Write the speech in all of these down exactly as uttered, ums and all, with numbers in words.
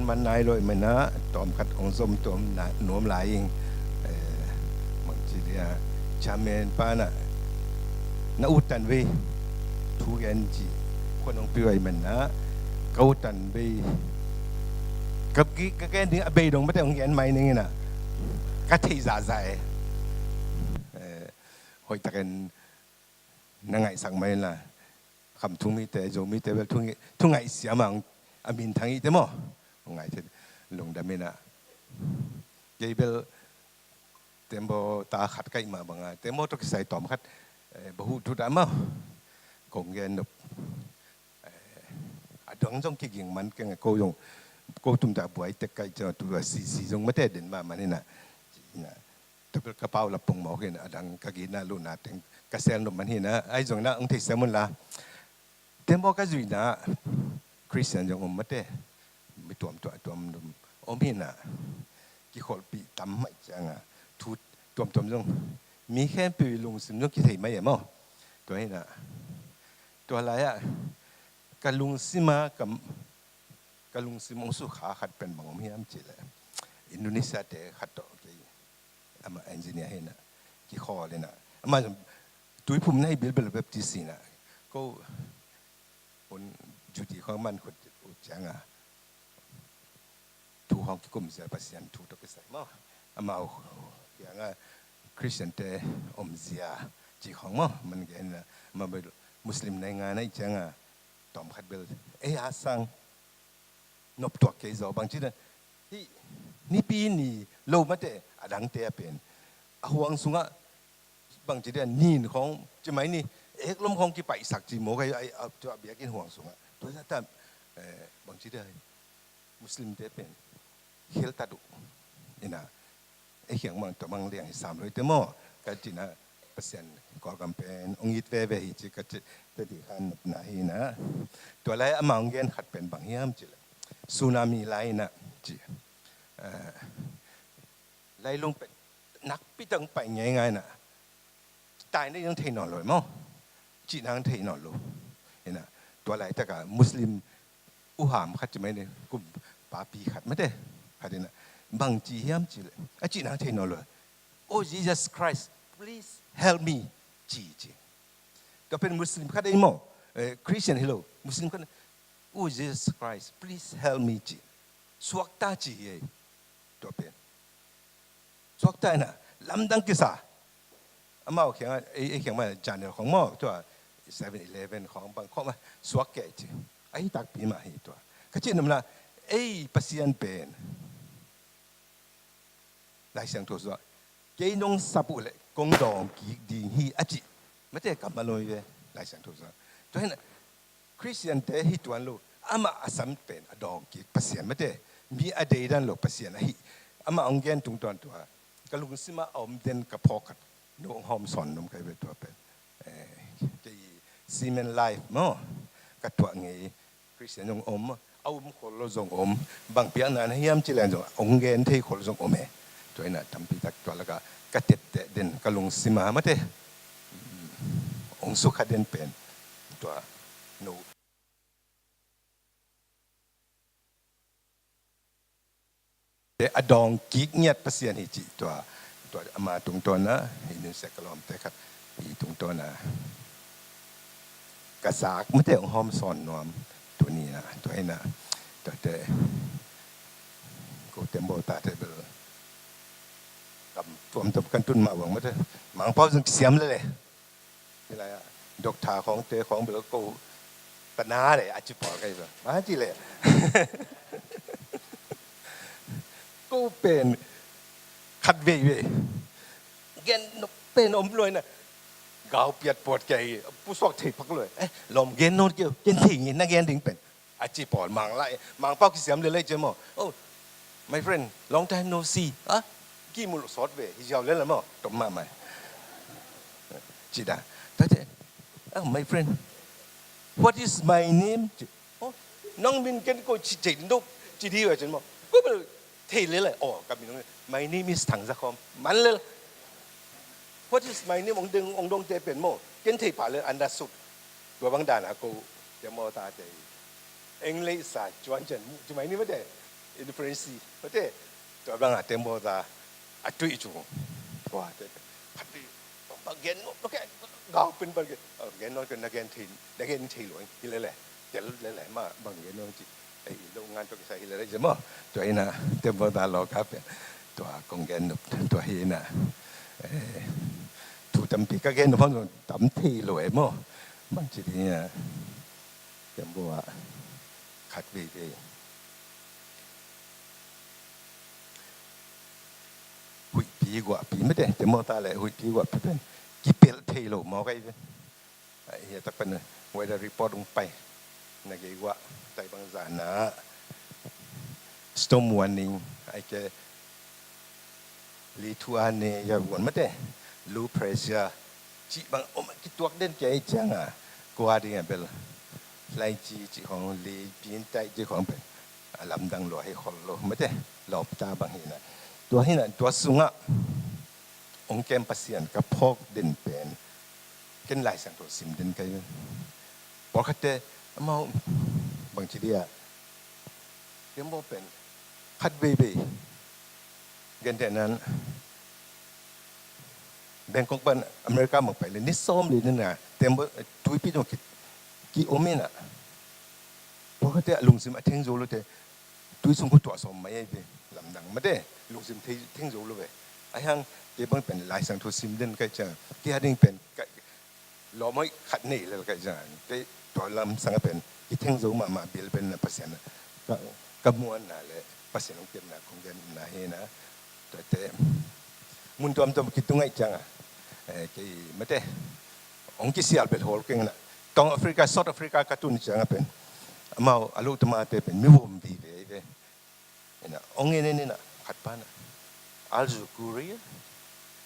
Man nai lo i man ah tawmkhat hong zom tuam na nuam lai ing. Eh, bangci dia chairman pa na na utan vei thu gen ci khuan hong piu ai man ah ka utan vei ka gen ding a bei dong mate hong gen mai ning ina ka thei zahzah e. Eh, hoih takin na ngaihsak mai la. Kham thu mite, Zo mite bel thu ngaih siam ang a minthang ite maw? Ngaih thei lungdam ina. Kei bel tembaw ta khat kaih mah banga tembaw tawh kisai tawm khat bahu thu ta maw? Kong gen nop a dang zong kiging man keng ko zong ko tumta buai tek kaih ciang tu a sisi zong mate den mah man ina. Tua bel ka pau la pong mawk in a dang ka gina luhna teng ka sel nop man hi na ai zong na ang thei sem un la. Tembaw ka zuihna Christian zong om mate mi tuamtuam tuam om hi na kikholhpih tam mai cianga thu tuamtuam zong mi khempeuh i lungsim zong kithei mai e maw? Tua hi na tua lai-ah ka lungsima ka ka lungsim hong sukha khat pen bang om hiam cihleh Indonesia te khat tawh kei ama engineer hi na kikhawl hi na ama tuiphum na hi bilbel Baptist hi na ko hun Judy khong man khut uh cianga thu khong kikum zia Pasian thu tawh kisai maw amau kianga Christian te om zia ci khong maw man gen na ama Muslim nai nga na i cianga tawmkhat bel ei a sang noptuak kei zaw bangci dan hih nipi ni lo mate a dangte a pen a huang sungah bangci dan nin khawng cimai ni eklom khawng kipaihsak ci maw kai a biakinn huang sungah tua zata bangci dan Muslimte pen kheltat uh ina ei khiang mang tua mang liang hi sam lo ite maw ka cina Pasian Kawlgam pen ong it veve hi ci ka ci tadi khan nopna hi na tua lai ama ong gen khat pen bang hiam ci le tsunami lai na ci lailung pen nakpi tang pai ngei ngai na tai na yang thei nawn lo maw ci nang thei nawn lo ina tua lai taka Muslim uham khat ci mai ni kum papi khat mate khat ina bang ci hiam ci le a ci nang thei nawn lo. Oh Jesus Christ, please help me ci ci. Tua pen Muslim khat ei maw Christian hi lo Muslim khat. Oh Jesus Christ, please help me ci. Suakta ci hi ei. Tua pen suakta ina lamdang kisa amau khiang ei khiang ma channel khong maw tua seven eleven khong bang khong ma suak kei ci. Ahi takpi mah hi tua ka ci namna ei Pasian pen Lai Siangtho sungah kei nong sap uh leh kong dawng kik ding hi a ci. Mate kam a loi ve Lai Siangtho sungah tua hin Christian te hi tuan lo amah a sam pen a dawng kik Pasian mate mi a deidan lo Pasian ahi amah ong gen tungtawn tua ka lungsima a om den ka phawk khat no ong hawm sawn nom kai ve tua pen kei semen life maw ka tuah ngei Christian zong om a um khol lo zong om bang piakna na hiam ci len zong ong gen thei khol zong om e. Tua ina tampi tak tua laka ka tepteh den ka lungsima mate ong sukha den pen tua no te a dawng kik ngiat Pasian hi cih tua tua ama tungtawn a hi nun sek ka lawmte khat hi tungtawn a ka zak mate ong hawm sawn nuam tuni na tua hi na tuate ko tembaw tate bel kam tuamtuam kan tun mah uang mate Mangpau zong kisiam lele. Hi lai ah doctor khawngte khawng bel ko tana le a ci pawl kai bel a ci le ko pen khat vei vei gen pen om luai na gau piat pawt kei pusuak thei pak luai eh lawm gen nawn kei ken thei ngi na gen ding pen a ci pawl Mang lai Mangpau kisiam le lai ci maw. Oh, my friend, long time no see. Ah, ki mul sawt ve hi ziau le la maw tom mah mai ci da. Tate, oh, my friend, what is my name? Oh, nang min ken ko ci cei dok ci di ve ci maw. Ko bel thei le la. Oh, ka min my name is Thang Za Khawm man le. What is my name? Ong deng ong dong te pen maw ken thei pa le an da sut. Tua bang dana ko te maw ta te English sa cuan cen mu ci mai ni mate. Indifference, mate. Tua bang a tembaw ta a tuih cung. Tua te khat pi bang gen nuam lo ke, gau pen bang gen, oh, gen nuam ke, na gen thei, na gen thei lo hi lele. Tel lele ma bang gen nuam ci. Ei lo ngan tua kisai hi lele ci maw. Tua hi na tembaw ta lo ka pen tua kong gen nuam tua hi na. Eh, thu tampi ka gen nuam hang tam thei lo e maw. Bang ci ding a tembaw a khat vei vei huihpi guahpi mate, tembaw ta le huihpi guahpi pen kipelh thei lo maw kai pen. Ai, hi a tak pen weather report ong pai na gei guah tai bang zan a storm warning ai ke li thu a ne ya guan mate, low pressure cih bang om kituak den kia i ciang a kua ding a bel lai ci cih khong li pin tai cih khong pen a lamdang lua hi khol lo mate, lawp ta bang hi na. Tua hi na, tua sungah ong kem Pasian ka phawk den pen ken Lai Siangtho sim den kai. Pawlkhatte amau bang ci dia tembaw pen khat veivei gentehnan Bangkok pan America mak pai le ni sawm li ni na tembaw tuipi tung ki, ki om in a. Pawlkhatte a lungsim a theng zo lo te tui sung ko tuah sawm mai ai ve. Lamdang mate, lungsim thei, theng zo lo ve. Ai hang kei bang pen Lai Siangtho sim den kai ciang kei a ding pen lawm hoih khat nei lel kai ciang kei tua lam sang a pen kitheng zo mahmah bil pen na Pasian ka, ka muanna le Pasian ong kepna kong genna hi na. Tuate mun tuamtuam kitung ai ciang a, eh, kei mate ong kisial bel hol keng na. Tawng Africa, South Africa ka tun ciang a pen amau a lo tamate pen mi vom vive ve. Ina ong en en ina khat pa na, "Are you Korea?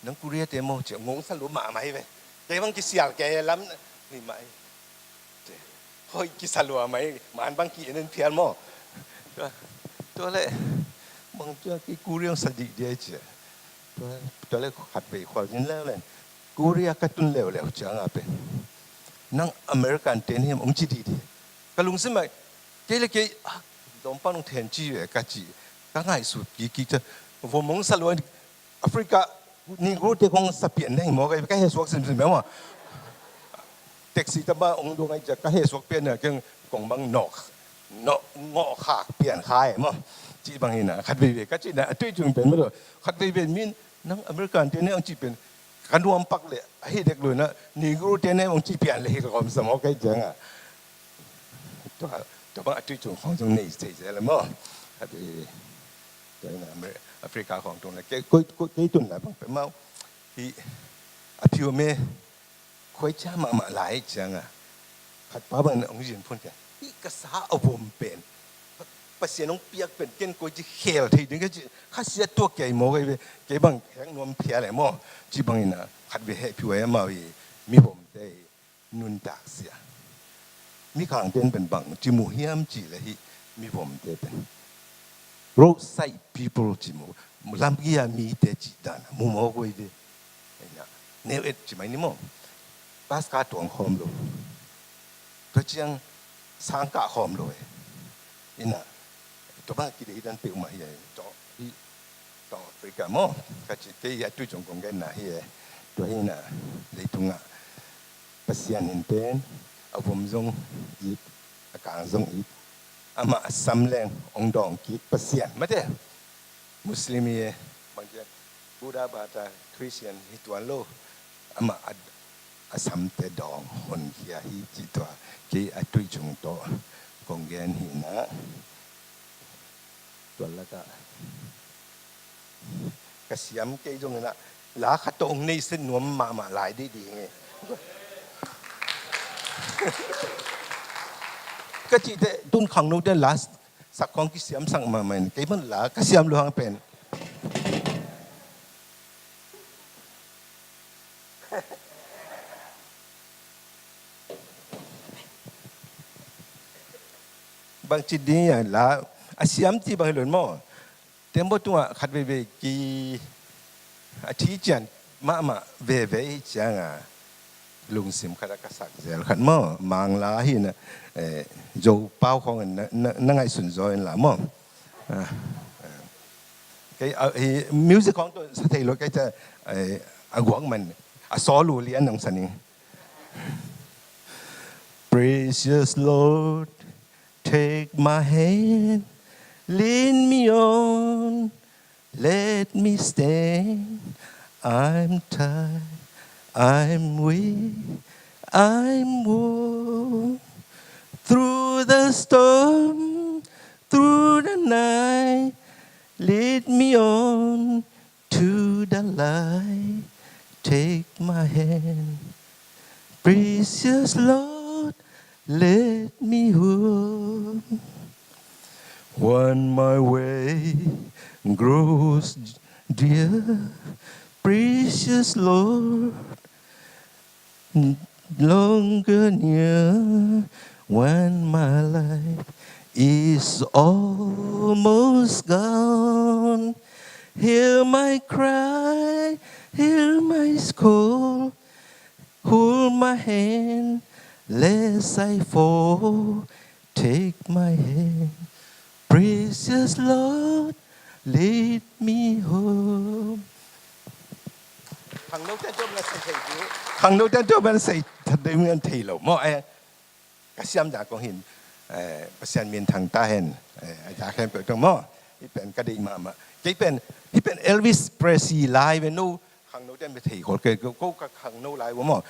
Nang Korea te maw?" ci ngong sa lo mahmah hi ve. Kei bang kisial kei lam na hi mah hi. Hoih kisa lua mai man bang ki en en phial maw. Tua le bang tua ki Korea sa dih dia ci. Tua le khat vei khual nin leu len Korea ka tun leuleu ciang a pen nang American te ni ong ci dih dih. Ka lungsim ah kei le kei ah, lawmpa nong then ci ve ka ci. Ka ngaihsut kik kik ca vom ong sa lua Africa Negro te kong sa pian na hi maw ka, ka he suak simsim maw. Taxi taba ong dong ai ca ka he suak pian na keng kong bang nok nok ngawh khak pian khai maw. Ci bang hi na khat vei vei ka ci na a tui cung pen maw lo. Khat vei vei min nang American te ne ong ci pen ka nuam pak le a hi dek lo na Negro te ne ong ci pian le hi ka kawm sa maw kai ciang a. Tua, tua bang a tui cung khong cung nei sei sei le maw. Khat vei vei. Tua ina Amer-, Africa khong tung le kei, koi, koi, kei tun la bang pe mau. Hi a phiu me khuai cia mahmah lai ciang a khat pa bang ong zin phun kia hi ka sa a vom pen Pasian ong piak pen ken koi ci khel thei ding ka ci kha sia tua kei maw kei, kei bang hek nuam phial le maw. Ci bang ina khat vei heh phiu ai amau hi mi vom te hi. Nuntak sia. Mikang ten pen bang ci mu hiam ci le hi mi vom te pen roadside people ci mu, lamkia mi te ci dan mu maw koi ve. Ina neu et ci mai ni maw. Bus ka tuang khawm lo. Tua ciang sang kah khawm lo e. Ina tua bang kidei dan peuhmah hi e. Tua hi Tawng Africa maw ka ci kei a tui cung kong genna hi e. Tua hi na leitungah Pasian in pen a vom zong it, a kang zong it, amah a sam leng ong dawng kik Pasian mate. Muslim hi e, bang ciang Buddha, Bata, Christian hi tuan lo, amah a, a samte dawng honkhia hi ci tua kei a tui cung tawh kong gen hi na. Tua lakah ka siam kei zong ina la khat tawh ong nei set nuam mahmah lai dih dih nge. Ka cihte tun khangno te la sak khong kisiam sak mahmah in kei man la ka siam lo hang pen. Bang ci ding a la a siam ci bang hi lo maw. Tembaw tungah khat veivei ki a thi cian mahmah veve hi cianga lungsim khat a ka sak zel khat maw. Mangla hi na, eh, Zopau khawng na, na, na ngaihsun zaw in la maw. Ah, ah. Kei, ah, hi, music khawng tawh sa thei lo, kei ta, eh, a guak man, a sawl uh lian nong sa ning. Precious Lord, take my hand, lead me on, let me stand. I'm tired, I'm weak, I'm worn. Through the storm, through the night, lead me on to the light. Take my hand, precious Lord, lead me home. When my way grows dear, precious Lord, longer near. When my life is almost gone, hear my cry, hear my call. Hold my hand, lest I fall. Take my hand, precious Lord, lead me home. Khangno ten tua man a sei thei ding. Khangno ten tua man a sei thei ding man thei lo maw, eh. Ka siam dan kong hin, eh, Pasian min thang ta hen, eh, a ta khen pe tung maw. Hi pen ka dei mahmah. Kei pen, hi pen Elvis Presley lai ve no. Khangno ten bia thei khol kei, ko, ko ka khangno lai uh maw.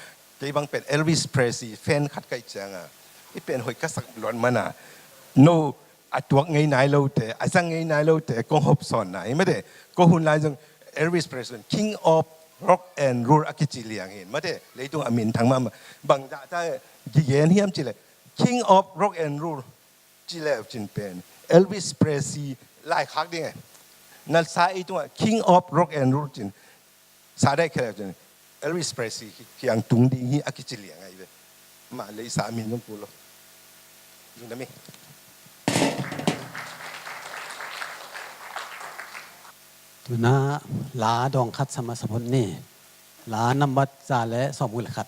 Kei bang pen Elvis Presley fan khat ka hih ciangin, hih pen hoih ka sak luat manin, no, a tuak ngei nai lote, a zang ngei nai lote kong hopsawn nai, mate. Ko hun lai zong Elvis Presley, King of Rock and Roll a kici liang hi, mate. Leitung a min thang mahmah. Bang zah ta kigen hiam cih leh, King of Rock and Roll ci leu cin pen Elvis Presley laikhak ding e. Na sa ei tungah King of Rock and Roll cin sa dai khe leu cin Elvis Presley ki-, kiang tung ding hi a kici liang ahi ve. Mah lei sa min zong kul lo. Zong na mi. Tu-in la dawng khat sa masa phot ni. La nambat za le sawmguk le khat.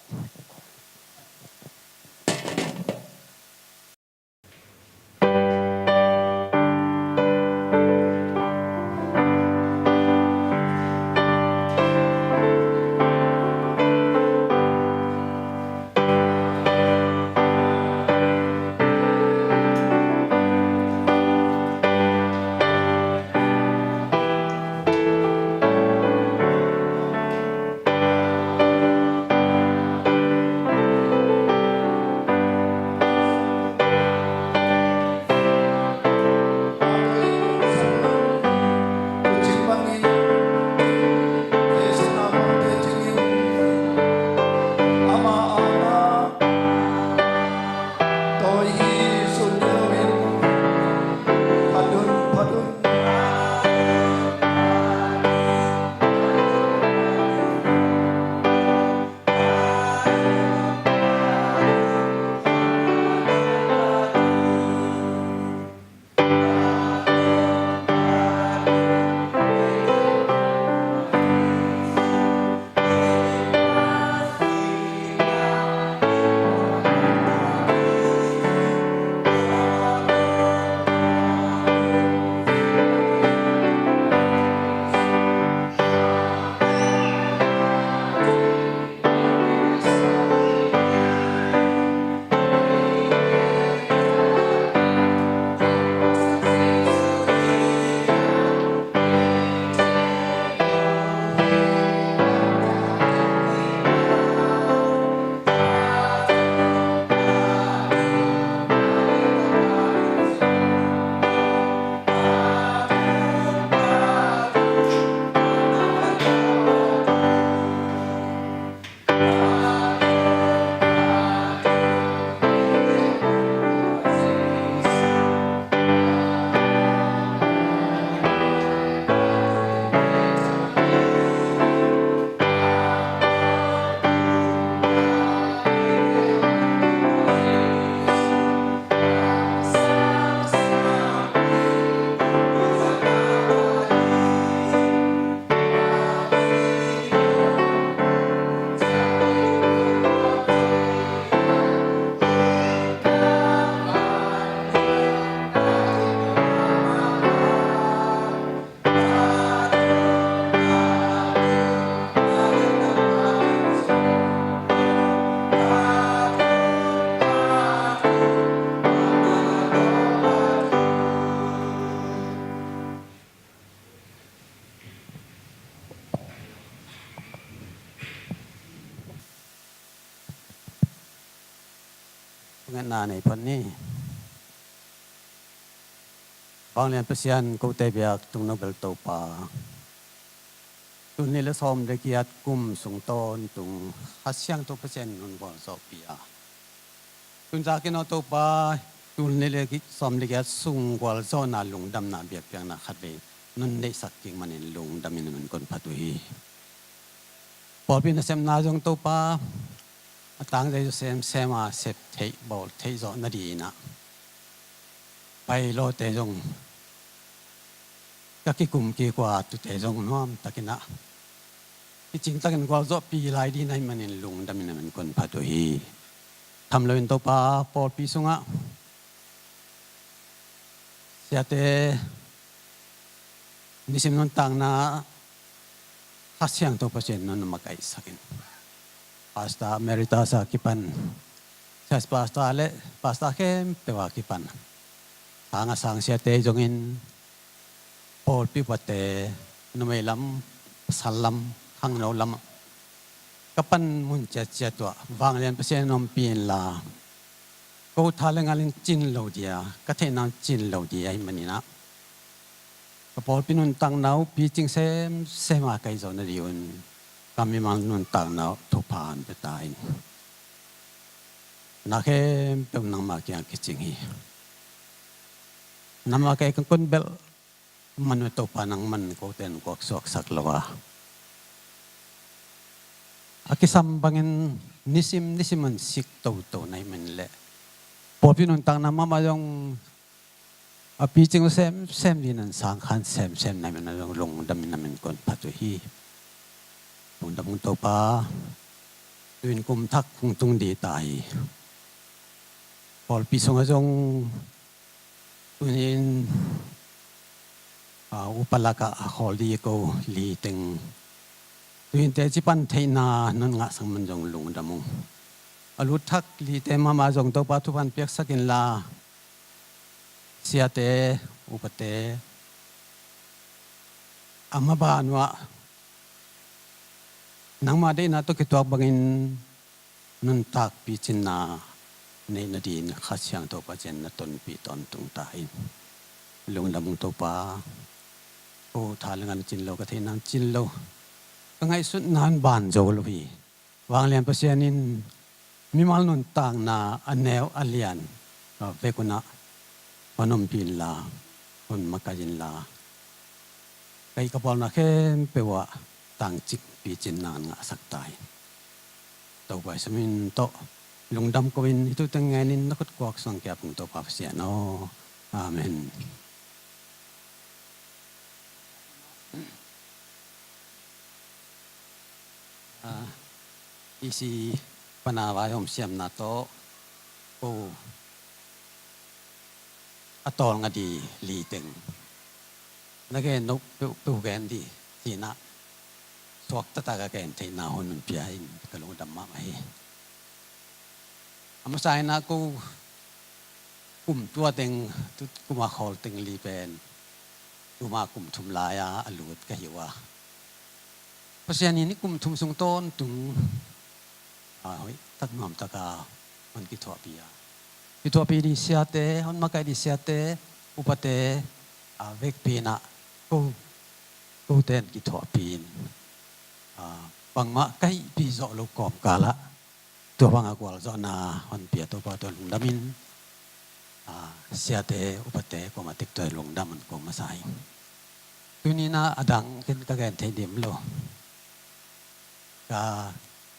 Ngetna nei phot ni. Vanglian Pasian, kote biak tungno bel Topa, tul nih le sawm le giat kum sung tawntung Kha Siangtho Pasian in hong gualzawhpih a, tun zak in aw Topa, tul nih le sawm le giat sung gualzawhna, lungdamna, biakpiakna khatvei nong neihsak kik manin lungdam in na min kong phat uh hi. Pawlpi nasepna zong Topa, a tangzai zaw semsem a, sep theih bawl theih zawh nadingin ah, pai lawte zong ka kikum kik uh a, tute zong nuamtakin ah, kicingtakin gualzawhpih lai ding na hih manin lungdam in na min kong phat uh hi. Tham loin Topa, pawlpi sungah siate nisim nuntakna Kha Siangtho Pasian in nong makaihsak in, Pastor Emeritus a kipan, Church Pastor le Pastor khempeuh a kipan, sang a sang siate zongin, pawlpi upate, numei lam, pasal lam, khangno lam, ka panmun ciatciat uh ah Vanglian Pasian in ompih inla, ko tha le ngal in cing lo ding a, ka theihna in cing lo ding ahih manin ah, ka pawlpi nuntakna uh picing semsem a ka hih zawh nadingun ka mimal nuntakna uh thupha hong pia ta in. Na khempeuh nangma kiang kicing hi. Nangma ka ei ka kong belh man uh Topa, nangman kote in guaksuaksak lo a, a kisam bangin nisim nisim hong sik toto na hih manin leh, pawlpi nuntakna mahmah zong a picing uh semsem dingin hong sangkhak semsem na hih manin zong lungdam in na min kong phat uh hi. Lungdam ung Topa. Tu-in kum thak hong tung ding ta hi. Pawlpi sungah zong tuni-in, a, upa lakah a khawl ding ko li teng, tu-in teci pan theihna nong ngahsak man zong lungdam ung. A lut thak lite mahmah zong Topa thupha hong piaksak inla, siate, upate, a maban uh ah nangma deihna tawh kituak bangin nuntak picinna neih nadingin Kha Siangtho Pasian na tonpih tawntung ta in. Lungdam ung Topa. Ko tha le ngal in cing lo, ka theihna in cing lo, ka ngaihsutna in ban zo lo hi. Vanglian Pasian in mimal nuntakna a neu a lian, a, vek un ah hong ompih inla, hong makaih inla, ka hih ka pawlna khempeuh ah tangcik picinna hong ngahsak ta in. Topa Jesu min tawh lungdam ko in, hih thu teng ngenin na khut kuak suang kei ung Topa Pasian aw. Amen. A, E C pana vaihawm siamna tawh ko a tawlnga ding li teng na gen nop peuhpeuh gen ding ci-in ah, suakta tak a gen theihna hun hong pia in ka lungdam mahmah hi. A masa in ah ko kum tua teng, tu kum a khawl teng li pen tuma kum thum lai-a a lut ka hi uh a, Pasian in hih kum thum sung tawntung, a, hoih tak nuam tak a hong kithuahpih a, kithuahpih ding siate, hong makaih ding siate, upate, a, vekpi in ah ko, kote in kithuahpih in, a, bangmah ka hihpih zawh loh kawmkal ah tua bang a gualzawhna hong pia Topa tawh lungdam in, a, siate upate kuamah tek tawh lungdam hong ko masa hi. Tuni-in ah a dang ken ka gen thei dim lo. Ka,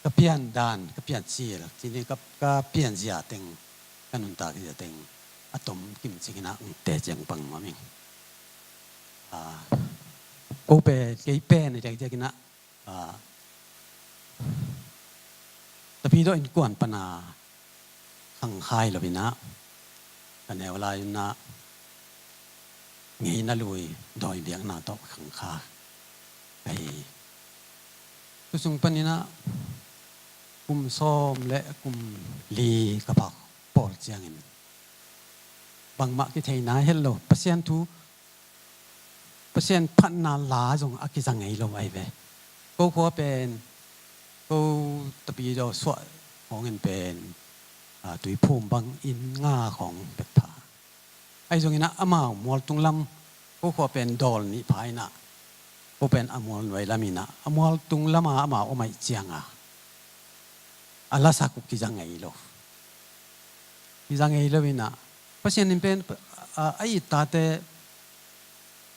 ka pian dan, ka pian cil, cini ka, ka pian zia teng, ka nuntak zia teng a tom kim cingin ah hong teci pang nuam ing. A, ko pen, kei pen i diakdiakin ah, a, Tapidawh innkuan pana khangkhai lo in ah, ka neu lai un ah ngeina lui dawi biakna tawh khangkha ka hi. Tu sung panin ah kum sawm le kum li ka phak pawl ciangin bangmah kithei nai het lo. Pasian thu, Pasian phatna la zong a kiza ngei lo ahi ve. Ko khua pen, ko Tapidawh suah hawngin pen ah, Tuiphum bang inn nga khawng bek pha. Ahi zongin ah amau mualtung lam, ko khua pen dawl nih pha in ah, ko pen a mual nuai lam in ah, a mualtung lam a amau om ahih ciang a, a lasak uh kiza ngei lo. Kiza ngei lo in ah, Pasian in pen, ah, a it tate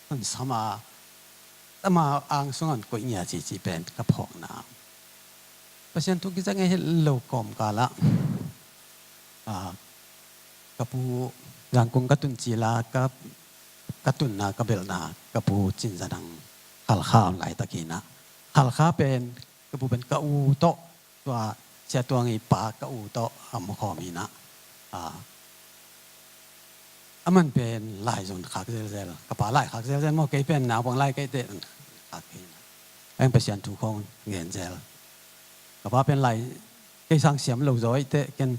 hong sam a, ama ang sungah hong koih ngiat ci ci pen ka phawkna. Pasian thu kiza ngei het lo kawmkal ah, ah, ka pu Zangkong ka tun cil a, ka, ka tunna, ka belhna, ka pu Cin Za Nang Khalkha om laitakin ah, Khalkha pen, ka pu pen ka u tawh, tua Sia Tuang i pa ka u tawh a om khawm in ah, ah, aman pen lai zong khak zelzel. Ka pa lai khak zelzel maw, kei pen naupang lai kei teh khak kei in ah, eng Pasian thu khawng gen zel. Ka pa pen lai, kei sang siam lo zaw ahih teh ken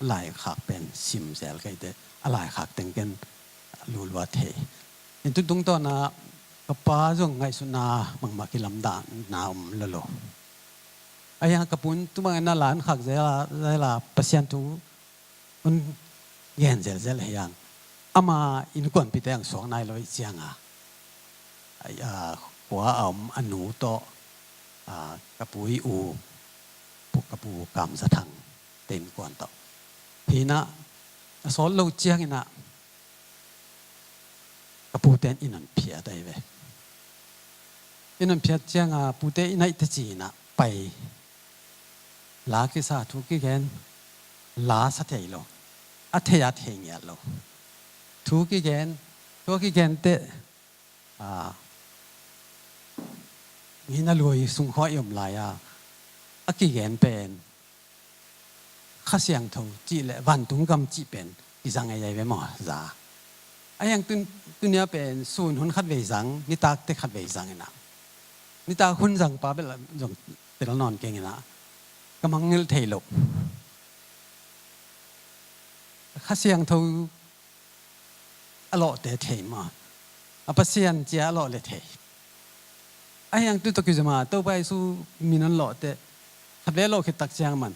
lai khak pen sim zel kei teh, a lai khak teng ken lulua thei. In tu tungtawn ah ka pa zong ngaihsutna bangmah kilamdanna om lo lo. Ahi hang ka pu in tu bangin na lai khak zel a, zel a Pasian thu hong gen zelzel ahi hang, ama innkuanpihte hong suak nai lo ahih ciang a, a, khua a om a nu tawh, a, ka pu i u, pu, ka pu Kam Za Thang te innkuan tawh. Hi in ah, a sawt lo ciangin ah ka pute in inn hong phiat ahi ve. Inn hong phiat ciang a pute inn ahih teh ci in ah pai. La kisa, thu kigen, la sa thei lo. A thei a thei ngiat lo. Thu kigen, thu kigen teh, a, mi na lui sung khawng i om lai a, a kigen pen Kha Siangtho cih le vantung gam cih pen kiza ngei ahi ve maw, za. Ahi hang tun, tuni a pen sun hun khatvei zang, nitak teh khatvei zang in ah, nitak hun zang pa bel zong tel nawn keng in ah, ka mangngilh thei lo. Kha Siangtho a lawhte thei maw, a Pasian cia a lawh le thei. Ahi hang tu tawh kizom a Topa Jesu min hong lawh teh, khatvei a lawh khit tak ciang man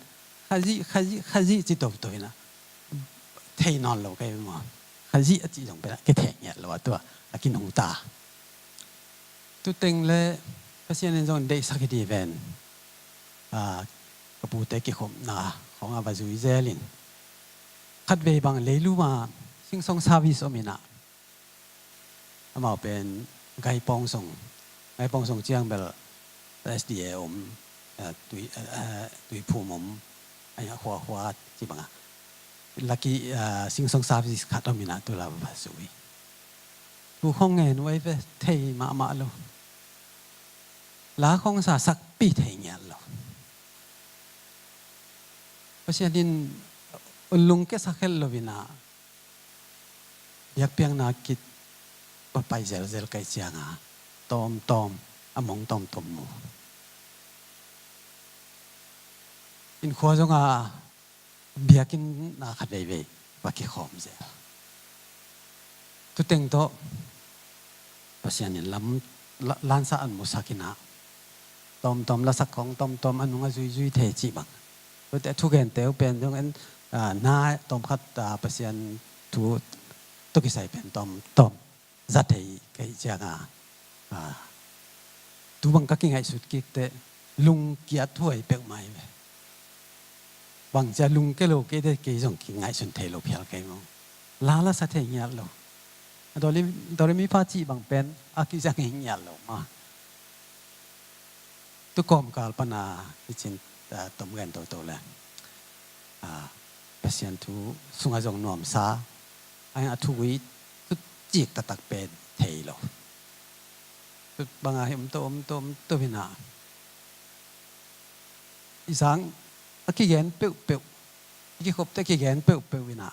Khazih, Khazih, Khazih ci toto in ah, thei nawn lo kei maw. Khazih a cih zong pen ah kithei ngiat lo a, tua a kinungta. Tu teng le Pasian in zong deihsak hi ding ven. A, ka pute kikhopna khawng a va zui zel in, khatvei bang Leilum a Sing Song service om in ah, amau pen Gaipawng sung, Gaipawng sung ciang bel S D A om, eh, Tui, eh, eh, Tuiphum om, a, Khuakhua ci bang a, Lucky, eh, Sing Song service khat om in ah tu la va zui. Thu khawng ngen uh ahi ve, thei mahmah lo. La khawng sa sakpih thei ngiat lo. Pasian in lungkiasak het lo in ah, biakpiakna kik va pai zelzel ka hih ciang a, tawmtawm, a mong tawmtawm mu. Inn khua zong a, biakinn a khat veivei va kikhawm zel. Tu teng tawh Pasian in lam, la, lansa hong musak in ah, tawmtawm lasak khawng tawmtawm a nung a zuizui thei cih bang. Tuate a thugente uh pen zong en, ah, na tawmkhat, ah, Pasian thu tawh kisai pen tawmtawm za thei ka hih ciang a, ah, tu bang ka kingaihsut kik teh lungkiat huai peuhmah hi ve. Bang cia lungkia lo kei teh kei zong kingaihsun thei lo phial kei maw. La lasa thei ngiat lo. A Dawli, Dawli mipa cih bang pen a kiza ngei ngiat lo maw. Tu kawmkal pan a i cin, ah, tom gen toto le, ah, Pasian thu sungah zong nuamsa, a, a thugui tu cik taktak pen thei lo. Tu bang a hi om to, om to, om to hi na. I zang a kigen peuhpeuh, i kikhopte kigen peuhpeuh hi na.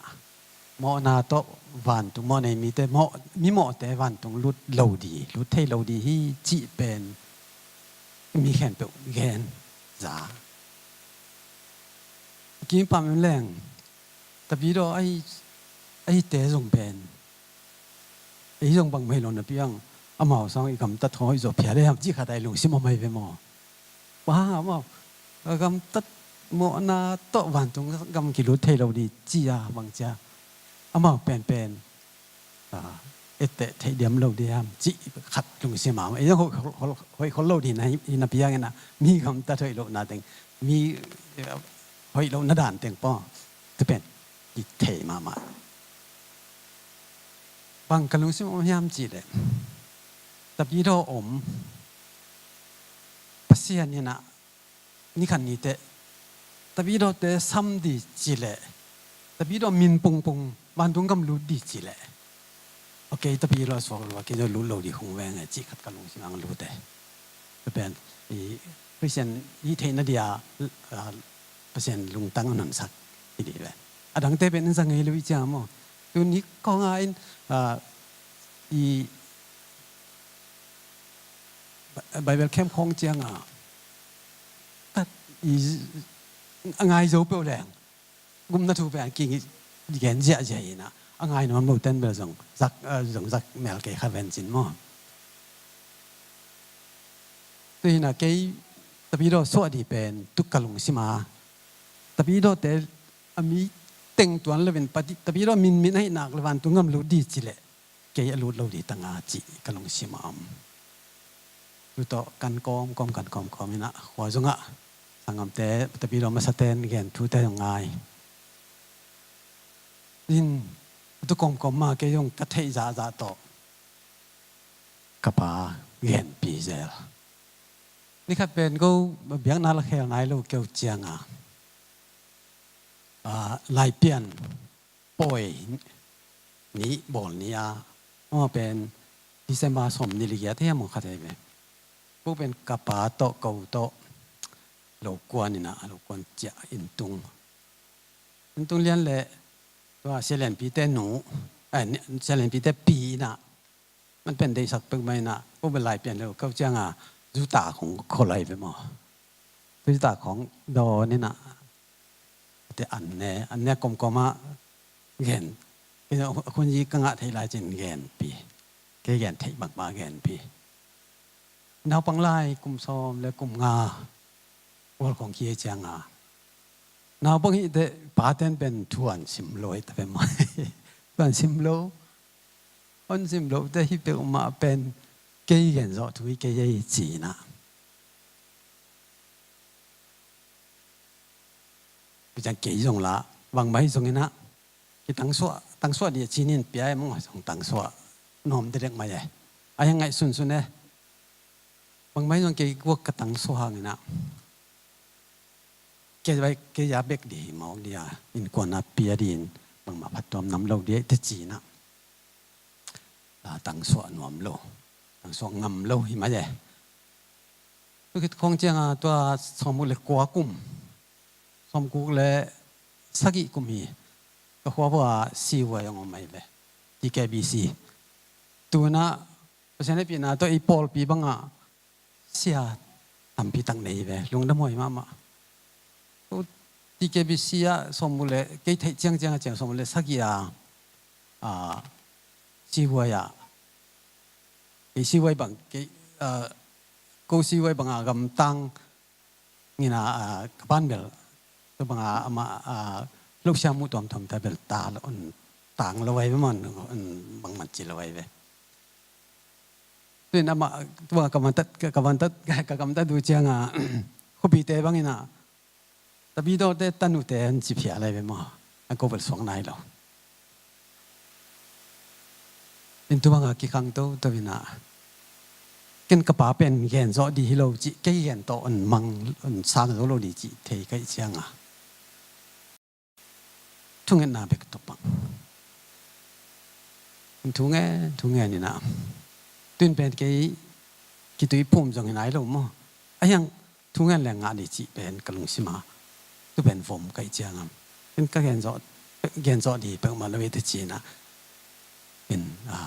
Mawhna tawh vantung, mawh nei mite, mawh, mi mawhte vantung lut lo di, lut thei lo di hi cih pen mi khempeuh gen za. Kimpam leng, Tapidaw ahi, ahite zong pen, ei zong bangmah hi lo napi ang, amau sang i gamtat khawng i zawh phial le ham cih khat a i lungsim om ahi ve maw. Bang hang amau a gamtat mawhna tawh vantung gam kilut thei lo ding ci a, bang ci a, amau penpen, ah, etteh theih diam lo ding hiam cih khat lungsim a om. Ei zong hoih, hoih, hoih khol lo ding hi na, hi napi hangin ah, mi gamtat hoih lohna teng, mi, eh, hoih lohna dan teng paw, tua pen kithei mahmah. Bang ka lungsim om hiam cih leh, Tapidaw om, Pasian in ah, ni khat ni teh Tapidawte sam ding ci leh, Tapidaw min pungpung vantung gam lut ding ci leh, okay, Tapidaw suak lua, kei zong lut lo ding hong veng e cih khat ka lungsim ah lut e. Tua pen i Khristian i theihna ding a, ah, Pasian lungtang a nunsak hi ding ve. A dangte pen in za ngei lo i ciang maw. Tuni khawng ah in, ah, i Bible camp khawng ciang a, tat i a ngai zo peuh leng, gupna thu pen kigen ziahziah in ah, a ngai nuam lo ten bel zong zak, ah, zong zak mel kei kha ven cin maw. Tua hi na kei Tapidaw suah ding pen tuk ka lungsim a, Tapidawte a mi teng tuan lo in, Tapidaw min min ahih nak leh vantung gam lut ding ci leh, kei a lut lo ding tang a cih ka lungsim a om. Tu tawh kan kawmkawm, kan kawmkawm in ah, khua zong ah sanggamte Tapidaw masate'n gen thute zong ngai in, tu kawmkawm ma kei zong ka theih zahzah tawh ka pa genpi zel. Ni khat pen ko biakna la khel nai lo keu ciang a, ah, Laipian Pawi ni bawl ni a, amah pen December sawmnih le giat hiam, khat hi ve. Ko pen ka pa tawh ko tawh lo kuan in ah, lo kuan ciah inn tung. Inn tung lian leh tua Sia Lianpite nu, eh, Sia Lianpite pi in ah, man pen deihsak peuhmah in ah, ko bel Laipian lo keu ciang a, zuta khong khol lai ve maw. Zuta khong dawn in ah, te an ne, an ne kawmkawm ah gen, a khunzi ka ngah theih lai cin genpi, kei gen theih bangmah genpi. Naupang lai kum sawm le kum nga, Gual khong khi ciang a, naupang hih teh pate'n pen thu an sim lo hi ta ve maw. Thu an sim lo. An sim lo teh hih peuhmah pen kei gen zawh thu hi kei ei ci in ah. Pi ciang kei zong lah, bangmah hi zong in ah, i tangsuah, tangsuah ding a ci-in pia e maw, zong tangsuah nuam dekdek mai e. A hiang ngaihsunsun e. Bangmah hi zong kei guak ka tangsuah hang in ah, kei vai, kei a bek ding hi mawk ding a, innkuan a pia ding in bangmah phattuam nam lo ding a, te ci in ah, a tangsuah nuam lo, tangsuah ngam lo hi mai e. Tua khit khawng ciang a, tua sawmguk le kua kum, sawmguk le sagih kum hi, ka khua vua C Y hong om mai ve, T K B C. Tu in ah Pasian hehpihna tawh i pawlpi bang ah sia tampi tak nei ve, lungdam huai mahmah. Ko T K B C ah sawmguk le, kei theih ciangciang a ciang sawmguk le sagih a, a, C Y ah, kei C Y bang, kei, a, ko C Y bang a gamtang in ah, a, ka pa'n bel tua bang a amah, a, lo sia mu tuamtuam ta bel ta lo, tang lo ai ve maw, bangmah ci lo ai ve. Tu in amah, tua ka vantat, ka vantat, ka gamtat uh ciang a, khuapite bang in ah, Tapidawte tanute an ci phial ai ve maw. A ko bel suak nai lo. In tu bang a kikhang toto in ah, ken ka pa pen gen zawh ding hi lo cih, kei gen tawh an mang, an sang zo lo ding cih thei ka hih ciang a, thungetna bek tawh pang. Thungen, thungen in ah, tu in pen kei kituiphum zong hi nai lo maw. A hiang thungen le ngah ding cih pen ka lungsim a, tu pen vom ka hih ciang a, ken ka gen zawh, gen zawh ding peuhmah lo hi te ci in ah, ken, a,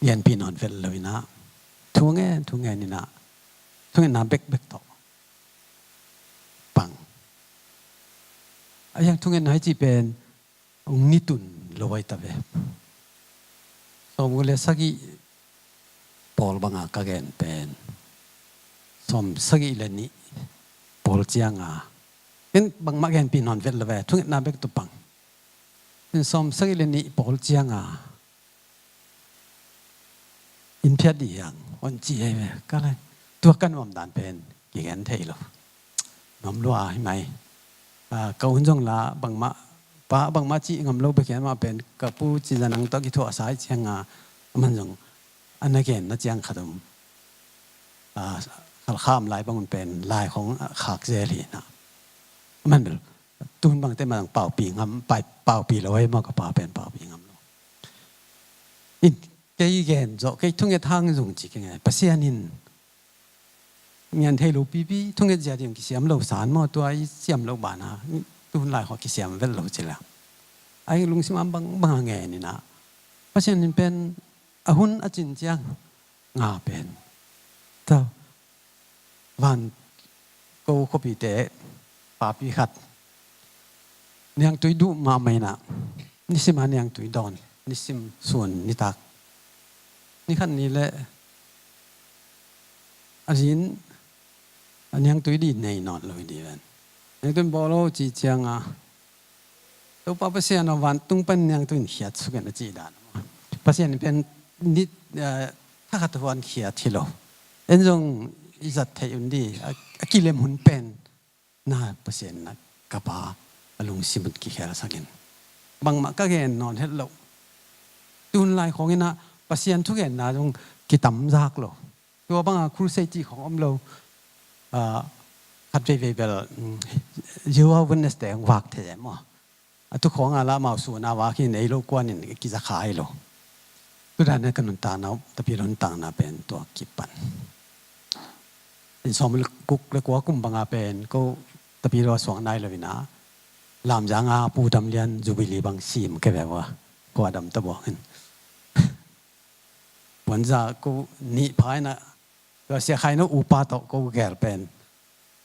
genpih nawn vet lo in ah, thungen, thungen in ah, thungetna bekbek tawh pang. A hiang thungetna hi cih pen hong nitun lo ai ta ve. Sawmguk le sagih pawl bang a ka gen pen, sawmsagih le nih pawl ciang a, Ken bangmah genpih nawn vet lo ve, thungetna bek tupang. In sawm sagih le nih pawl cianga in phiat dih hiang, hong ci hi ve. Ka le, tua ka nuam dan pen kigen thei lo. Nuam lua hi mai. Ah, ka un zong la bangmah, pa bangmah cih ngam lo bek hian mah pen ka pu Cin Za Nang tawh kithuahsa hi cianga, aman zong a na genna ciang khat om. Ah, Khalkha lai bangun pen lai khong khak zel hi na. Aman bel tun bangte mah zong paupi ngam, pai, paupi lo hi maw, ka pa pen paupi ngam lo. In kei gen zawh, kei thunget hang zong ci kei ngai. Pasian in ngen thei lo pipi, thunget zia ding kisiam lo san maw, tua i siam lo bana, tuhun lai khua kisiam vel lo ci la. Ai lungsim am bang, bang a ngen ina. Pasian in pen a hun a cin ciang nga pen. Tau. Van ko khuapite papi khat. Niangtui duh mahmah ina. Nisim a niangtui dawn. Nisim sun nitak. Ni khat ni le a zin a niangtui dih nei nawn lo hi dih ven. Niangtui bawl lo ci cianga Topa Pasian aw, vantung pan niangtui in khiat suk in a cih dan. Pasian in pen nit, eh, thakhat huan khiat hi lo. En zong i zat theih un di, a, a kilem hun pen na Pasian na ka pa a lungsim un kikhel sakin. Bangmah ka gen nawn het lo. Tun lai khong ina Pasian thugenna zong kitam zak lo. Tua banga crusade cih khong om lo. Ah, khat veivei bel, mm, Jehovah Witness te hong vak thei e maw. A tu khong a la amau sun a vak hi nei lo kuan in kiza kha hi lo. Tu dan a ka nuntakna, Tapidaw nuntakna pen tua kipan. In sawm le guk le kua kum banga pen ko Tapidaw suak nai lo ina. Lamzang a Pu Dam Lian Jubilee bang sim ke ve ua. Kua dam ta buang in. Puanza ko nih pha ina tua Sia Khai No upa tawh ko gel pen,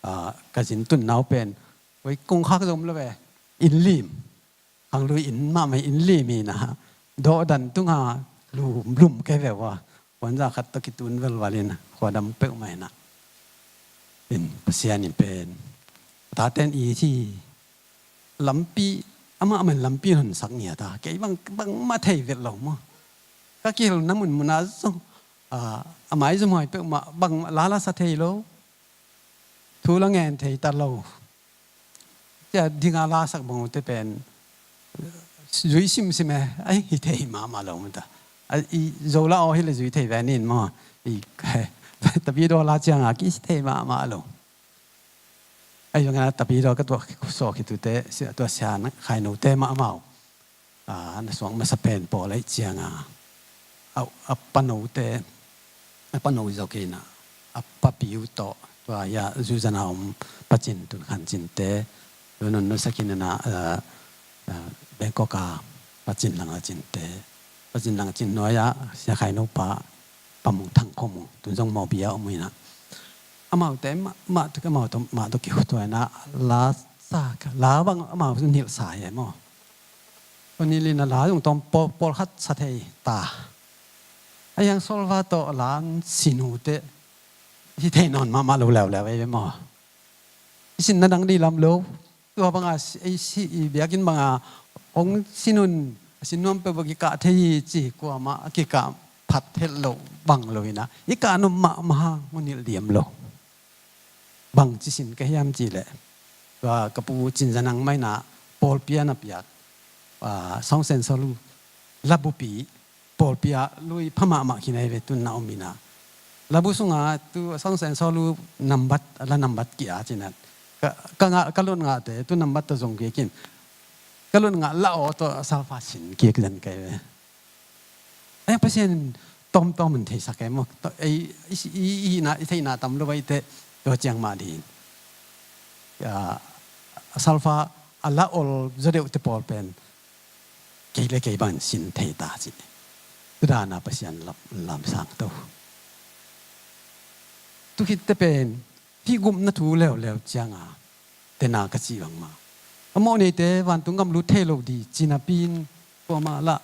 ah, ka zin tun nau pen, oi, kong khak zom lo ve, inn lim, khanglui inn mahmah inn lim ina, dawhdan tunga lum, lum kei ve ua, puanza khat tawh kitun velval ina, khuadam peuhmah ina. In Pasian in pen, taten i ci, lampi, amah man lampi honsak ngiat a, kei bang, bangmah thei vet lo maw. Ka kihel na munmun a zong, ah, a maizum huai peuhmah bang la la sa thei lo. Thu la ngen thei ta lo. Tia dinga la sak bang uh te pen zui simsim e, ai hi thei mahmah lo mata. Ai, i zo la aw hi le zui thei ve nin maw. I, Tapidaw la cianga kisi thei mahmah lo. Ai zong a Tapidaw ka tuah sawh khitute, sia, tua Sia Khai No te mah amau. Ah, na suak masa pen pawl aih cianga. A, a panote, a pano zokina. A papiu tawh, tua ia zuzana om pacin tun khan cinte. Tua non no sakin ana, ah, ah, Bangkok a pacin lang a cinte. Pacin lang a cin nuai a, Sia Khai No pa, pamung thang khomung, tun zong mawbia om ina. Amaute mah, mah tuk, amaute mah tuk kihutuaina, la sa, la bang amau nilh sa e maw. Ko nilh ina la zong tawm pawl, pawl khat sa thei ta. A yang solva tawh la sinute, hi thei nawn mahmah lo leuleu e maw. I sinna dang di lam lo. Tua banga si, ei si, i biakinn banga hong sinun, a sin nuam peuh bang kikah thei hi ci, kuamah a kikah phat het lo bang lo ina. I kah nuam mahmah hang hong nilh diam lo. Bang ci sin ka hiam ci leh. Tua ka pu Cin Za Nang mah ina pawlpi a na piak. Ah, Sawng Sen Saw Lu labupi pawlpi ah lui pha mahmah khin ahi ve tun na om ina. Labu sunga tu Sawng Sen Saw Lu nambat, la nambat kia cina. Ka, ka ngah, ka lut ngahte tu nambat tawh zong kik in. Ka lut ngah la aw tawh salfa sin kik zen kai ve. Ai Pasian in tawmtawm in theisak e maw. Ei, i, i, i, na, i theihna tam lo vai te tua ciang mah ding. Ah, salfa a la awl zaw deuh te pawl pen kei le kei bangin sin thei ta ci. Tudana Pasian lam, lamsang to. Tukhit te pen hih gupna thu leuleu cianga tena ka cih bangmah. A mawh neite vantung gam lut thei lo di cinapi in kuamah lah,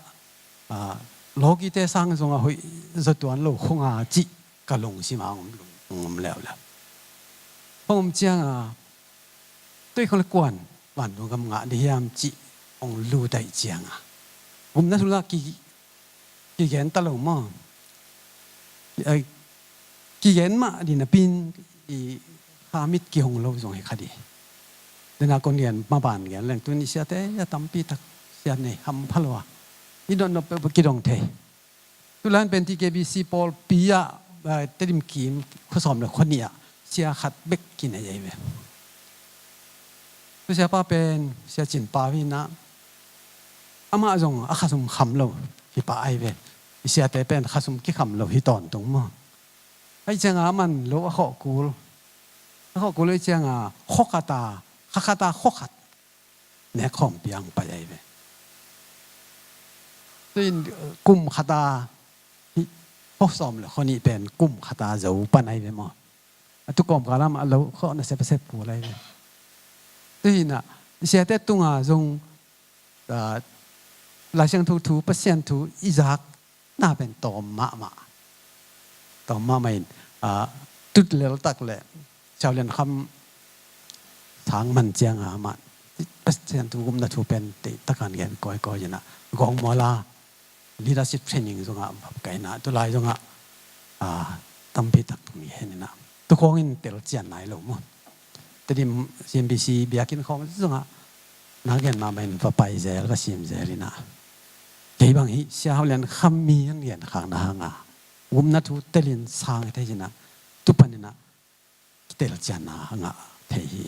ah, lawkite sang zonga hoih zatuan lo khonga cih ka lungsim a om, om leuleu. Hong om cianga Tua hi khong le kuan vantung gam ngah ding hiam cih hong lut ahih ciangin, gupna thu lah ki, kigen ta lo maw. Ai, kigen mah ding napi-in i kha mit kihong lo zong hi kha ding. Dena kon gen, maban gen leng tuni siate a tampi tak siat nei hampha lo a, i dotnop peuhpeuh kidong thei. Tulai in pen T K B C pawlpi ah, eh, Tedim kim khua sawm le khua nih ah sia khat bek kinei ahi ve. Tua siapa pen Sia Cin Pau hi-in ah, amah zong a khasum kham lo hi pah ahi ve. I siate pen khasum kikham lo hi tawntung maw. Ahih ciangin aman lo a khawh kul, a khawh kul ahih ciangin khua khat a, kha khat a khua khat nek khawm piang pai ahi ve. Tua in kum khat a, hih khua sawm le khua nih pen kum khat a zo pan ahi ve maw. A tu kawmkal ah a lo khawh nasep a sep kul ahi ve. Tua hi-in ah i siate tungah zong, ah, Lai Siangtho thu, Pasian thu i zak na pen tawm mahmah. Tawm mahmah in, ah, tut lel tak le Sia U Lian Kham sang man ciangin amah Pasian thu, gupna thu pen tei takin gen kawikawi in ah, Gawng Mual a leadership training zongah vak kai in ah, tulai zongah, ah, tampi tak mi hen in ah, tu khawng in telcian nai lo maw. Tedim C M B C biakinn khawng zongah na gen mahmah in va pai zel, va sim zel in ah. Kei bang hih Sia U Lian Kham mi an gen khakna hangin gupna thu telin sang thei in ah, tu panin ah telcianna a ngah thei hi.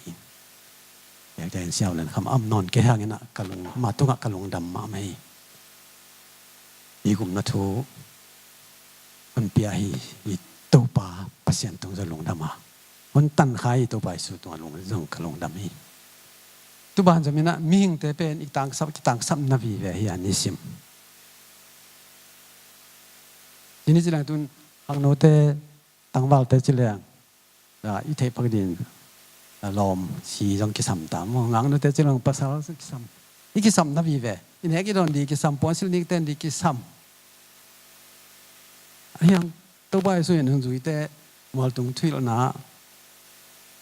Biakinn Sia U Lian Kham a om nawn kei hangin ah ka lung, ama tungah ka lungdam mahmah hi. I gupna thu hong pia hi, i Topa Pasian tung zong lungdam a, hong tankha i Topa Jesu tungah lung, zong ka lungdam hi. Tu banzom in ah mihingte pen i tangsap, kitangsapna vive hi a nisim. Tuni ci leng tun khangnote, tangvalte ci leng, ah, i theih phak ding, ah, lawm si zong kisam ta maw. Ngaknote ci leng pasal zong kisam. I kisapna vive. I nek i dawn ding kisam, puansilh nik ten ding kisam. Ahi hang Topa Jesu in hong zuite mualtung thuhilhna,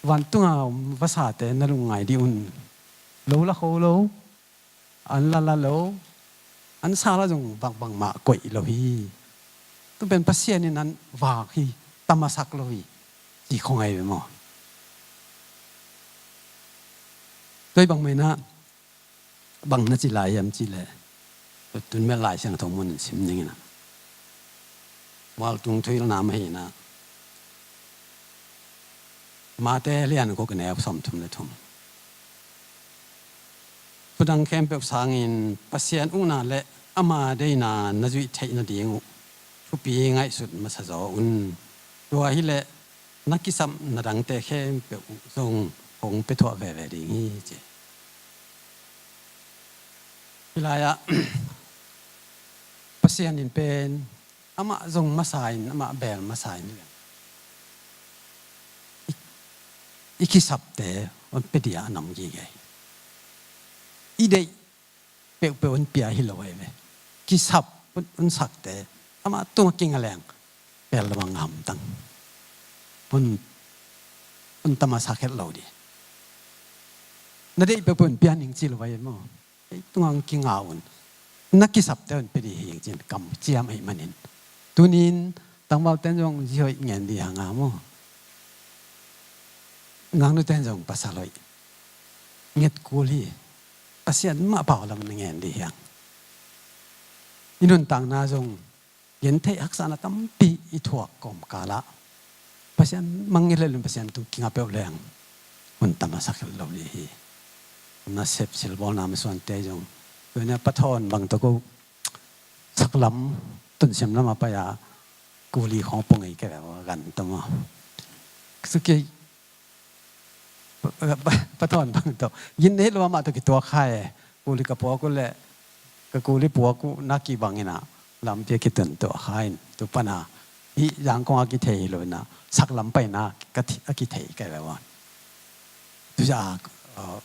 vantunga om vasate na lungngai ding un. Lo la kho lo, an la la lo, an sa la zong bang bangmah koih lo hi. Tu pen Pasian in an vak hi, tam a sak lo hi, ci khong ahi ve maw. Tua hi bangmah in ah, bang na ci lai hiam cih leh, tun mel Lai Siangtho mun in sim ning in ah, mualtung thuhilhna mah hi in ah, Mate lian guk, neu sawmthum le thum. Thu dang khempeuh sangin Pasian ukna le ama deihna na zuih theih nading uh thupi ngaihsut masa zaw un. Tua hileh na kisapna dangte khempeuh uh zong hong piathuah veve ding hi, ci. Hih lai-ah Pasian in pen amah zong masa in, amah bel masa in, i, i kisapte hong pia ding a nam gige hi. I deih peuhpeuh hong pia hi lo ahi ve. Kisap hong, hong sakte amah tungah kinga leng pel lo a ngamtang, hong, hong tam a sak het lo ding. Na deih peuhpeuh hong pia ning ci lo ahi maw. Kei tungah hong kinga un. Na kisapte hong pia ding hi ing, ci-in kamciam ahih manin, tuni-in tangvalte in zong zi hoih ngen ding hi hang a maw. Ngaknu ten zong pasal hoih nget kul hi. Pasian mah pau lam na ngen ding hi hang. I nuntakna zong gentheih haksatna tampi i thuak kawmkalah Pasian mangngilh lel in Pasian tung kinga peuh leng hong tam a sak het lo ding hi. Nasep silbawlna masuante zong, tua hi-a pathawn bang tawh ko saklam, tunsiam lam a pai-a kuli khawng pua ngei kei ve, gan tawh maw. Sukei Pa, pa, pathawn bang tawh gin nei lo, amah tawh kituak kha e. Kuli ka puak uh leh ka kuli puak uh na kibang in ah lampi a kitun tuah kha in, tu pan a hih Zangkong a kithei hi lo in ah saklam paina ka thi-, a kithei kei ve ua. Tu zah, uh,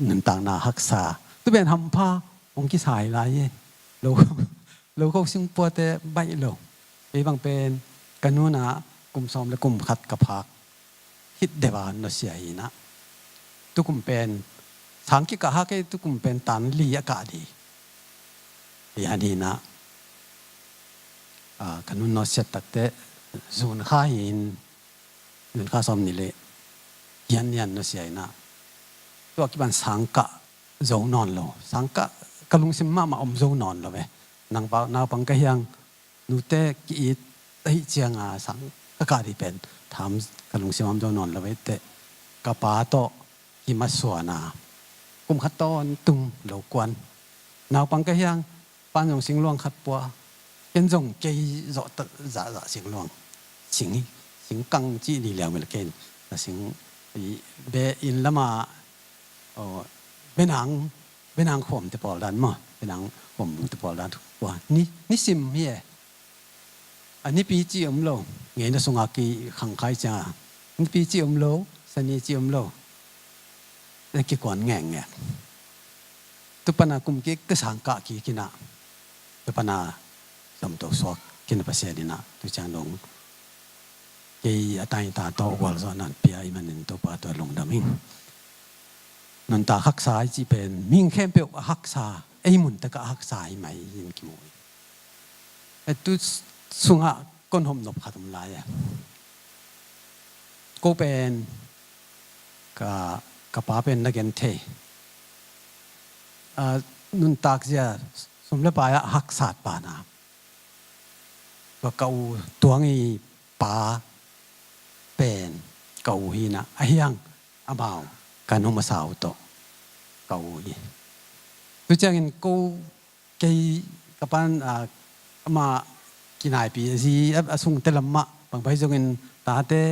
nuntakna haksa, tu pen hampha hong kisa hi lai e. Lo, lo khok singpuate baih lo. Kei bang pen ka nu in ah kum sawm le kum khat ka phak khit deuh a nusia hi in ah, tukum pen sang kikah ha kei, tukum pen tan li a kah di. Hi a ni na, ah, ka nun nusiat takteh zun kha hi in, zun kha sawm ni le kian nian nusia hi na. Tua kipan sang kah zo nawn lo. Sang kah ka lungsim mahmah om zo nawn lo ve. Nang pa, naupang ka hi hang, nute ki-it ahih cianga sang ka kah di pen tham ka lungsim om zo nawn lo ve teh. Ka pa tawh kimasuana kum khat tawntung lo kuan. Naupang ka hi hang, pan zong singluang khat pua. Ken zong kei zawh zahzah singluang. Sing, singkang cih ni liang mel ken. Ka sing, i, be inn lama, aw, benang, benang khuam te pawl dan maw, benang khuam bu te pawl dan. Tua ni, ni sim hi e. A nipi ci om lo, ngeina sunga ki khangkhai cianga. Nipi ci om lo, sani ci om lo. Na kikuan ngekngek. Tu pana kum kik te sang kah kik ina. Tu pana zomto suak kina Pasian ina. Tu ciang dong kei a taita tawh gualzawhna pia i manin Topa tua lungdam ing. Nuntak haksa i cih pen mihing khempeuh a haksa, ei mun takah a haksa hi mai in kimu hi. E tu sungah kon hom nop khat om lai e. Ko pen ka, ka pa pen na gen thei. A, nuntak zia sum le pai ah haksat pana. Tua ka u tuang i pa pen ka u hi na, a hiang amau ka nu masa uh tawh ka u hi. Tu ciangin ko kei ka pan, ah, amah kinaipi a zi a, a sungte lam mah bangbai zongin tate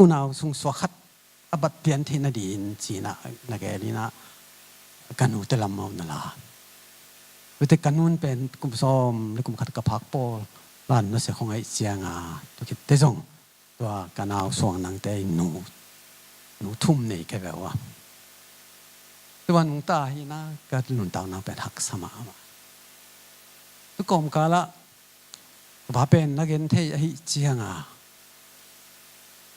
unau sung suak khat a bat pian theih nadingin cina na gel ina ka nute lam mah na la. Tute ka nun pen kum sawm le kum khat ka phak pawl lan na se khong aih cianga tu khit te zong tua ka nau suang nangte in nu, nu thum nei ka ve ua. Tua nungta hi na ka nuntak nang pen haksa mahmah. Tu kawmkal ah va pen na gen thei ahih cianga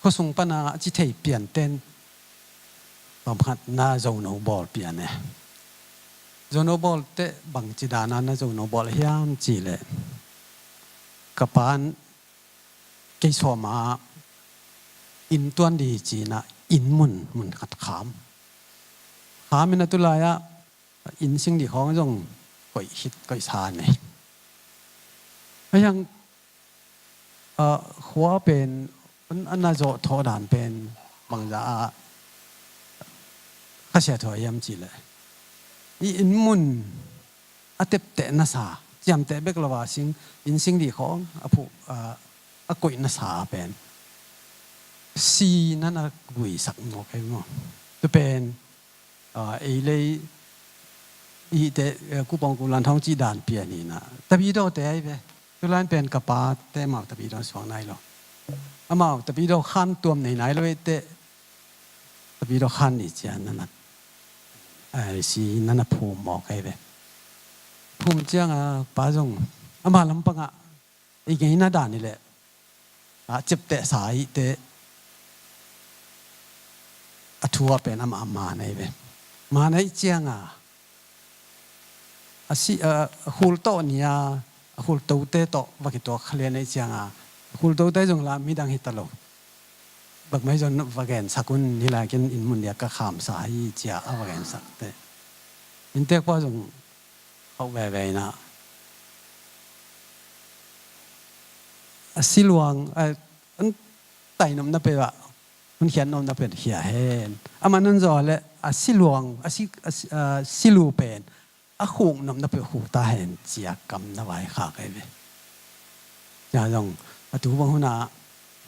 khuasung pana a ci thei pianten pamkhat na zono bawl pian e. Zono bawl teh bangci dana na zono bawl hiam cih leh ka pan kei sawma inn tuan di cina inn mun, mun khat kham. Kham ina tu lai-ah inn sing di khawng zong koih khit koih sa nei. A hiang, ah, khua pen an, an a zawh thawh dan pen bangza ah khasia thua hiam cih leh i inn mun a tepteh nasa, ciamteh bek lo a sing, inn sing di khawng a phuh, a, a koih nasa pen si nan a guisak mawk ei maw? Tu pen, a, ei lei i te, a, kupawng kulan thawng cih dan pian hi na. Tapidaw te ai ve. Tu lai pen ka pa te amau tapidaw suak nai lo. Amau tapidaw khan tuam nei nai lo ei te. Tapidaw khan ni cian nan a, ai si nan a phum mawk ei ve. Phum cianga pa zong ama lampangah i ngeina dan i leh a ciapteh sa i te a thu a pen ama a man ei ve. Man ei cianga a si, a, a khul tawh nia, a khul tote tawh va kituak khalian ei cianga a khul tote zong la midang hi ta lo. Bangmai zong va gensak un ni lai kin inn mun dia ka khamsa hi cia a va gensak te. Inntek pa zong hauh veve ina a siluang, a, an tai nopna pe ah hun khiat nopna pen khia hen. Amah nan zaw le a siluang, a si, a si, a silu pen a khuk nopna peuh khuk ta hen cia kam na vai khak ei ve. Cia zong a tu bang hunah,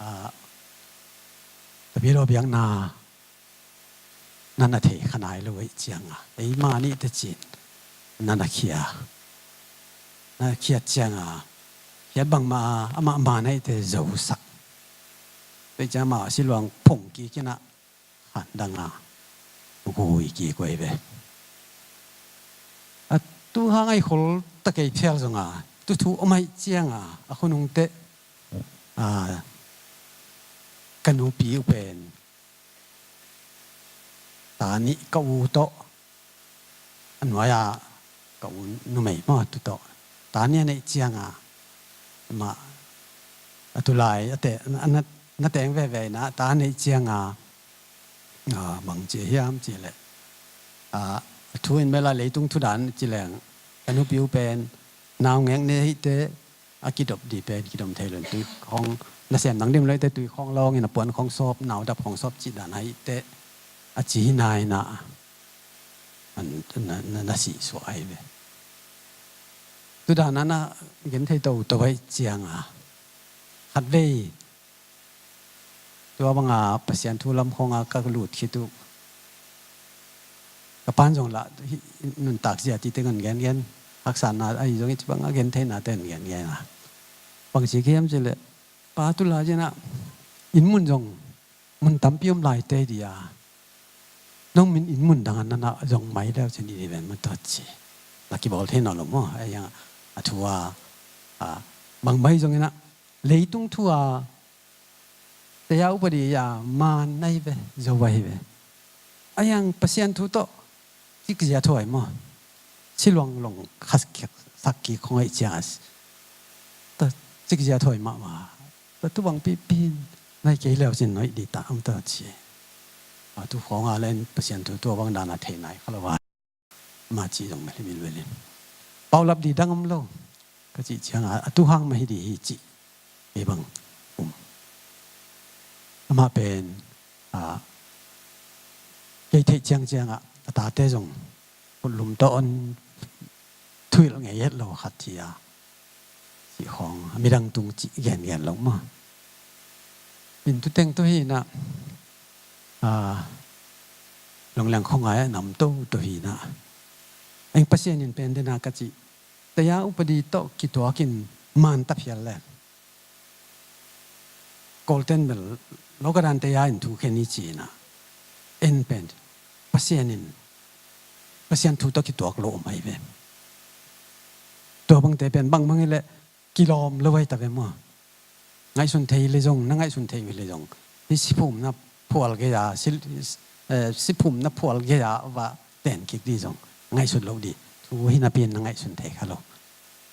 a, tapidaw biakna nan a thei kha nai lo ei cianga ei ma nih te cin nan a khia, nan a khiat cianga khiat bangmah a amah ma nih te zosak. Tei ciang amah a siluang phung kik ina khan danga gui kik uh ei ve. A tu hang a i khol ta kei phial zonga tu thu om aih cianga a khunung teh, a, ka nupi uh pen ta nih ka u tawh, a nuai-ah ka u numei maw, tu tawh ta nih a neih cianga, mah a tulai a te, a na, na teng veve inah ta neih cianga, a, bang ci hiam cih leh, a, a thu in mela leitung thu dan ci leng, ka nupi uh pen naungek ne hi teh, a kidop di pen kidom thei lo in, tui khawng, nasem dang dim lo hi teh, tui khawng lawng in a puan khawng sawp, nau dap khawng sawp cih dan hi teh, a ci hi na inah, an, na, na, na sihsuah ahi ve. Tu dan a na gen thei toto ahi cianga, khatvei tua banga Pasian thu lam khawnga ka lut khit uh, ka pan zong lah hih nuntak zia tite ngan gengen, haksatna ahi zong hih ci banga gen theinate ngan gengen a. Bang ci hiam cih leh, pa tu lai cianah inn mun zong mun tampi om lai tei dia, nong min inn mun dang a na na zong mai leu cin i ven mun tawh ci. La kibawl thei nawn lo maw? Ahi hang a thu a, a, bang mai zong inah leitung thu a teya upadi ya man ahi ve, zo ahi ve. Ahi hang Pasian thu tawh cikzia thuai maw? Siluang long khasak kik khong ahi cianga, ta cikzia thuai mahmah. Ta tu bang pipin nai kei leu cin noih di ta am ta ci. A tu khawng a len Pasian thu tua bang dana thei nai kha lo va. Ma ci zong mel hi milbel in, paulap di dang om lo ka cih cianga, a tu hang mah hi di hi cih kei bang um. Amah pen, a, kei theih ciangciangah a tate zong kutlum tawh on thuhilh ngei het lo khat hi a, cih khawng a midang tung cih gengen lo maw? Min tuteng tawh hi inah, a, longleng khawngai a nam toto hi inah, eng Pasian in pen dena ka cih, teya upadi tawh kituakin man ta phial le Kawlten bel lo ka dan teya in thu khen hi ci inah, en pen Pasian in, Pasian thu tawh kituak lo om ahi ve. Tua bangte pen bangmang hi leh kilawm lo ahi ta ve maw? Ngaihsun thei le zong, na ngaihsun thei uh le zong, hi siphumna phual gei-a, si, eh, siphumna phual gei-a va ten kik di zong ngaihsut lo di. Thu hi napi in na ngaihsun thei kha lo.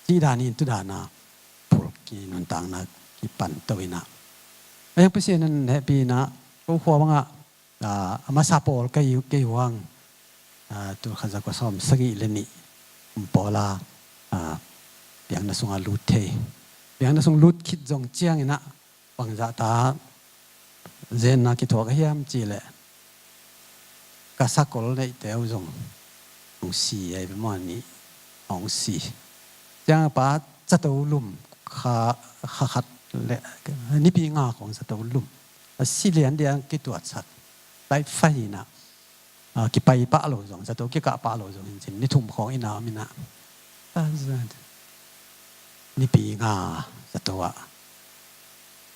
Cih dan in tu dana phul kinuntakna kipan to inah, a yang Pasian in hehpih inah, ko khua bangah, a, a masa pawl kei, kei huang, a, tul khat za kua sawm sagih le nih kum pawla, a, biakna sunga lut thei. Biakna sung lut khit zong cianginah bangzah ta zenna kithuak a hiam cih leh, ka sakol neihte uh zong hong si ahi ve maw, nih hong si. Ciang a pa zato lum kha, kha khat le nipi nga khawng zato lum. A si lian dia kituatsak. Laifai inah, a, kipai pah lo zong, zato kikah pah lo zong in cin, ni thum khawng inah om inah. A, za, nipi nga zato ah,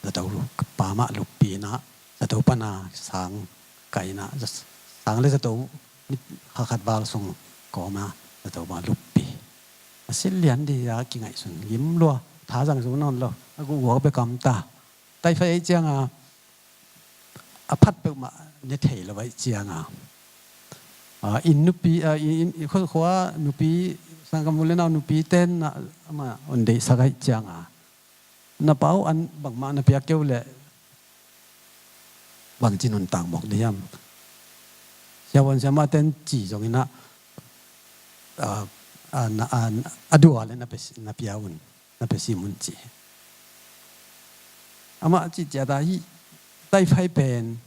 zato lu, pa mah luppi inah, zato pana sang kai inah, za, sang le zato, ni, kha khat val sung kawma zato mah luppi. A si lian dia kingaihsun gim lua, tha zang zo nawn lo, a guh guak bek a om ta. Taifai ahi cianga, a phat peuhmah ne thei lo ahi cianga, a, inn nupi, a, inn, inn, khua, khua nupi, sangkam u le nau nupi ten na, amah hong deihsak ahi cianga, na pa uh an bangmah na piak keu leh bangci nuntak mawk di hiam? Siavuan siamah ten ci zong inah, a, a, na, a, a dua le na pe, na pia un, na pe sim un ci. Amah cih ciat a hih Taifai pen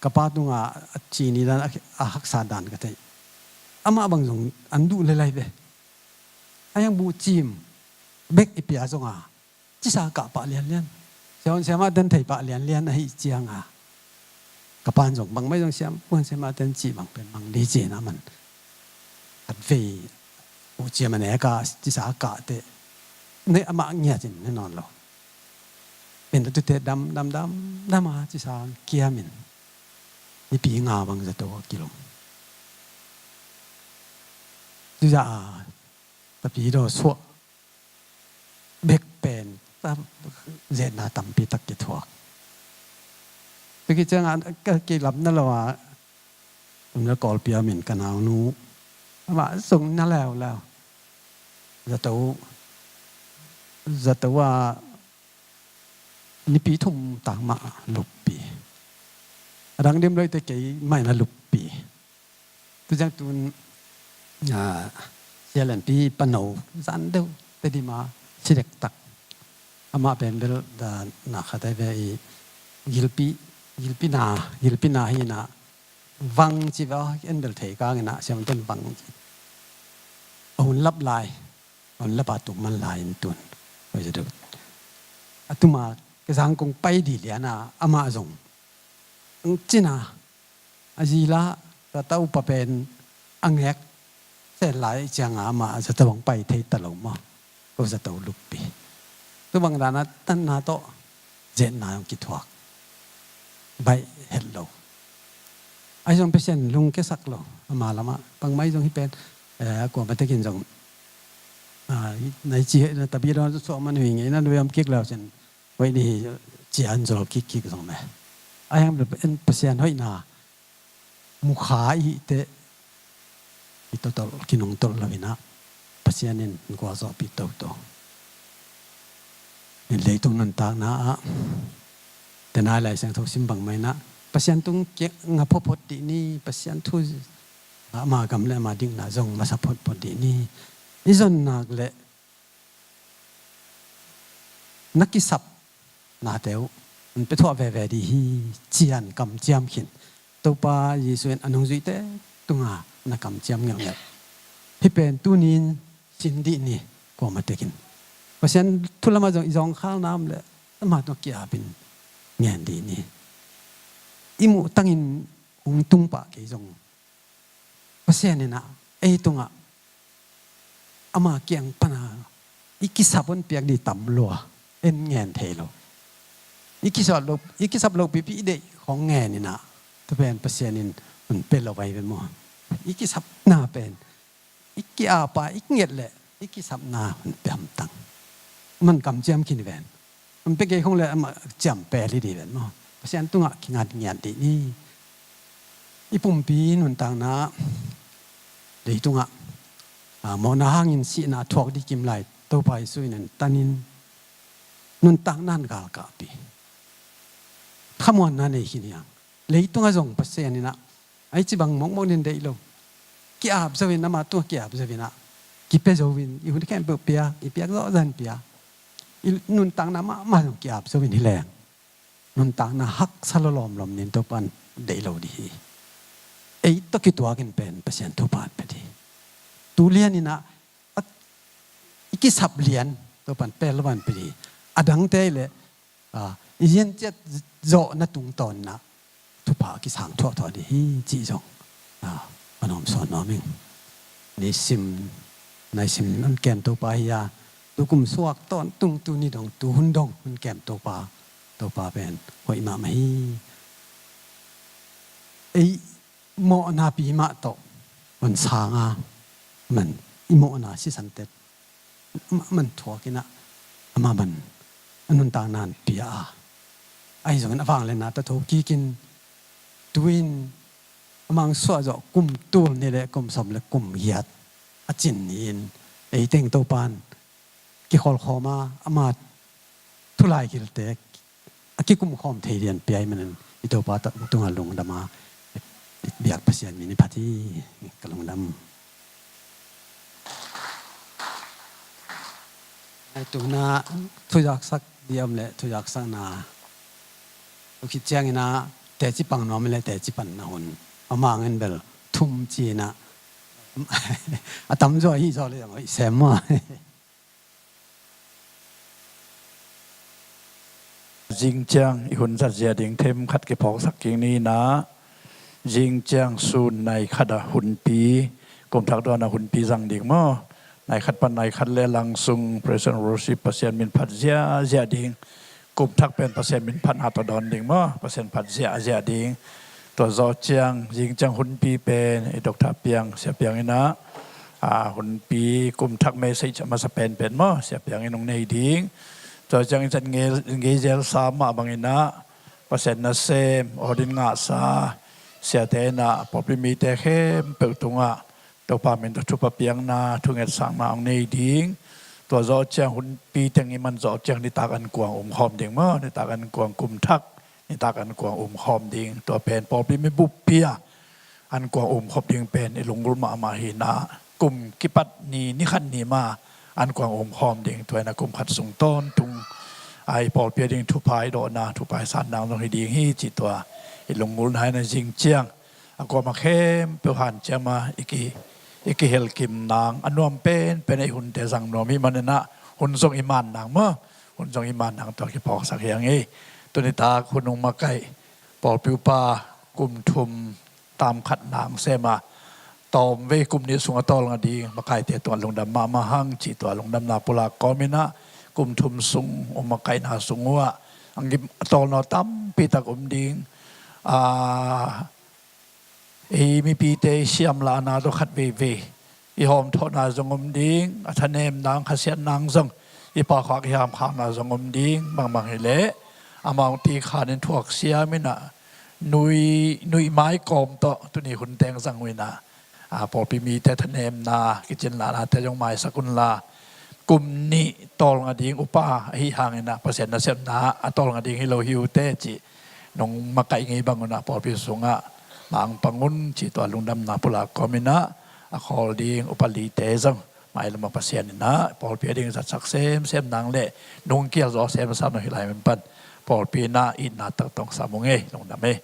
ka pa tungah a ci ni dan a, a haksa dan ka theih. Amah bang zong an duh le lai ve. A yang buh cim bek i pia zonga, cisa kah pah lianlian. Siavuan siamah ten thei pah lianlian ahi cianga, ka pan zong bangmai zong siam, puan siamah ten cih bang pen mang di cina man. Khatvei uh ciam a neka cisa kah teh, ne amah ngiat in ne nawn lo. Pen tute dam, dam, dam, dam a cisa kiam in, nipi nga bang zato a kilom. Cisa a tapi daw suah bek pen tam, zetna tampi tak kithuak. Tuki cianga ka kilamna lo a, Kum le Kawlpi a min ka naunu. Amah zong na leuleu. Zato, zato a nipi thum tak mah luppi. A dang dim loite kei mah in a luppi. Tu ciang tun, ah, Sia Lianpi pano zan deuh Tedim a si dektak. Amah pen bel da na khat ai ve i gilpi, gilpi na, gilpi na hi na vang ci ve aw, en bel thei kang in a siam ten vang ci. A hun lap lai, a hun lap a tuk man lai in tun. Oi, za deuh. A tuma ka zang kong pai di lian a, amah zong ang cina a zi la, ka taupa pen a ngek sen lai cianga amah a zata bang pai thei ta lo maw. Ko zato luppi. Tu bang dana tanna tawh zetna zong kithuak. Baih het lo. Ahi zong Pasian lungkiasak lo. Ama lama bangmah ahi zong hi pen, eh, a kuama tekin zong, ah, nai ci na tabi dawn suah man hui ngei na nuam kik lau cin. Hoih ni hi cian zol kikkik zong me. A hiang en Pasian hoihna mukha i hihte i totol kinungtolh lo inah Pasian in gualzawhpih toto. In leitung nuntakna ah tenai Lai Siangtho sim bangmah inah Pasian tung kiang a photphot dih ni, Pasian thu ama gam le ama dikna zong masa photphot dih ni. I zon nak le na kisapnate uh hun pe thuah veve dih hi, cian kamciam khin. Topa Jesu in a nungzuite tunga na kamciam ngelhngelh. Hih pen tunin sin dih ni, kuama tekin. Pasian thu lamah zong i zawngkhal nam le amah tungah ki-apin ngen dih ni. I muh tangin hong tung pah kei zong Pasian inah ei tungah ama kiang pana i kisap hon piak dih tam lua, en ngen thei lo. I kisap lo, i kisap lo pipi i deih khong ngen inah tu pen Pasian in hon pe lo vai ve maw. I kisapna pen i ki-apa i nget le i kisapna hon pe hamtang. Man kamciam khin ven. Hon pe kei khong le amah ciam pel hi dih ven maw. Pasian tungah kingat ngiat dih ni. I pumpi nuntakna leitungah, ah, mawhna hangin sihna thuak dih kim lai Topa Jesu in hon tanin nuntakna hon galkahpih. Khamuanna nei khin hiang. Leitungah zong Pasian inah ai ci bang mokmok nin deih lo. Ki-ap zo in, amah tungah ki-ap zo inah kipia zo in i hun khempeuh pia, i piak zawh zan pia. I nuntakna mahmah zong ki-ap zo in hi leng nuntakna haksa lo lawmlawm nin Topa in deih lo dih hi. Ei tawh kituakin pen Pasian thupha hon pe dih. Tu lian inah a, i kisap lian Topa in pe lo hon pe dih. A dangte le, ah, i zianciat zawhna tungtawn inah thupha a kisang thuahthuah dih hi cih zong, ah, a nuam sawn nuam ing. Nisim naisim hon kem Topa hi a, tu kum suak tawntung tu ni dong tu hun dong hon kem Topa, Topa pen hoih mahmah hi. Ei mawhna pi mah tawh hon sang a, man i mawhna sisan tet amah man thuak inah amah man a nuntakna hon pia a, ahi zongin a vangliatna tawh tho kikin tu-in amah hong suah zawh kum tul nih le kum sawm le kum giat a cin ni-in ei teng Topa in kikholhkhawm a, ama thu laigilte a kikumkhawm thei lian pia ahih manin i Topa tungah lungdam a, i biak Pasian min i phat hi. Ka lungdam. Ai, tu-in ah thuzaksak ding om leh thuzaksakna tu khit ciangin ah teci pang nuam leh teci panna hun, a mangin bel thum ci-in ah a tamzaw hi zaw leh zong hoih sem maw? Zingciang i hun zat zia ding themkhat kiphawksak kik ni-in ah, zingciang sun nai khat ah hunpi, kum thak dawn ah hunpi zang ding maw? Nai khat pan nai khat le lang sung praise and worship Pasian min phat ziazia ding. Kum thak pen Pasian min phatna tawh dawn ding maw? Pasian phat ziazia ding. Tua zawh ciang, zingciang hunpi pen i Doctor Piang, Sia Piang in ah, a, hunpi kum thak message a masa penpen maw, Sia Piang in hong nei ding. Tua ciang i zat ngei, ngei zelsa mah bangin ah Pasian nasem, awdin ngahsa, siate in ah pawlpi mite khempeuh tungah Topa min tawh thupha piakna, thungetsakna hong nei ding. Tua zawh ciang hunpi teng i man zawh ciang nitak ankuang umkhawm ding maw, nitak ankuang kum thak, nitak ankuang umkhawm ding. Tua pen pawlpi mi buppi a ankuang umkhop ding pen i lunggulh mahmah hi in ah, kum kipat ni, ni khat ni mah ankuang umkhawm ding. Tua in ah kum khat sung tawntung a i pawlpi a ding thupha i dawhna, thupha i san nang zong hi ding hi cih tua i lunggulhna hi in ah, zing ciang a kuamah khempeuh hanciam a i ki, i kihel kim nang, a nuam penpen a i hunte zang nuam i hih man in ah, hun zong i man nang maw, hun zong i man nang, tua kiphawksak hi hang ei. Tuni tak hun hong makaih pawlpi upa kum thum tam khat nang sem a, tawmvei kum nih sung a tawlnga ding makaite tungah lungdam mahmah hang cih tua lungdamna pulak kawm in ah, kum thum sung hong makaihna sung uh ah a ngim a tawlna uh tampi tak om ding. A, i mipite i siamlahna tawh khat veivei i hawmthawhna zong om ding, a thanemna, khasiatna zong, i pahkhuak i hamkhauna zong om ding. Bangbang hi leh amau ti khan in thuak siam in ah, nui, nuih mai kawm tawh tuni hun teng zang uh in ah, a, pawlpi mite thanemna, kicinlahnate zong maisak unla, kum nih tawlnga ding upa ahi hang in ah Pasian nasepna a tawlnga ding hi lo hi uh teh cih nong makaih ngei bang un ah pawlpi sungah mangpang un cih tua lungdamna pulak kawm in ah, a khawl ding upa lite zong mailam ah Pasian in ah pawlpi a ding zatsak semsem nang le nungkial zaw semsam nang hi lai man pan pawlpi in ah itna tak tawh sam ung ei. Lungdam ei.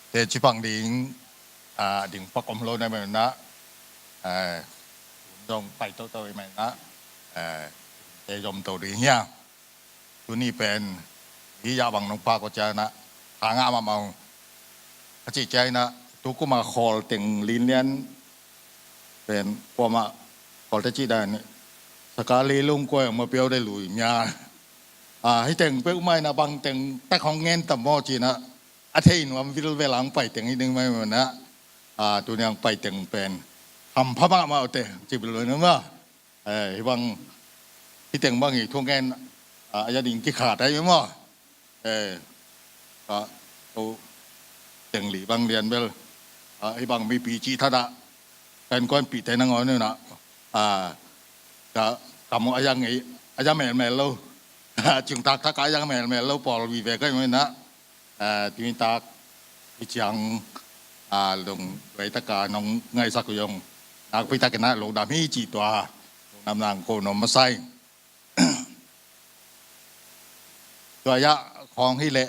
Teci pang ding, a, ding pak om lo na mai na, a, dong pai to to mai na, a, te zom to ding hia. Tuni pen hi ya bang nong pak ko ciang na, ha nga ma mau. A ci ciang na, tu kuma khol teng lin lian pen kuama khol te ci dan, saka li lung kua ma piau de lui mia. A, hi teng pe umai na bang teng tak hong ngen tam mo ci na, a thei nuam vilvel ang pai teng hi ding mai na, a, tuni ang pai teng pen hampha mahmah uh teh ci bil na ma. Eh, hi bang, hi teng bang hi thungen, a, a ya ding kikhat ai ma. Eh, ka, ko, teng li bang lian bel, a, hi bang mipi ci thada, kan kuan pi te nang on na, a, ka, ka mo a ya ngei, a ya mel mel lo, a, ciung tak tak a ya mel mel lo, pawl vi ve kai mai na. A, tuni tak hi ciang, a, lung vei taka nong ngaihsak uh zong nakpi takin a lungdam hi ci tua, lungdam nang ko nom masai. Tua ya khong hi leh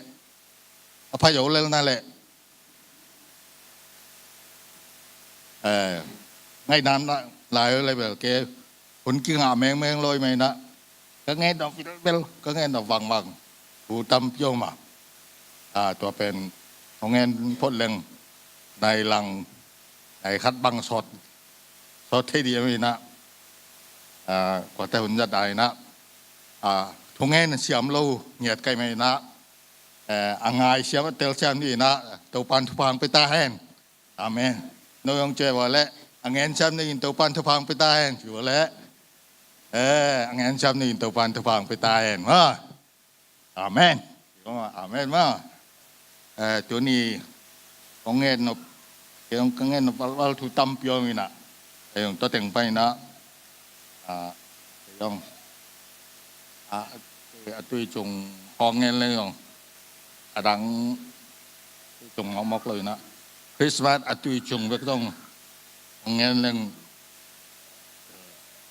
a pha yo lel na leh, eh, ngaihdan lai lai bel ke hun kingah mengmeng loi mai na. Ka ngen dawh vilvel, ka ngen dawh vangvang. Thu tampi om a. A, tua pen hong ngen phot leng nai lang, nai khat bang sawt, sawt thei dih mai na. A, kuate hun zat ai na. A, thu ngen siam lo ngiat kai mai na. Eh, a ngai siam a tel siam dih na. Topan thupha hong pia ta hen. Amen. No yong cia vua leh, a ngen siam dih in Topan thupha hong pia ta hen ci vua leh. Eh, a ngen siam dih in Topan thupha hong pia ta hen. Ha. Amen. Amen ma. Eh, tuni kong ngen nop, kong ngen nop valval thu tampi om ina. Eh, yong to teng pai na. A, yong. A, a tui cung hong ngen leng yong. A dang tui cung hong mok lo ina. Christmas a tui cung bek dong hong ngen leng.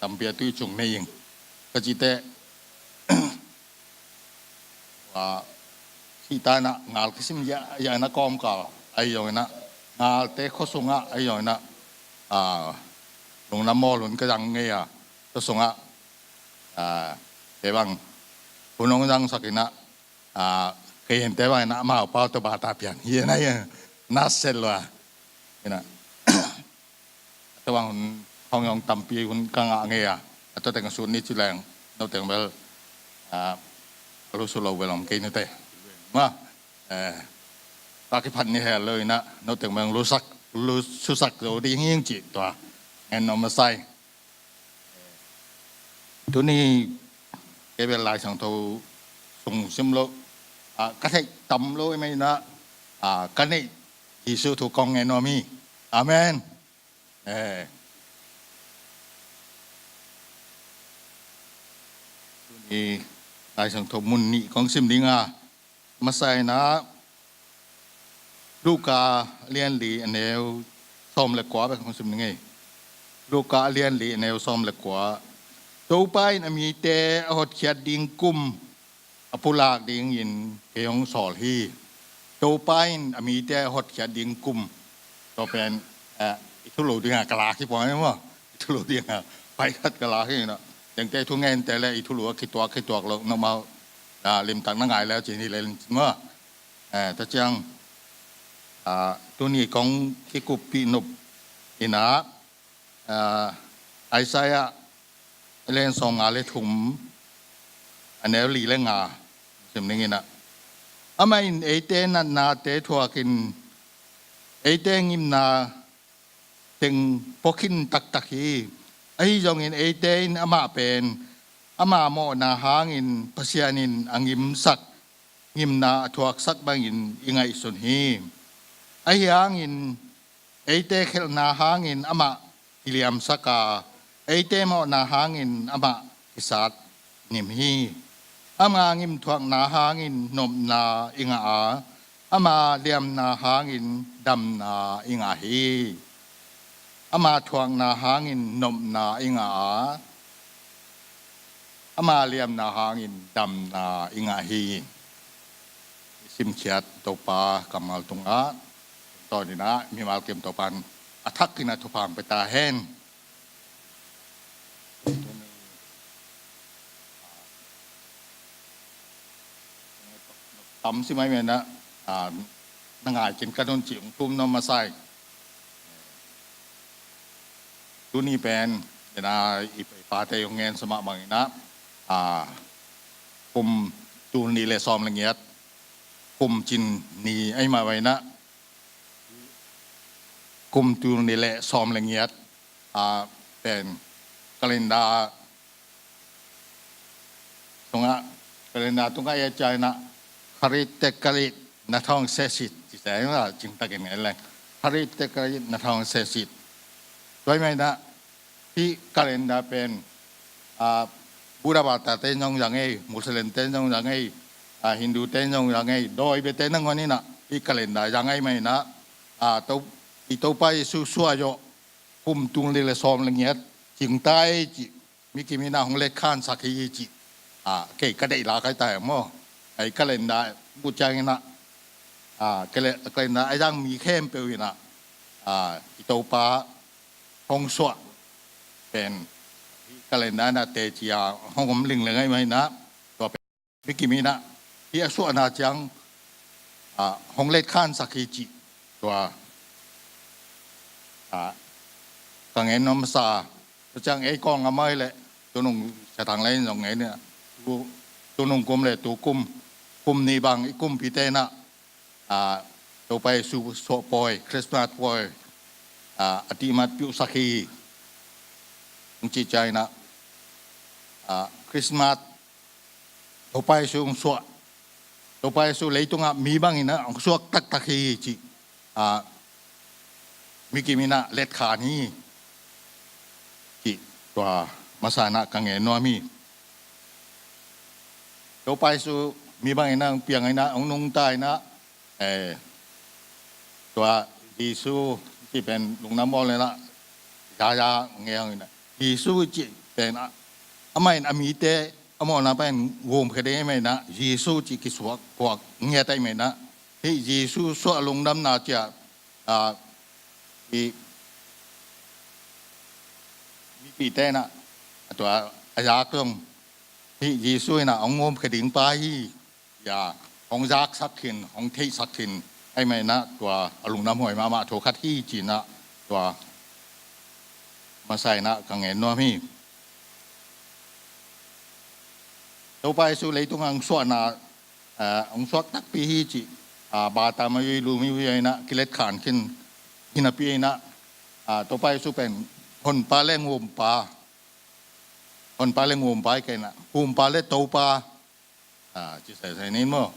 Tampi a tui cung nei ing. Ka ci te, a, hih ta ina ngal kisim ya, ya ina kawmkal. Ai yong ina ngalte khua sungah, ai yong ina, a, lungna mawl hun ka zang ngei a. Khua sungah, a, te bang hun hong zangsak ina, a, kei hente bang ina amau pau to bata pian hi ina, hi ina, na sel lua ina. Te bang hun hong yong tampi hun ka ngah ngei a. Tua teng a sut ni ci leng, no teng bel a lu su lo bel om kei ni te. Ma, eh, ta kiphat ni hel lo ina, no teng bel lu sak, lu su sak lo ding hing ci tua ngen no masai. Tuni kei bel Lai Siangtho sung sim lo, a, ka theih tam lo i mai na, a, ka neih Jesu thu kong ngen nuam hi. Amen. Eh. Tuni Lai Siangtho mun nih kong sim ding a, masa ina Luka a lian li a neu sawm le kua bek hong sim ni ngei. Luka a lian li a neu sawm le kua. Topa in a mite a hotkhiat ding kum a pulak dingin kei hong sawl hi. Topa in a mite a hotkhiat ding kum. Tua pen, eh, i thulu ding a ka lak hi puang hi maw. I thulu ding a pai khat ka lak hi na. Tengte thu ngen te le i thulu a kituak kituak lo na mau, ah, limtak na ngai le cin hi le maw. Eh, ta ciang, ah, tuni kong kikuppih nop ina, ah, Isaiah a lian sawm nga le thum a neu li le nga sim ning ina. Amah in eite natnate thuakin eite ngimna teng pua khin taktak hi. Ahi zongin eite in amah pen ama mawhna hangin Pasian in a ngimsak, ngimna a thuaksak bangin i ngaihsun hi. Ahi hangin eite khelhna hangin amah kiliamsak a, eite mawhna hangin amah kisat nim hi. Ama ngimthuakna hangin nopna i ngah a, ama liamna hangin damna i ngah hi. Ama thuakna hangin nopna i ngah a, ama liamna hangin damna i ngah hi. I simkhiat Topa kammal tungah, tawninah mimal kim Topan a thakin a thupha hong pia ta hen. Tam si mai mena, ah, na ngai kin ka nun ci ung tum no masai. Tuni pen, ina i pate ung ngen sama bangina, ah, kum tul ni le sawm le ngiat, kum cin ni ai ma baina, kum tul ni le sawm le ngiat, ah, pen, kalenda, tunga, kalenda tunga ia China, Kharit te Kharit na thong sesit, ci sa, cing takin ngai leng. Kharit te Kharit na thong sesit. Tua i mai na, hi kalenda pen, ah, Buddha bata te zong zang ei, Muslim te zong zang ei, ah, Hindu te zong zang ei, dawi bia te nangawn ina, hi kalenda zang ei mai na, ah, to, i Topa Jesu suah zawh, kum tul ni le sawm le ngiat, cing ta ei ci, mi kim ina hong let khan sak hi ci. Ah, kei ka deih la kai ta maw. Ai kalenda, bu ciang ina. Ah, kale-, kalenda, ai zang mi khempeuh ina. Ah, i Topa hong suah pen kalenda na te cia hong om ling le ngai mai na. Tua pen mi kim ina hi a suahna ciang, ah, hong let khan sak hi ci. Tua, ah, ka ngen nuam sa. Tua ciang ei kong a mai le, tunung sa thang le zong ngen ina. Tu, tunung kum le tu kum, kum ni bang i kum pi te na. Ah, Topa Jesu suah pawi, Christmas pawi, ah, a tihmat piuhsak hi. Hong ci ciang ina, ah, Christmas, Topa Jesu hong suah, Topa Jesu leitungah mi bangin ah hong suak taktak hi ci. Ah, mi kim ina let khan hi ci. Tua masa na ka ngen nuam hi. Topa Jesu mi bangin ah hong piang ina, hong nungta ina, eh, tua Jesu ci pen lungdam bawl ina, ya ya nge hong ina. Jesu ci pen a, amah in a mite a mawhna pen gum khe ding mai na, Jesu ci kisuak kuak ngiat ai mai na. Hi Jesu suah lungdamna cia, ah, i mipi te na, a tua a yak zong hi Jesu ina hong gum khe ding pa hi. Ya, hong zaksak khin, hong theihsak khin, ai mai na tua a lungdam huai mahmah thu khat hi ci na tua masa ina ka ngen nuam hi. Topa Jesu leitung ah hong suahna, ah, hong suak takpi hi cih, ah, bata ma yui lu mi yui inah kilet khan khin hinapi inah, ah, Topa Jesu pen Honpa le Ngumpa, Honpa le Ngumpa i kei inah Ngumpa le Topa, ah, ci saisai nin maw.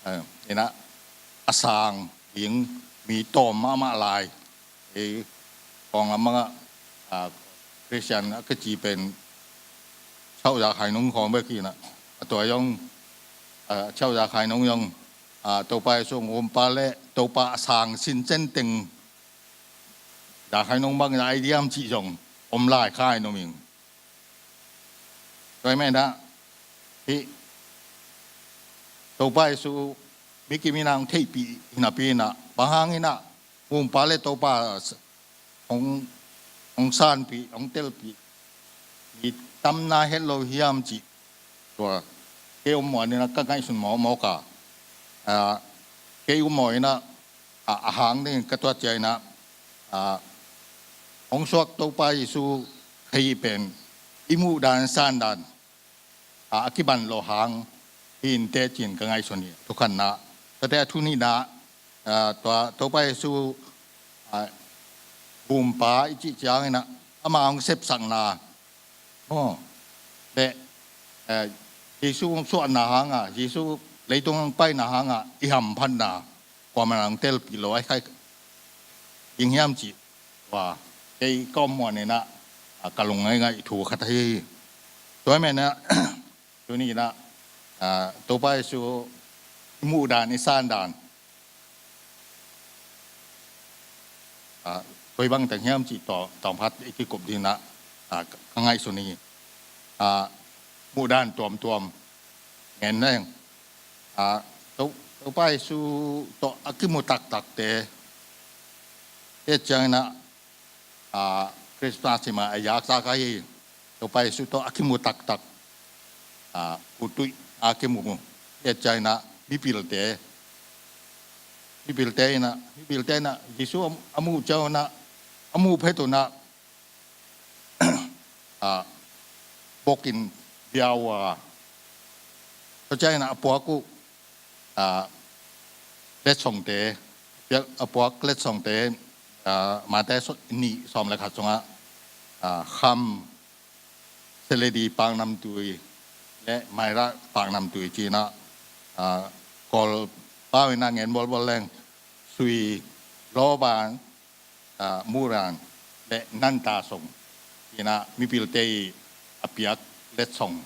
Ah, inah a sang ding mi tawm mahmah lai. Ei kawng lam bangah, ah, Christian a kici pen Chau Za Khai Nung khawng bek hi inah a tua zong, ah, Chau Za Khai Nung zong, ah, Topa Jesu Ngumpa le Topa a sang sincen teng Za Khai Nung bang zai diam cih zong om lai khai nuam ing. Tua hi menah hih Topa Jesu mi kim inah hong theihpih hinapi inah bang hang inah Ngumpa le Topa hong, hong sanpih, hong telpih mi tamna het lo hiam cih tua kei om maw inah ka ngaihsun mawkmawk a, ah, kei om maw inah, ah, a hang ding ka tuat ciang inah, ah, hong suak Topa Jesu hei pen i muhdan sandan, ah, a kiban lo hang hi inteh cin ka ngaihsun hi. Thukhanna, tate a thu nihna, ah, tua Topa Jesu, ah, Ngumpa i cih ciang inah ama hong sepsakna, aw, le, eh, Jesu hong suahna hangah, Jesu leitung hong paina hangah i hamphatna kuamah in hong telpih lo a khai ding hiam cih tua kei ka om muan inah, ah, ka lung ngaingai thu khat ahi hi. Tua hi menah tuni inah, ah, Topa Jesu i muhdan i sandan, ah, koi bang teng hiam cih tua tawm khat i kikup ding inah, ah, ka ngaihsun hi. Ah, muhdan tuamtuam ngen leng, ah, To, Topa Jesu tawh a kimu taktakte, tua ciang inah, ah, Christmas hi mah a yak sa ka hi. Topa Jesu tawh a kimu taktak, ah, kutuih a kimu, tua ciang inah mipilte, mipilte inah, mipilte inah Jesu a, a muh ciang inah, a muh phet un ah, ah, bokin bia uh a, tua ciang inah a puak uh, ah, letsongte, a puak letsongte, ah, Mate nih sawm le khat sungah, ah, kham, seledi paknamtui le maira paknamtui ci inah, ah, Kawl pau inah ngen bawlbawl leng sui, lawban, ah, muran le nanta song ci inah mipilte i a piak letsong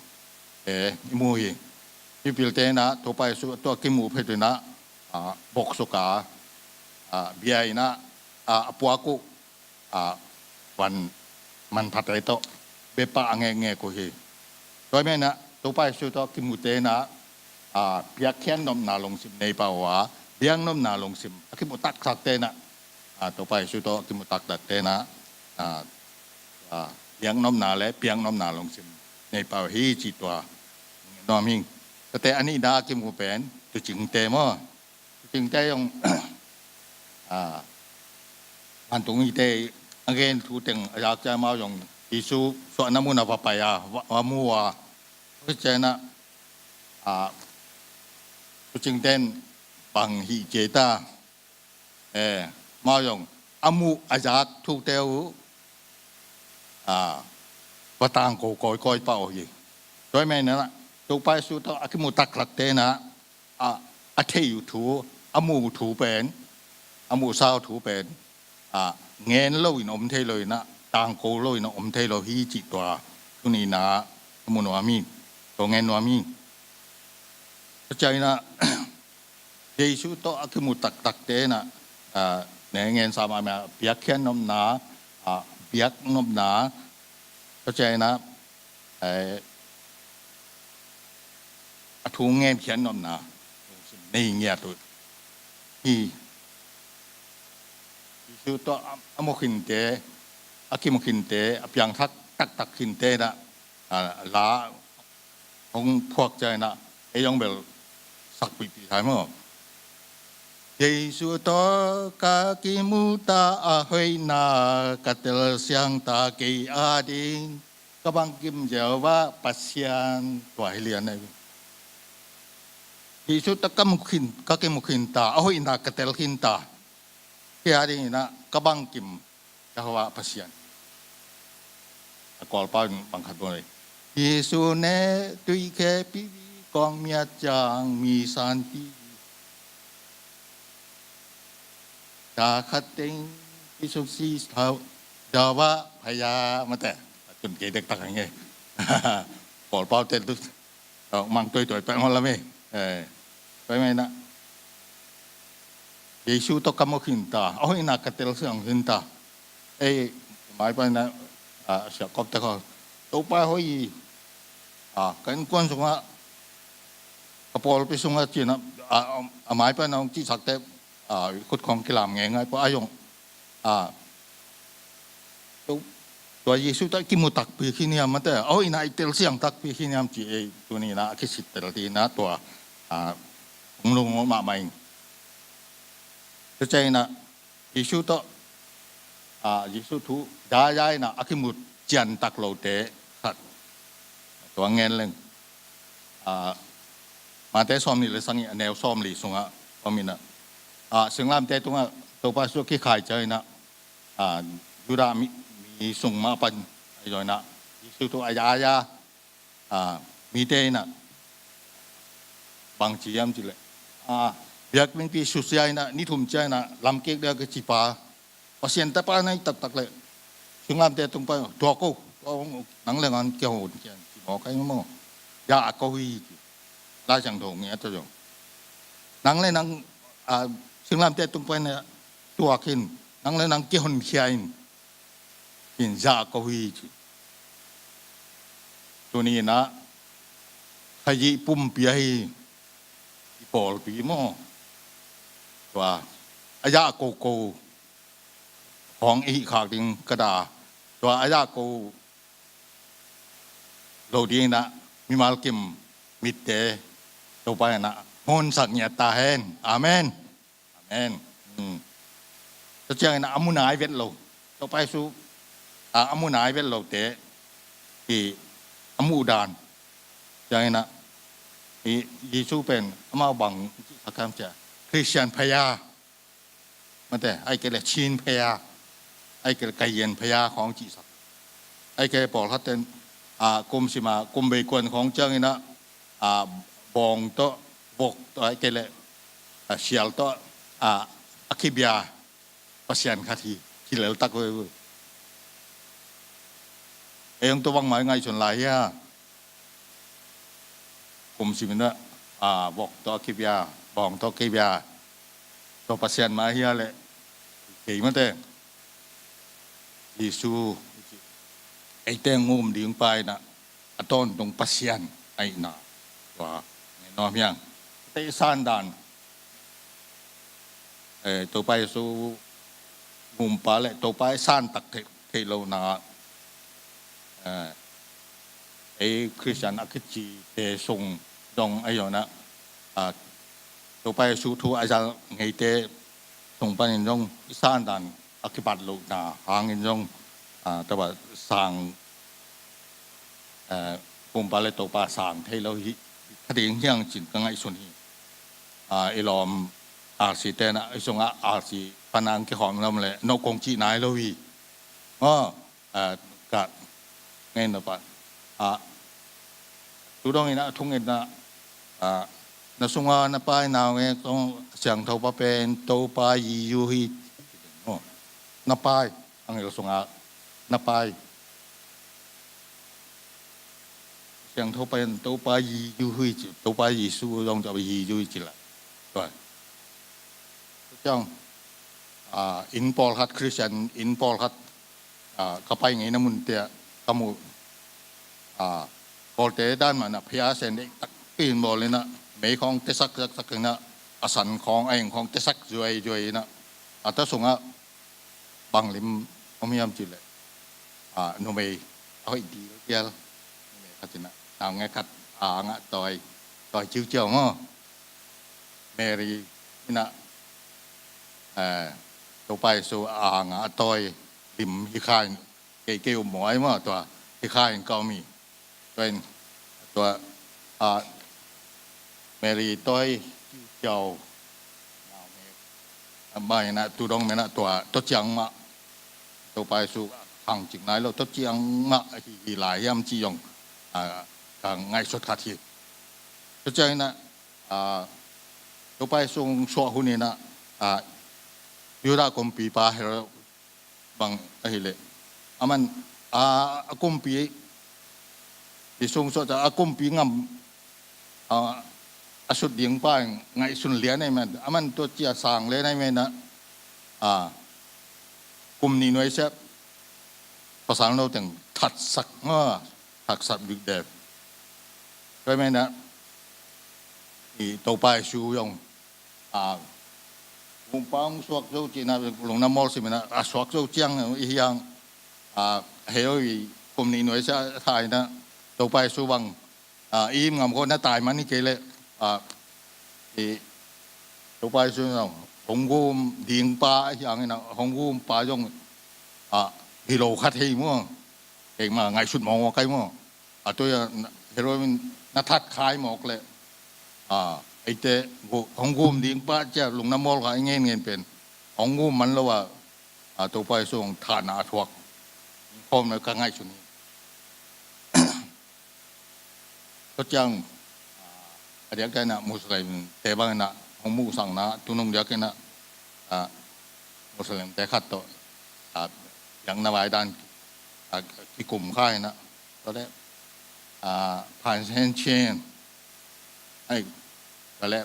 te i mu hi. Mipilte inah Topa Jesu tua kimu phet un ah, ah, boksuk a, ah, bia inah, ah, a puak uh, ah, van manphate tawh bepah a ngekngek uh hi. Tua hi menah Topa Jesu tawh a kimute inah, ah, piakkhiat nopna lungsim nei pah uh a, biak nopna lungsim a kimu taktakte inah, ah, Topa Jesu tawh a kimu taktakte inah, ah, ah, biak nopna le piak nopna lungsim nei pah uh hi cih tua nuam hi. Tate a nihna a kimu pen tuucingte maw. Tuucingte zong, ah, vantung mite a gen thu teng a yak ciang amau zong Jesu suahna mun ah va pai a, va, va mu a, tua ciang inah, ah, tuucingte in bang hih ciai ta, eh, amau zong a muh a yak thute uh, ah, va tangko kawikawi pah uh hi. Tua hi menah Topa Jesu tawh a kimu taktakte inah, ah, a thei uh thu, a mu uh thu pen, a muhsa uh thu pen, ah, ngen loin om thei lo inah, tangko loin om thei lo hi cih tua tuni inah ka mu nuam hi, tua ngen nuam hi. Tua ciang inah Jesu tawh a kimu taktakte inah, ah, ne ngen sa mahmah, piakkhiat nopna, ah, biak nopna, tua ciang inah, eh, a thu ngenkhiat nopna nei ngiat uh hi. Jesu tawh a, a mu khinte, a kimu khinte, a piangthak taktak khinte inah, ah, la hong phuak ciang inah ei zong bel sakpihpih thei maw. Jesu tawh ka kimu ta a hoihna, ka telsiang ta kei ading. ka bangkim Jehovah Pasian, tua hi lian ahi. Jesu tawh ka mu khin, ka kimu khinta, a hoihna ka tel khinta. Hih a dingin ah ka bangkim Jehovah Pasian. A Kawlpau in bang khat bawl hi. Jesu ne tuikhe pi kong miat cang mi santi. Ca khat teng Jesu si thau Jehovah Phaya mate. A tun kei dektak hi ngei. Kawlpau tel tu. Mang tuai tuai pek ngol lam e. Pai mai na. Jesu tawh ka mu khinta, a hoihna ka tel siang khinta. Ei, mai pai na, a, siak kop te kho. Topa hoih, a, ka innkuan sungah, ka pawlpi sungah cina, a, a mai pai na hong cihsak te, a, khut khong kilam ngei ngai pua a zong. A, tua Jesu tawh kimu takpi khi niam mate, a hoihna i tel siang takpi khi niam ci ei, tuni na a kisit tel ti na tua, a, hong lung mahmah in. Tua ciang ina, Jesu tawh, a, Jesu thu daya ina a kimu cian tak lote khat. Tua ngen leng. A, Mate sawm nih le sagih a neu sawm li sungah, a, singlamte tungah Topa Jesu kikhai ciang ina, a, Judah mi, mi sung mah pan, a, zong ina, Jesu thu a ya ya, a, mite ina, bang ci hiam ci le, a, biakpiakpi susia ina, ni thum ciang ina, lamkik dia ka cipa, Pasian tapa na hi taktak le, singlamte tung pan, tua ko, tua ko, nang le nang kihon kian ci maw, kai maw, ya a ko hi ci. Lai Siangtho ngiat tawh zong. Nang le nang, a, singlamte tung pan na tuak in, nang le nang kihonkhia in, in za ko hi ci. Tuni na, Khazi pumpi ahi, i pawlpi maw. Tua, a ya ko ko, khong i hih khak ding ka da. Tua a ya ko lo ding ina mimal kim mitte Topa ina honsak ngiat ta hen. Amen. Amen. Hmm. Tua ciang ina a mu nai vet lo. Topa Jesu, a, a mu nai vet lote i a muh dan. Ciang ina i Jesu pen amau bang cihsak hiam cia. Christian phaya. Mate, ai kei le Chin phaya, ai kei le Kayan phaya khong cihsak. Ai kei pawlkhat ten, a, kum sima, kum bei kuan khong ciang ina, a, bawng tawh, vok tawh, ai kei le, a, sial tawh, a, a kibia, Pasian khat hi, kilel tak veve. Ei hong tua bangmah i ngaihsun lai hia. Kum simin ah, a, vok tawh a kibia, bawng tawh a kibia. Tua Pasian mah hia le kei mate. Jesu, eite ngum ding pa ina, a tawntung Pasian ahihna. Tua, ngen nuam hiang. Te sandan. Eh, Topa Jesu ngumpa le Topa i santak theih, theih lohna, eh, ei Christian a kici te sung dong a yona, a, Topa Jesu thu a zal ngeite sung panin dong i sandan a kipat lohna hangin dong, a, Topa sang, eh, Kumpa le Topa sang thei lo hi, kha ding hiang cin ka ngaihsun hi. A, i lawm R C te na, i sungah R C panang kihawm lom le, no kong cih nai lo hi. Maw, a, ka ngen na pa. A, tu dong ina, thung ina, a, na sunga na pai nau nge kong siang tho pa pen, Topa Jesu hi. Maw, na pai. Angel sunga na pai. Siangtho pai in Topa Jesu hi ci, Topa Jesu zong Topa Jesu hi ci la. Tua. Ciang, a, inn pawlkhat, Christian inn pawlkhat, a, ka pai ngeina munte ah ka mu, a, Kawlte dan mah na phia sen dek takpi in bawl ina, mei khawng tesak sak sak ina, a san khawng a eng khawng tesak zuai zuai ina, a ta sungah bang lim om hiam cih leh, a, numei a hoih dil kial, numei khat ina, naungek khat a angah tawi, tawi ciuciau maw. Mary ina, eh, Topa Jesu a angah a tawi lim hi kha in, kei kei um maw ai maw tua. hi kha in ka om hi. Tua in tua a Mary Toi Kiu Kiau nau mek a mai na tu dong mena tua tua ciang mah Topa Jesu khang cik nai lo tua ciang mah hi hi lai hiam ci zong a ka ngaihsut khat hi. Tua ciang ina a Topa Jesu suah hun ina a Judah kumpipa Herod bang ahileh aman a a kumpi i sung suah a kumpi ngam a a sut ding pa ngaihsun lian ai man aman tua cia sang lian ai man a kum ni nuai siap pasal no teng thatsak nga thatsak bik dep. Tua man a i Topa Jesu zong a kumpa hong suak zo cina lungna mawl simina a suak zo ciang i hiang a heo i kum ni nuai sia thaina Topa Jesu bang a i im ngam ko na tai man i kei le a i Topa Jesu zong hong gum ding pa hiang ina hong gum pa zong a hi lo khat hei mo kei ma ngaihsut mong kai mo a tua heroin na that khai mawk le a eite hong gum ding pa cia lungna mawl kha i ngen ngen pen hong gum man lo a a Topa Jesu hong thahna a thuak khawm na ka ngaihsun hi. Tua ciang a diak ina Muslim te bang ina hong muhsakna tunung diak ina a Muslim te khat tawh a diak na vai dan a kikum kha ina tua le a phan hen chien ai tua le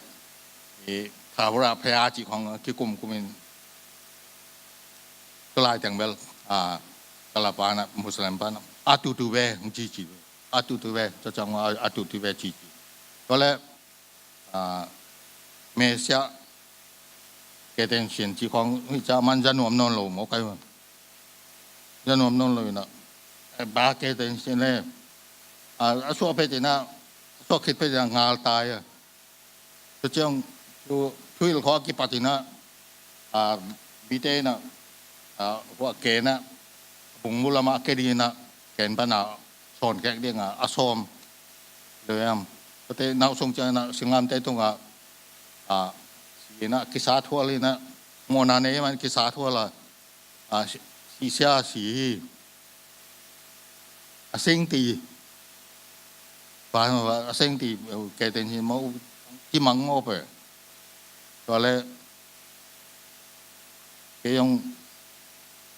i khabura phaya ci khong kikum kumin tua lai teng bel a kala pana Muslim pana a tu tu ve hong ci ci a tu tu ve tua ciang a tu tu ve ci ci tua le a Mesia keten sin ci khong hi ca man za nuam nawn lo maw kai va za nuam nawn lo ina ba keten sin le a suah phet ina a suah khit phet ina ngal tai a tua ciang thuil khawh a kipat ina a bite ina a huah ken a bung mu lama ke ding ina ken pana sawn kek dinga a sawm leam tate nauh sung ciang ina singamte tunga a si ina kisat hual ina mawhna nei man kisat hual a a si sia si hi a sing ti pa a sing ti keten hi mau kimang ngawp e tua le kei zong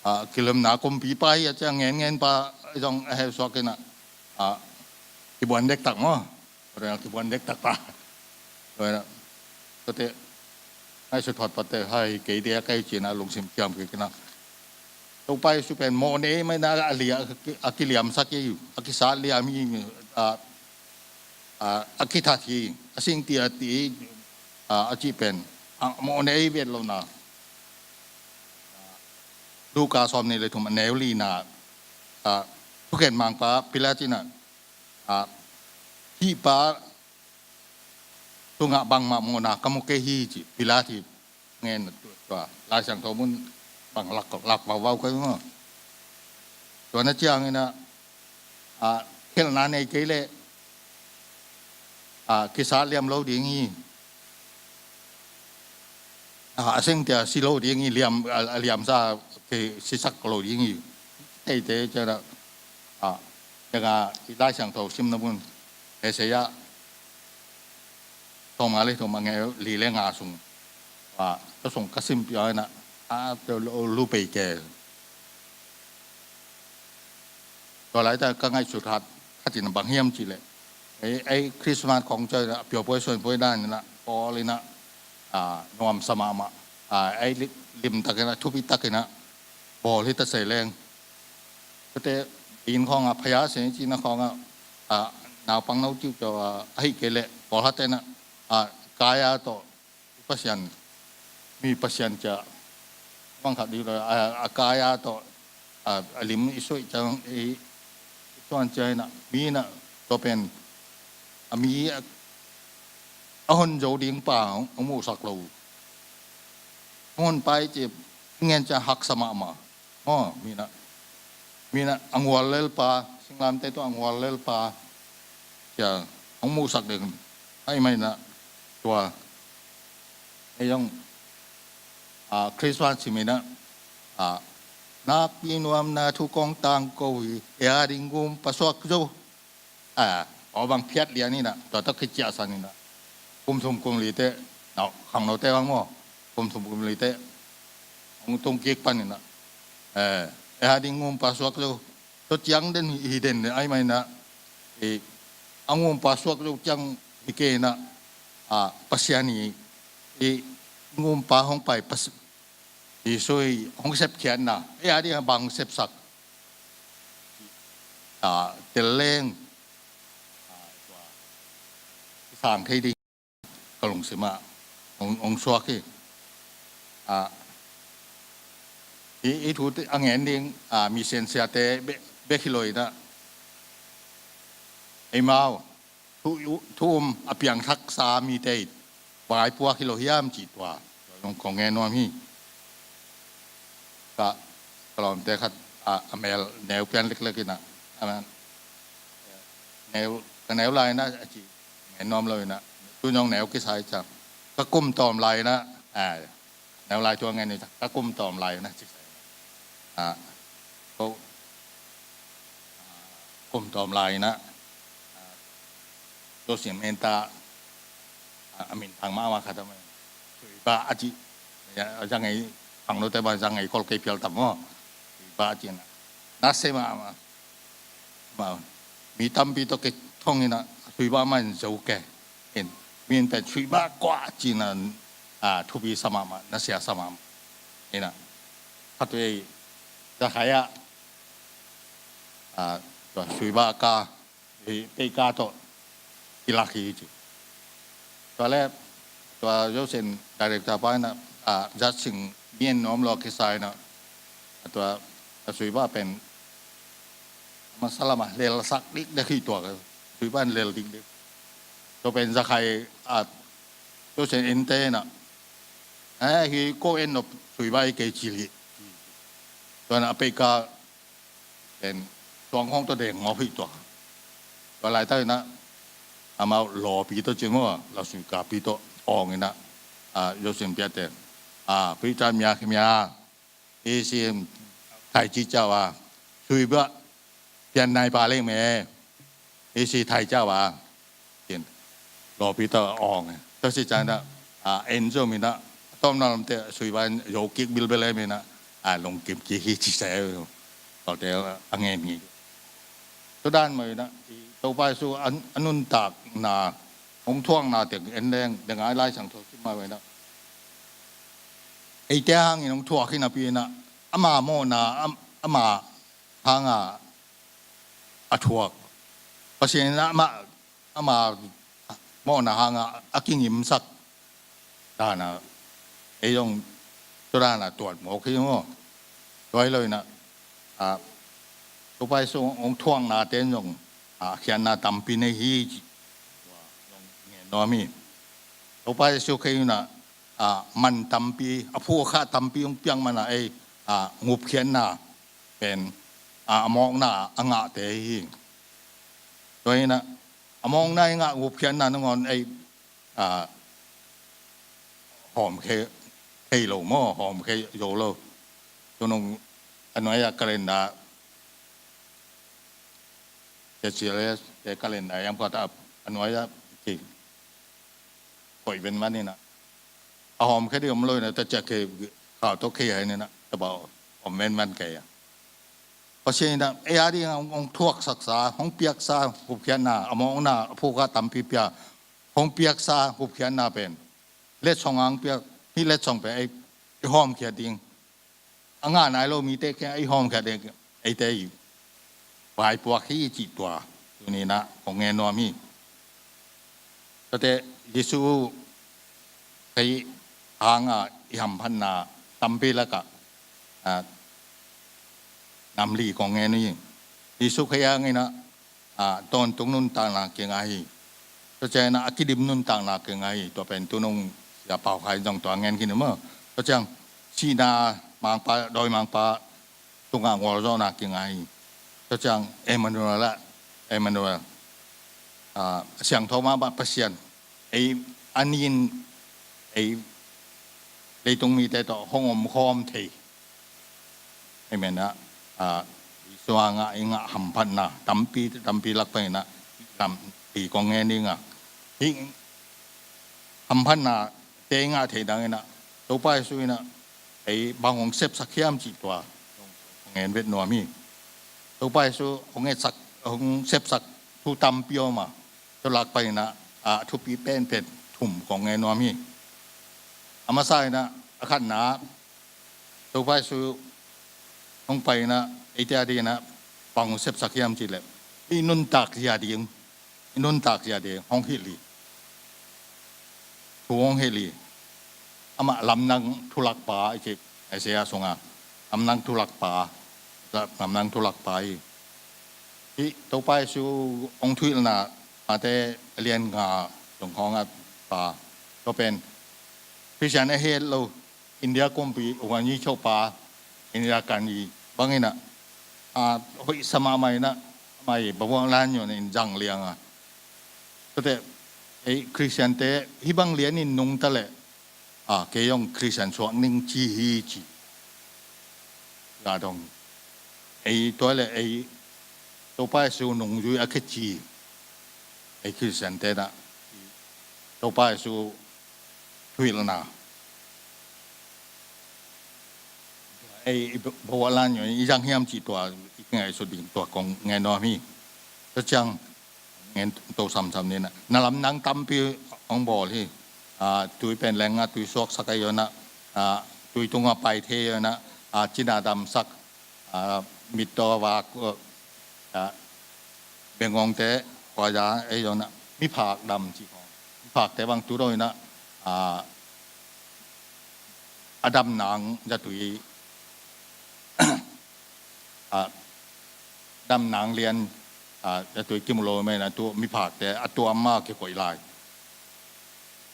a kilemna kumpipa hi a ciang ngen ngen pa zong a heusuak ina a kibuan dektak maw tua kibuan dektak pa tua ina tua te ngaihsut thawt pate hai kei te a kai cina lungsim kiam kei kina Topa Jesu pen mawh nei mai na a lia a kiliamsak hi a kisat liam hi a a a kithat hi a sing ti a ti a a cih pen a mawh nei vet lo na Luka sawm ni le thum a neu li na a thuken mangpa Pilat ina a hih pa tungah bangmah mawhna ka mu kei hi ci Pilat hi ngen tua Lai Siangtho mun bang lak lak vauvau kai maw tua na ciang ina a khelhna nei kei le a kisat liam lo ding hi a seng tia si lo ding hi liam a liamsa ke sisak lo ding hi teite ciana a danga i Lai Siangtho simna mun Isaiah thawm nga le thawm nga li le nga sung a ka sung ka sim pia ina a lu pei ke tua lai ta ka ngaihsut hat khatin bang hiam cih leh ei Christmas khong cia a piapuai suanpuai dan ina pawl ina a nuamsa mahmah a ei limtak ina thupi tak ina bawl hi ta sei leng. Tate inn khawngah phaya se cihna khawngah a naupang no ciuh ciau a ahi kei leh pawlkhat ina a kaya tawh Pasian mi Pasian cia bangkhat dih lo a kaya tawh a lim i suih ciang i suan cia ina mi ina tua pen a mi a hon zo ding pa hong muhsak lo hon pai ci ngen cia haksa mahmah. Aw mi ina mi ina a ngual lel pa lamte tua a ngual lelpa cia hong muhsak ding. Ahi maninah tua ei zong Christmas hi maninah nakpi nuamna thu kong tangko hi. Ei a ding ngumpa suak zo. Aw bang phiat lian inah tua tawh kiciahsan inah kum thum kum lite, khangnote bang maw, kum thum kum lite hong tung kik paninah ei a ding ngumpa suak zo. Tua ciang den hi den ahi maninah a ngumpa suak zo ciang hi kei inah Pasian hi. Ngumpa hong pai Jesu hi hong sepkhiatna ei a ding a bang sepsak telleng sang thei ding ka lungsimah hong suak hi. Hih thu a ngen ding mi siansiate bek hi lo inah eimau thu um a piangthaksa mite vaipuak hi lo hiam cih tua kong ngen nuam hi. Ka lawmte khat a mel neu pian leklek inah ka neu lai inah a cih ngen nuam lo inah tu nong neu kisai ciang ka kum tawm lai inah neu lai tua ngen ni ka kum tawm lai na ci sai. Ko kum tawm lai na Joseph Menta a min thang mahmah khat a mai Suibah a ci. Zangei khangnote bang zangei kol kei phial tam maw. Suibah a ci na na se mahmah. Mi tampi tawh kei thong inah Suibah mah in zo kei in min pen Suibah kuah cina thupi sa mahmah na sia sa mahmah. Inah khatvei zakhai ah tua Suibah ka peika tawh kilak hi ci. Tua le tua Joseph director pa inah zatsing mi en nuam lo kisa inah tua Suibah pen masa lamah lelsak dikdek hi tua Suibah in lel dikdek. Tua pen zakhai a Joseph ente inah hi ko en nop Suibah i kei cil hi. Tua inah a peika pen suang khong tawh deng ngawp hi tua. Tua laitak inah amau lawpi tawh ci maw, lasuikapi tawh awng inah Joseph piate a pui ta mia khimia isi thai ci cawa Suibah pian nai pa leng me isi thai cawa cin lawpi tawh awng e tawh si cang inah en zo minah a tawmna lamte Suibah in zo kik bilbel e minah lungkim kik hi ci se. Tawte a ngen hi. Tua dan mah inah Topa Jesu a nuntakna hong thuakna teng en leng deng ai Lai Siangtho sim mah inah eite hangin hong thuak hi napi inah ama mawhna ama hanga a thuak Pasian inah ama ama mawhna hanga a kingimsak dana ei zong tua dana tuat mawk hi maw. Tua hi lo inah Topa Jesu hong thuaknate in zong a khiatna tampi nei hi ci. Zong ngen nuam hi. Topa Jesu kei inah man tampi a phukha tampi hong piak mana ei ngupkhiatna pen a mawkna a ngahte hi. Tua inah a mawkna i ngah ngupkhiatna nangawn ei hawm khei lo maw, hawm khei zo lo. Tunung a nuai a calendar te cia le te calendar yam khat a nuai a ki koih venvan inah a hawm khei dih om lo inah ta cia khei khau tawh khei hai inah taba om venvan kei a Pasian inah ei a ding hong thuaksaksa hong piaksa ngupkhiatna a mawkna a phukha tampi pia hong piaksa ngupkhiatna pen letsong ang piak hih letsong pen ei hawmkhiat ding a ngah nai lo mite kiang ei hawmkhiat ding eite i vaipuak hi cih tua tuninah kong ngen nuam hi. Tuate Jesu kei hanga i hamphatna tampi lakah namli kong ngen hi. Jesu kei hanginah tawntung nuntakna kingah hi. Tua cianginah a kidim nuntakna kingah hi. Tua pen tunung sia pau khai zong tua ngen khin maw. Tua ciang sihna mangpa dawi mangpa tungah ngualzawhna kingah hi. Tua ciang Emmanuel ah, Emmanuel, ah, siangtho mahmah Pasian, ei, a nin, ei, leitung mite tawh hong omkhawm thei. Amen ah, ah, Jesu hangah i ngah hamphatna tampi, tampi lak panin ah, lam, i kong ngen ding a, hih hamphatna te i ngah theih dangin ah, Topa Jesu in ah ei bang hong sepsak hiam cih tua hong ngen vet nuam hi. Topa Jesu hong etsak, hong sepsak thu tampi om a, tua lak panin ah, ah, thupi penpen thum kong ngen nuam hi. A masa in ah, a khatna, Topa Jesu hong pai in ah, eite a dingin ah bang hong sepsak hiam cih leh, i nuntak zia ding, i nuntak zia ding hong hilh hi. Thu hong hilh hi. Amah lamdang thulakpa i ci, Isaiah sungah lamdang thulakpa, lamdang thulakpa hi. Hih Topa Jesu hong thuhilhna, Mate a lian nga sung khawng a pa, tua pen Khristian a het lo, India kumpi uan i chopa, Indira Gandhi bangin ah, ah, hoih sa mahmah in ah, amah i babuang lan yon in zang liang a. Tuate, ei Khristian te hih bang lian in nungta leh, ah, kei zong Khristian suak ning ci hi ci. Ga dong. Ei tua leh ei Topa Jesu nungzui a kici. Ei Khristian te na Topa Jesu thuhilhna. Ei, i bawa lan yo, i zang hiam cih tua, i ngaihsut ding tua kong ngen nuam hi. Tua ciang, ngen to samsam ni na. Na lamdang tampi hong bawl hi. Ah, tui pen leng a, tui suaksak a yo na. Ah, tui tunga pai thei yo na. Ah, cina damsak. Ah, mit tawh a vak, ah, bengawngte, khuaza, ei zong na, miphak dam cih khawng. Miphakte bang tu dawh in ah, ah, a dam nang zatui, ah, dam nang lian, ah, zatui kimu lo mah in ah tu miphakte, a tuam mah kikoih lai.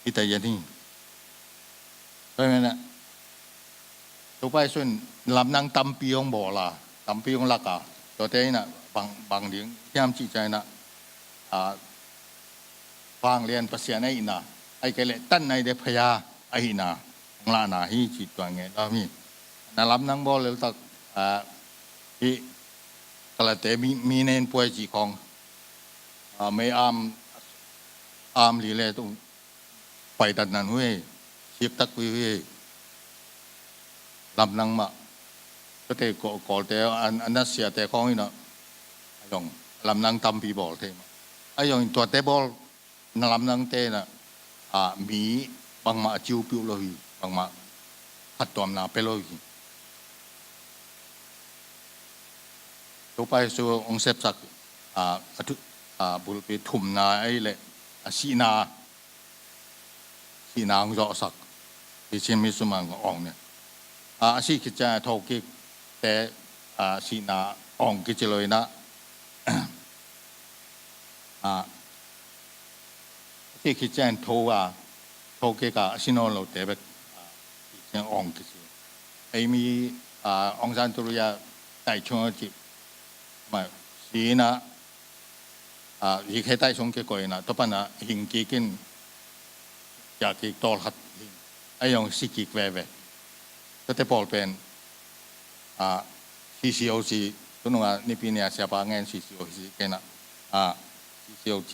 Hita yan hi. Tua hi mah in ah, Topa Jesu in lamdang tampi hong bawl a, tampi hong lak a, tuate in ah bang, bang ding hiam cih ciang in ah, ah, vanglian Pasian ahihna, ahih kei leh tan nai de phaya ahihna hong lahna hi cih tua ngen nuam hi. Na lamdang bawl lel tak, ah, hih Kalate mi, mi nen puai cih khawng, ah, mei am, am li le tung, paitan nan hui, siktak hui hui, lamdang mah. Tuate Kawl, Kawlte, an, an na siate khawng in ah, a zong lamdang tampi bawl thei mah. A zong in tuate bawl na lamdangte na, ah, mi bangmah a ciupiuh lo hi, bangmah phattuamna pia lo hi. Topa Jesu hong sepsak, ah, a thu, ah, bulpi thumna ahih leh, a sihna, sihna hong zawhsak. Hi cin mi sumang awng ne. Ah, a sih khit ciang a thokik te, ah, sihna awng kici lo in ah. Ah, a sih khit ciang tho a, thokik a, a si nawn lote bek, ah, hi ciang awng kici. Ei mi, ah, Aung San Suu Kyi a tai chung a ci. Mah si in ah, ah, zik he tai sung kikoih in ah, tua pan ah hing kik in, kia kik tawl khat hing. A zong si kik veve. Tuate pawl pen, ah, C C O C, tunung ah nipi ni a siapa ngen C C O C kei na. Ah, C C O C,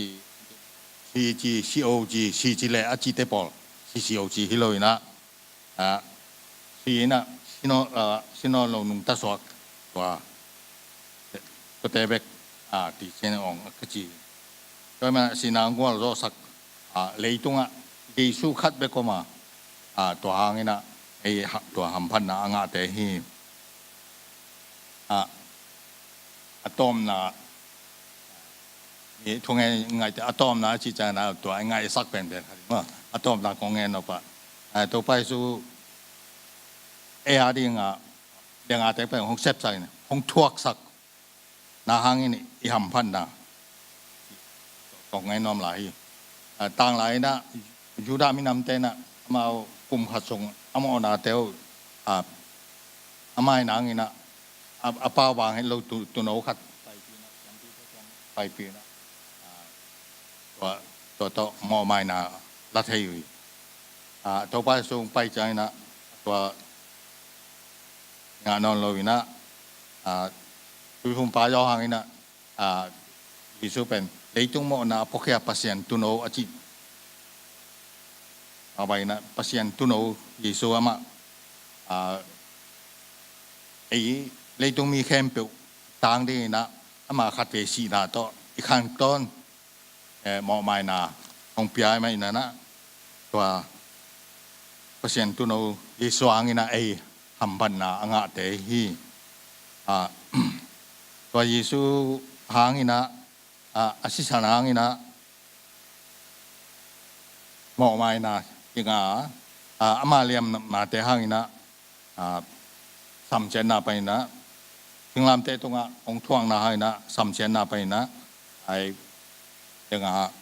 C C, C O C, C C le a cite pawl, C C O C hi lo in ah. Ah, si in ah, si nawn, ah, si nawn lo nungta suak tua, tuate bek, ah, ti cin awng a kici. Tua hi mah in ah sihna ngual zawhsak, ah, leitungah Jesu khat bek om a, ah, tua hangin ah, ei ha, tua hamphatna a ngahte hi. Ah, a tawpna, i thu ngen ngaihte, a tawpna a cih ciang in ah tua i ngaihsak penpen khat hi mah. A tawpna kong ngen nop ah, ah, Topa Jesu ei a dingah, dengate pen hong sepsak in, hong thuaksak na hangin i hamphatna kong ngen nuam lai hi. Ah, tanglai in ah Judah minamte in ah amau kum khat sung a mawhnate uh, ah, a mai nang in ah, a, a pau vang het lo tu, tuuno khat pai paipih in ah, tua, tua tawh mawhmaina la thei uh hi. Topa Jesu hong pai ciangin ah tua ngah nawn lo in ah, tuiphumpa Johan in ah, Jesu pen leitung mawhna a puakhia Pasian Tuuno a ci. A bai in ah Pasian Tuuno Jesu amah, ei leitung mi khempeuh tang dingin ah ama khatvei sihna tawh i khangtawn, mawhmaina hong pia ahih manin ah tua Pasian Tuuno Jesu hangin ah ei hamphatna a ngahte hi. Tua Jesu hangin ah, a sisan hangin ah mawhmaina kinga a, ama liamnate hangin ah, samsiatna panin ah, singlamteh tungah hong thuakna hangin ah, samsiatna panin ah, ai tengah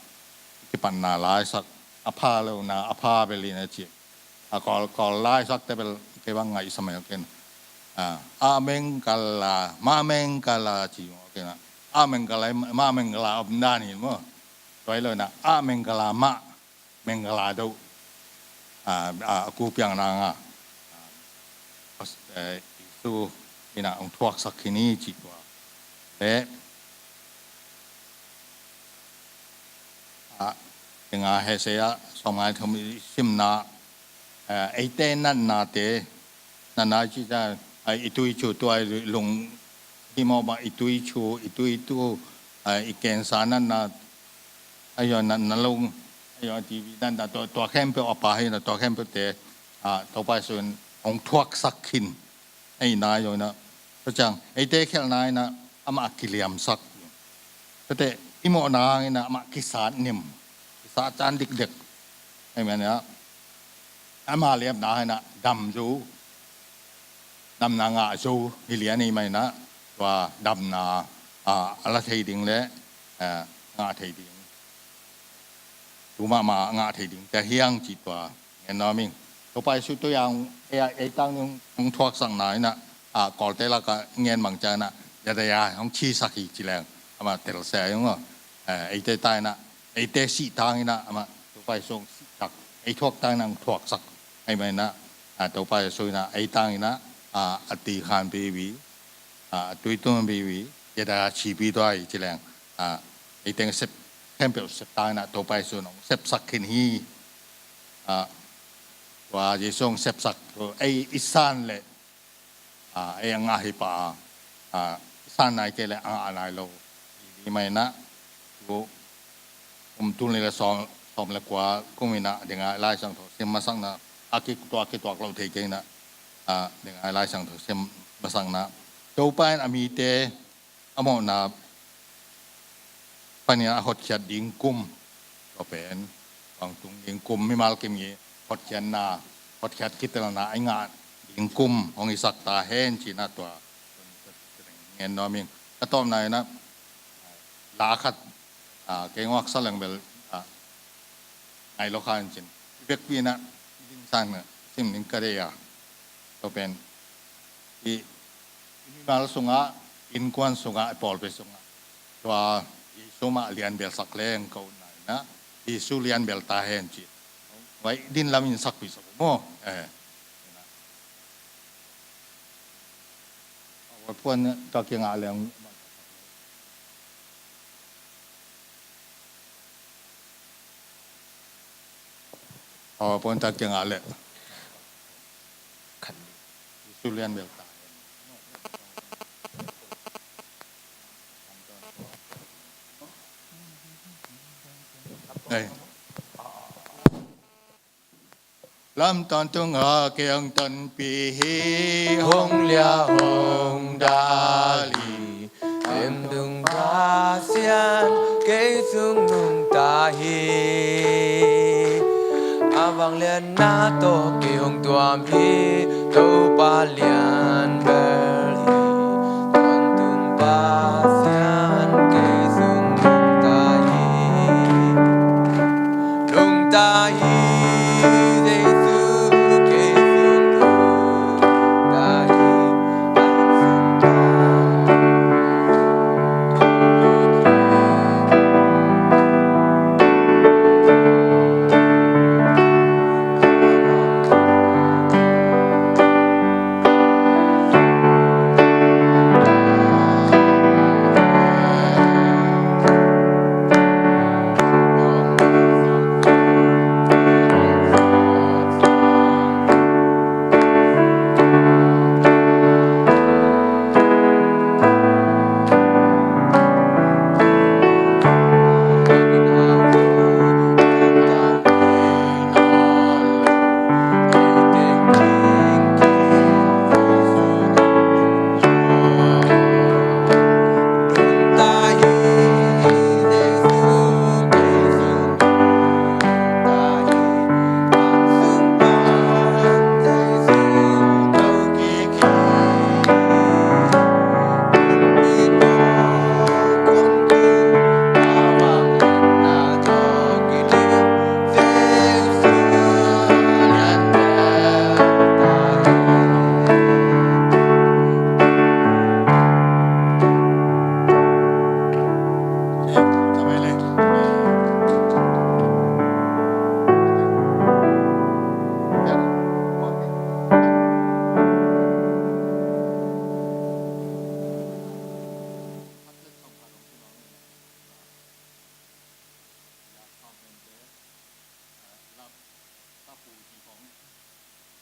kipatna laisak, a pha lona a pha bel in a ci. A Kawl, Kawl laisakte bel kei bang ngaihsa mai a ken. A mengkala, ma mengkala ci maw ken. A mengkala, ma mengkala om dan hi maw. Tua hi lo in ah a mengkala, ma mengkala do. A kupiang nang a, Jesu in ah hong thuaksak khin hi ci tua. Le a, tengah Isaiah sawmnga le thum i simna, eite natnate, natna ci ciang, i tuicu, tua i lung hi maw, i tuicu, i tuitu, i cancer natna, a yawh natna lung, a yawh T B natna, tua, tua khempeuh a pha hi in ah, tua khempeuhte Topa Jesu in hong thuaksak khin. Ei na yawh in ah, tua ciang eite khialhna in ah amah a kiliamsak. Tuate i mawhna hangin ah amah kisat nim, kisat caan dikdek. Ahih manin ah ama liamna hangin ah dam zo, damna ngah zo hi lian ahih manin ah tua damna a la thei ding le ngah thei ding, tu mahmah ngah thei dingte hi hang cih tua ngen nuam ing. Topa Jesu tua hang ei, ei tangin hong thuaksakna in ah, Kawlte lakah ngen bang ciangin ah, Yudea hong cisak hi ci leng amah telsiam hi ung aw. Eite tangin ah, eite sih tangin ah amah Topa Jesu hong sihsak, ei thuak tangin ah hong thuaksak. Ahih manin ah Topa Jesu in ah ei tangin ah a tikhan pipi, a tuitun pipi, Yudea cipi tua hi ci leng, ei teng sep, khempeuh sep tangin ah Topa Jesu in hong sepsak khin hi. Tua Jesu hong sepsak tua ei i san leh ei a ngah hi pah a, i san nai kei leh a ngah nai lo. Ahih manin ah tu kum tul nih le sawm, sawm le kua kum in ah ding a Laisiangtho sim masakna, a ki, tua kituak lo thei kei in ah, ding a Laisiangtho sim masakna, Topa in a mite a mawhna panin a hotkhiat ding kum, tua pen vangtung ding kum, mimal kim i hotkhiatna, hotkhiat kitelna a i ngah ding kum hong hisak ta hen ci in ah tua ngen nuam ing. Ka tawpna in ah la khat kei ngawksa leng bel ngai lo kha in cin, i vekpi in ah i dingsan sim ning ka deih a. Tua pen i, i mimal sungah, innkuan sungah, i pawlpi sungah tua Jesu mah lianbelsak leng ka utna in ah, Jesu lianbel ta hen ci. Vai din lam in sakpih sak uh maw. Eh. Puan ka kiangah leng PowerPoint tak kiangah leh Jesu lianbel ta. Ei. Lam tawntung a kiang tonpih hi, hong lia hong dal hi. Lamdung Pasian kei sung nungta hi. A vangliatna tawh kei hong tuam hi. Topa lianbel hi. Tawntung Pasian kei sung nungta hi. Nungta hi. Jesu kei sung nungta hi.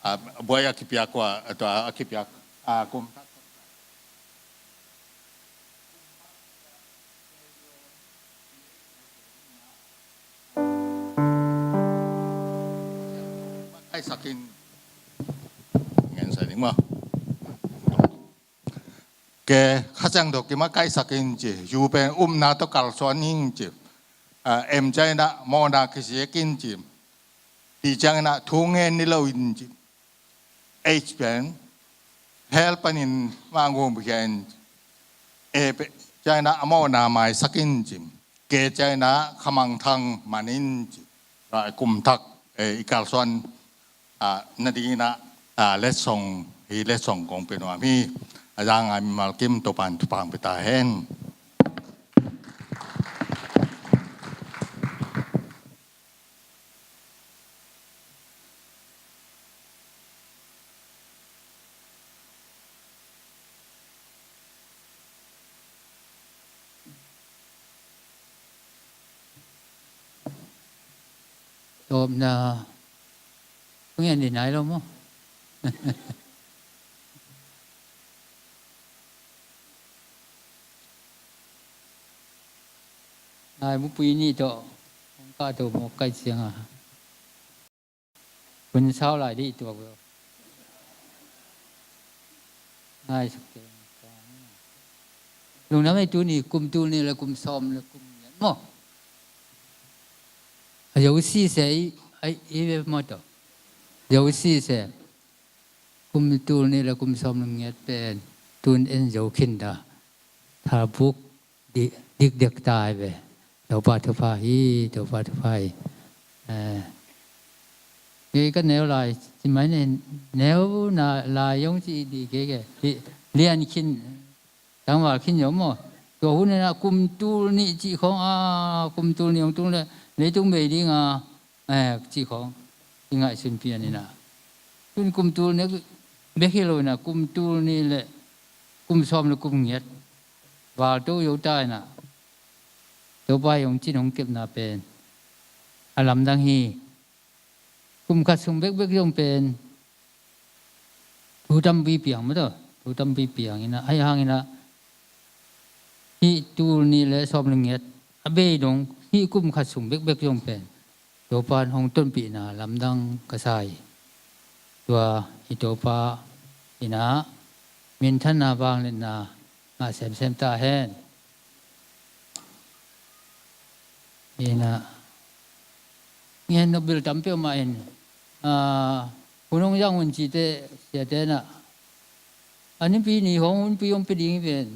a, buai a kipiak kua, a, tua a kipiak, a, kum kaisakin ngen sa ding maw? Ke, Kha Siangtho kimah kaisakin ci, U pen upna tawh kalsuan ing ci, a, M ciangin ah mawhna kisiakin ci, T ciangin ah thu ngen ni lo in ci, H pen hell panin mah ngumkhia in ci, A pen ciangin ah a mawhna maisakin ci, K ciangin ah kha mangthang man in ci, a, kum thak, eh, i kalsuan, a, nadingin ah, a, letsong, hih letsong kong pia nuam hi. A zang a mimal kim Topan thupha pia ta hen. Tawpna. Kong en dih nai lo maw? Nai mupui nih tawh hong kah to maw, kai ciang a. Hun sau lai dih tuak lo. Ngai sak keng. Lungdam ei, tuni kum tul nih le kum sawm le kum ngiat maw? A zo sise i, i, i ve maw tawh. Zo sise. Kum tul nih le kum sawm le ngiat pen tun en zo khin ta. Thalbuk di-, dikdek ta ai ve. Topa thupha hi, Topa thupha hi. Eh, kei ka neu lai, ci mai ne, neu na lai zong ci di kei ke. Li-, lian khin, tangval khin zong maw. Tua hun ina kum tul nih cih khawng a, kum tul nih hong tung le, leitung bei ding a, eh, cih khawng i ngaihsun pian ina. Tun kum tul nih bek hi lo ina, kum tul nih le kum sawm le kum ngiat val to zo ta ina. Topa i hong cin hong kepna pen a lamdang hi. Kum khat sung bekbek zong pen thu tampi piang maw tawh, thu tampi piang ina, ahi hang ina hih tul nih le sawm le ngiat a bei dong hih kum khat sung bekbek zong pen Topa in hong tonpihna lamdang ka sa hi. Tua i Topa ina minthanna vangliatna ngah semsem ta hen. Ina ngen nop bil tam peuhmah in, ah, hun hong zang hun cite siate na a nipi ni hong hunpi hong pia ding hi ven.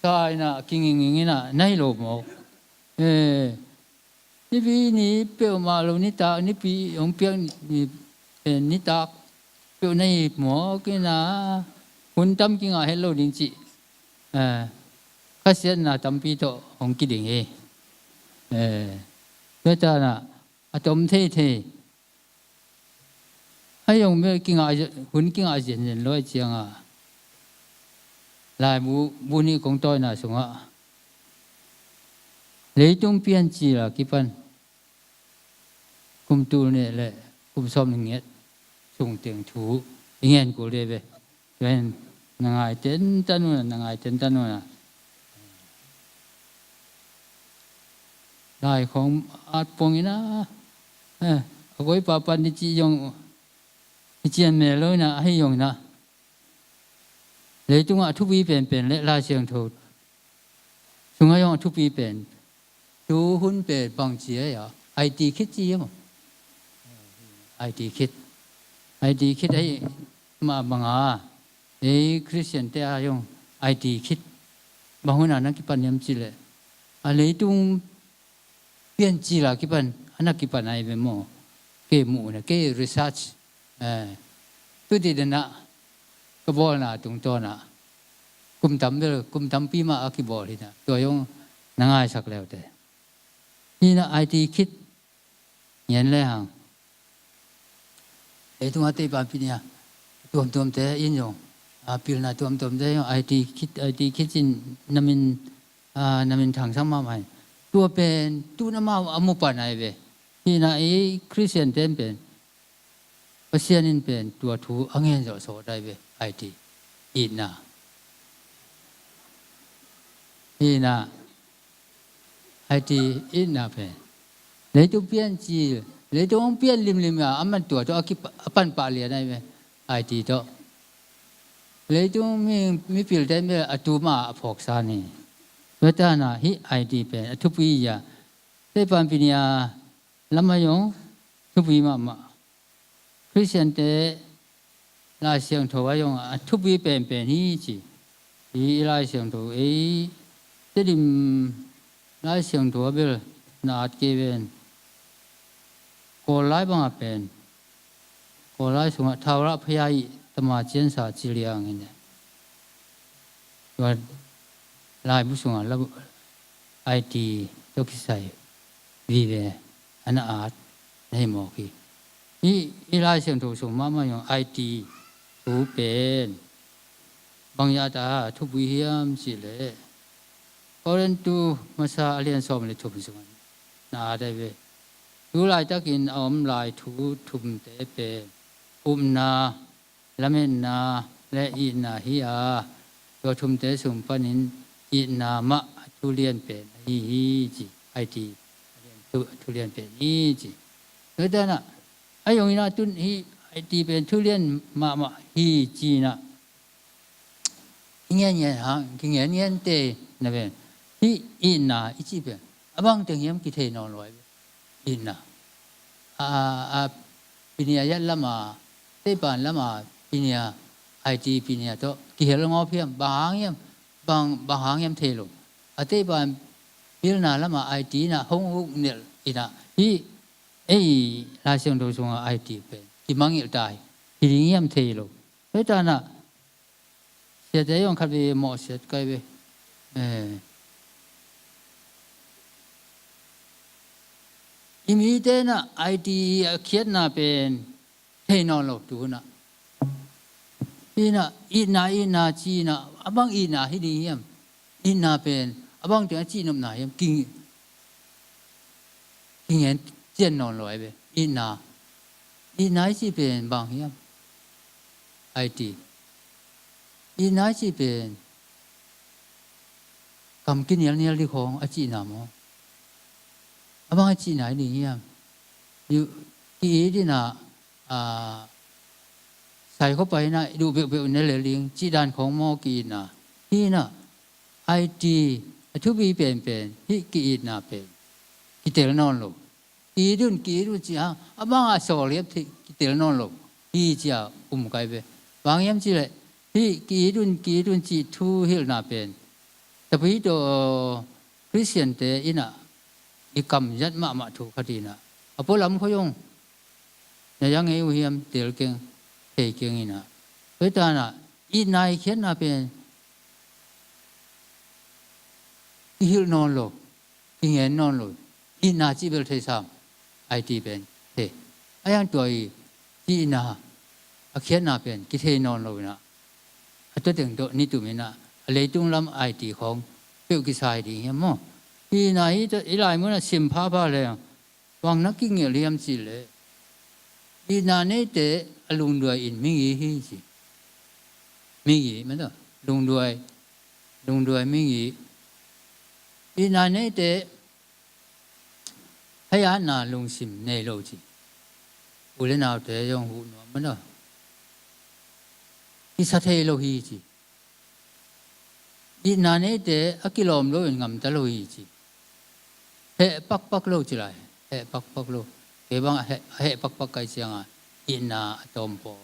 Sa ina kinginging ina na hi lo maw? Eh, nipi ni peuhmah lo nitak, nipi hong piak ni, eh, nitak peuh na hi maw? Kina hun tam kingah het lo ding cih, eh, khasiatna tampi tawh hong kiding hi. Eh, tua ta na a tom theithei. A zong bel kingah, hun kingah zenzen lo a cianga laibu bu nih kong tawina sungah leitung piancil a kipan kum tul nih le kum sawm nih ngiat sung teng thu i ngen kul dih ve. Tua in na ngai tentan una, na ngai tentan una. Lai khong at pong ina, eh, a koi papan ni ci zong i cian me lo ina, ahi zong ina. Leitungah a thupi penpen le Lai Siangtho sungah zong a thupi pen tu hun pen bang ci a, I T khit ci a maw? I T khit. I T khit ahi mah banga ei Khristian te a zong I T khit bang hun a na kipan hiam ci leh a leitung piancil a kipan a na kipan ahi ve maw? Kei muhna, kei research, eh, tu ti dena ka bawlna tungtawna kum tam bel, kum tampi mah a kibawl hi na, tua zong na ngaisak leute. Hi na I T khit ngen le hang. Ei tunga tei pampi nia tuamtuamte in zong, a, pilna tuamtuamte zong I T khit, I T khit in na min, a, na min thangsak mahmah hi. Tua pen tun amau a mupan ahi ve. Hi na ei Khristian ten pen Pasian in pen tua thu a ngen zawh sawt ai ve, aiti, itna. Itna, aiti, itna pen. Leitung pian ci, leitung hong pian limlim a, a man tua tawh a kipa-, a pan pah lian ai ve, aiti tawh. Leitung mi, mipilte in bel a tuma a phawksa ni. Tua tana hih aiti pen a thupi a, teipan pinia lam a zong thupi mahmah. Khristiante Lai Siangtho a zong a thupi penpen hi ci. Hi i Lai Siangtho ei Tedim Lai Siangtho a bel na at kei ven. Kawl lai banga pen, Kawl lai sungah thaurah phaya i tama ciansa ci liang in. Tua laibu sungah la aiti tawh kisai vive a na at na hi mawk hi. I, i Lai Siangtho sung mahmah zong aiti thu pen bang yata thupi hiam cih leh Korintu masa a lian sawm le thum sungah na at ai ve. Tu laitakin a om lai thu thumte pen upna, lametna le itna hi a, tua thumte sung panin itna mah a thulian pen ahi hi ci, aiti a lian thu, a thulian pen hi ci. Tua tana a zong ina tun hi, aiti pen thulian mahmah hi ci na. I ngen ngen hang, ki ngen ngen te na ven. Hih itna i cih pen a bang teng hiam kithei nawn lo ai ve. Itna. A, a, a, pinia yat lama, teipan lama, pinia, aiti pinia tawh kihel ngawp hiam, bang hang hiam, bang, bang hang hiam thei lo. A teipan pilna lama aiti ina hong uk nelh ina. Hih ei Lai Siangtho sunga aiti pen kimangngilh ta hi. Hi ding hiam thei lo. Tua tana siate zong khat vei mawhsiat kai ve. Eh. I mite na aiti a khiatna pen thei nawn lo tu na. Ina, itna, itna ci na, a bang itna hi ding hiam? Itna pen a bang teng a cihnopna hiam? Ki, kingen cian nawn lo ai ve. Itna, itna i cih pen bang hiam? Aiti. Itna i cih pen kam kinialnial ding khawng a cihna maw? A bang a cihna hi ding hiam? Ki-it ina, a, sai khawpa ina i duh peuhpeuh ne lel ding cih dan khawng maw ki-itna? Hi na, aiti a thupi penpen hih ki-itna pen kitel nawn lo. Ki-it un, ki-it un ci hang a bang a sawl hiam thei kitel nawn lo. Hi ci a um kai ve. Bang hiam cih leh hih ki-it un, ki-it un cih thu hilhna pen Tapuhi tawh Khristiante ina i kamzat mahmah thu khat ina a pualam khua zong na za ngei uh hiam tel keng, thei keng ina. Tua tana itna i khiatna pen kihilh nawn lo, kingen nawn lo. Itna cih bel thei sam, aiti pen thei. A yang tua i itna a khiatna pen kithei nawn lo ina. A tua teng tawh nitum ina a leitung lam aiti khawng peuh kisai ding hiam maw? Itna hi tawh i lai munah sim phapha leng bang na kingelh hiam cih leh itna neite a lungduai in mingi hi ci. Mingi, mata, lungduai, lungduai mingi. Itna neite hei atna lungsim nei lo ci. U le naute zong huh nuam, mata, kisa thei lo hi ci. Itna neite a kilawm lo in ngamta lo hi ci. Heh pakpak lo ci lai. Heh pakpak lo. Kei bang a heh, a heh pakpak kai cianga itna a tawm paw.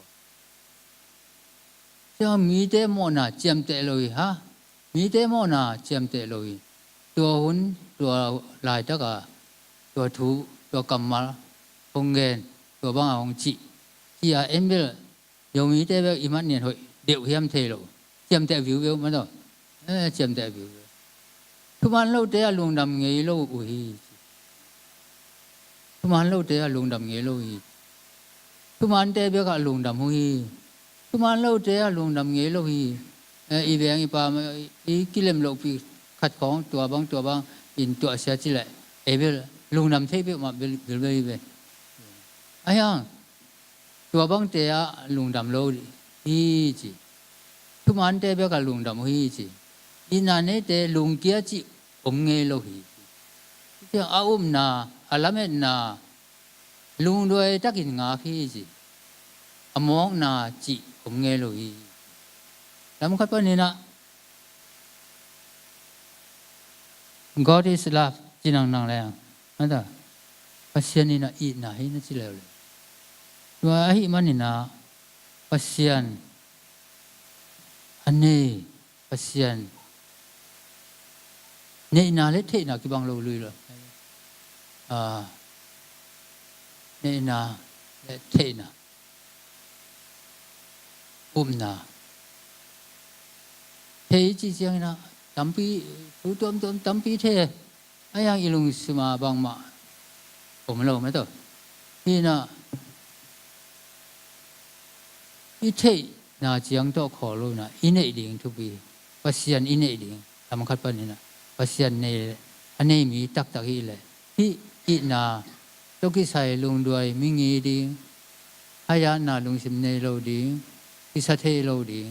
Ciang mite mawhna ciamteh lo hi ha. Mite mawhna ciamteh lo hi. Tua hun, tua laitaka tua thu, tua kammal hong gen, tua banga hong cih. Cia en bel Zomite bek i mat nian hoih deuh hiam thei lo. Ciamteh viuveu, mata. Eh, ciamteh viuveu. Thuman lote a lungdam ngei lo uh hi. Thuman lote a lungdam ngei lo hi. Thumante bek a lungdam uh hi. Thuman lote a lungdam ngei lo hi. Eh, i veng i pam, i kilem lohpi khat khawng tua bang, tua bang in tuahsia ci leh ei bel lungdam thei peuhmah bilbel hi ve. A hiang tua bangte ah lungdam lo hi ci. Thumante bek ah lungdam uh hi ci. Itna neite lungkia cih om ngei lo hi ci. Ciang a upna, a lametna, lungduai takin ngak hi ci. A mawkna cih om ngei lo hi. Lam khat paninah God is love ci nangnang leng, mata, Pasian in a itna hi na ci leuleu. Tua ahih maninah Pasian a nei, Pasian neihna le theihna kibang lo lui lo. Ah, neihna le theihna, upna. Thei i cih cianginah tampi, thu tuamtuam tampi thei. A hiang i lungsim ah bangmah om lo mataw. Hinah i theihna ciang tawh khawl lo inah i neih ding thupi. Pasian i neih ding, lam khat paninah Pasian nei, a nei mi taktak hi leh hih itna tawh kisai lungduai mingi ding, haiatna lungsim nei lo ding, kisa thei lo ding,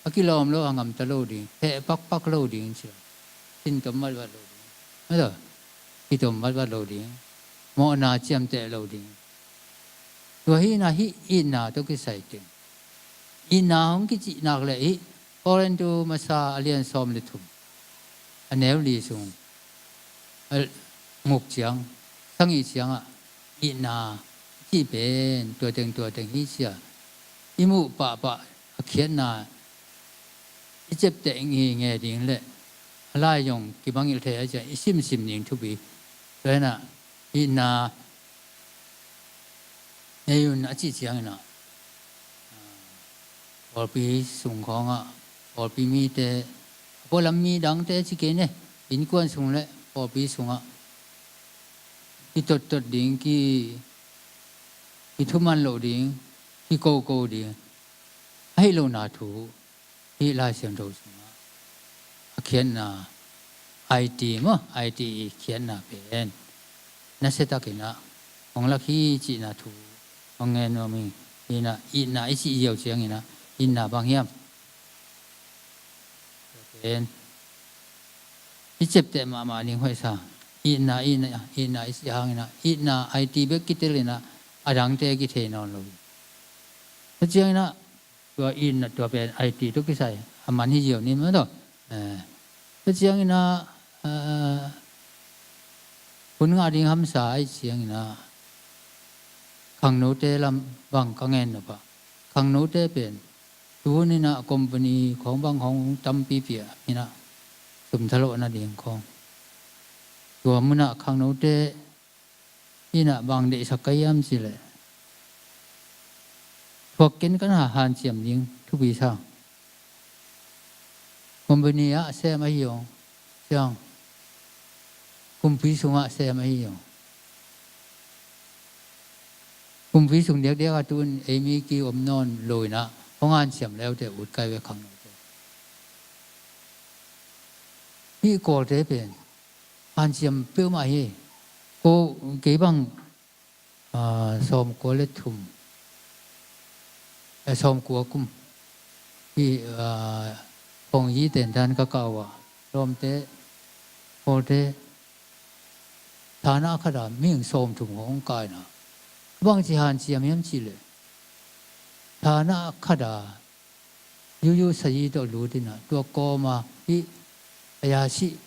a kilawm lo a ngamta lo ding, heh pakpak lo ding ci lo, sintom vatvat lo ding, mataw, kitom vatvat lo ding, mawhna ciamteh lo ding. Tua hinah hih itna tawh kisai teng. Itna hong kicih nak leh hih Korintu masa a lian sawm le thum, a neu li sung a nguk ciang, sagih ciangah itna cih pen tua teng tua teng hi cia. I muh pahpah a khiatna i ciapteh ngingei ding le a lai zong kibangilh thei a cia i simsim ding thupi. Tua hinah itna nei un a cih cianginah, ah, pawlpi sung khawngah, pawlpi mite, a pualam mi dangte ci kei ne, innkuan sung le pawlpi sungah kitottot ding, ki, kithuman loh ding, kikoko ding, ahi lohna thu hih Lai Siangtho sungah a khiatna, I T maw, I T i khiatna pen nasiatakinah hong lak hi cihna thu hong ngen nuam hi. Hinah itna i cih ziau cianginah itna bang hiam? Pen i ciapteh mahmah ding hoihsa. Itna, itna, itna i cih hanginah itna I T bek kitelinah a dangte kithei nawn lo hi. Tua cianginah tua itna, tua pen I T tawh kisai a man hi ziau ni mataw. Eh, tua cianginah, eh, hun ngah ding hamsa ahih cianginah khangnote lam bang ka ngen nopah. Khangnote pen tu huninah company khawng bang khawng tampipi ah inah sum thalawh nading khawng. Tua munah khangnote inah bang deihsak ka hiam cileh, thuak ken kan ha hanciam ding thupi sa. Company ah sem ahi zong, ciang kumpi sungah sem ahi zong, kumpi sung diakdiak ah tu-in ei mi ki om nawn lo inah hong hanciam leute ut kai ve khangnote. Hih Kawlte pen hanciam peuhmah hi. Ko kei bang, ah, sawmkua le thum, eh, sawmkua kum hih, ah, Kawngyi tentan ka kah uh ah, Lawmte, Kawlte, thana khat ah mihing sawmthum hong kaina. Bangci hanciam hiam cihleh, thana khat ah yuyu sayi tawh lut inah tua kawma hih a yasi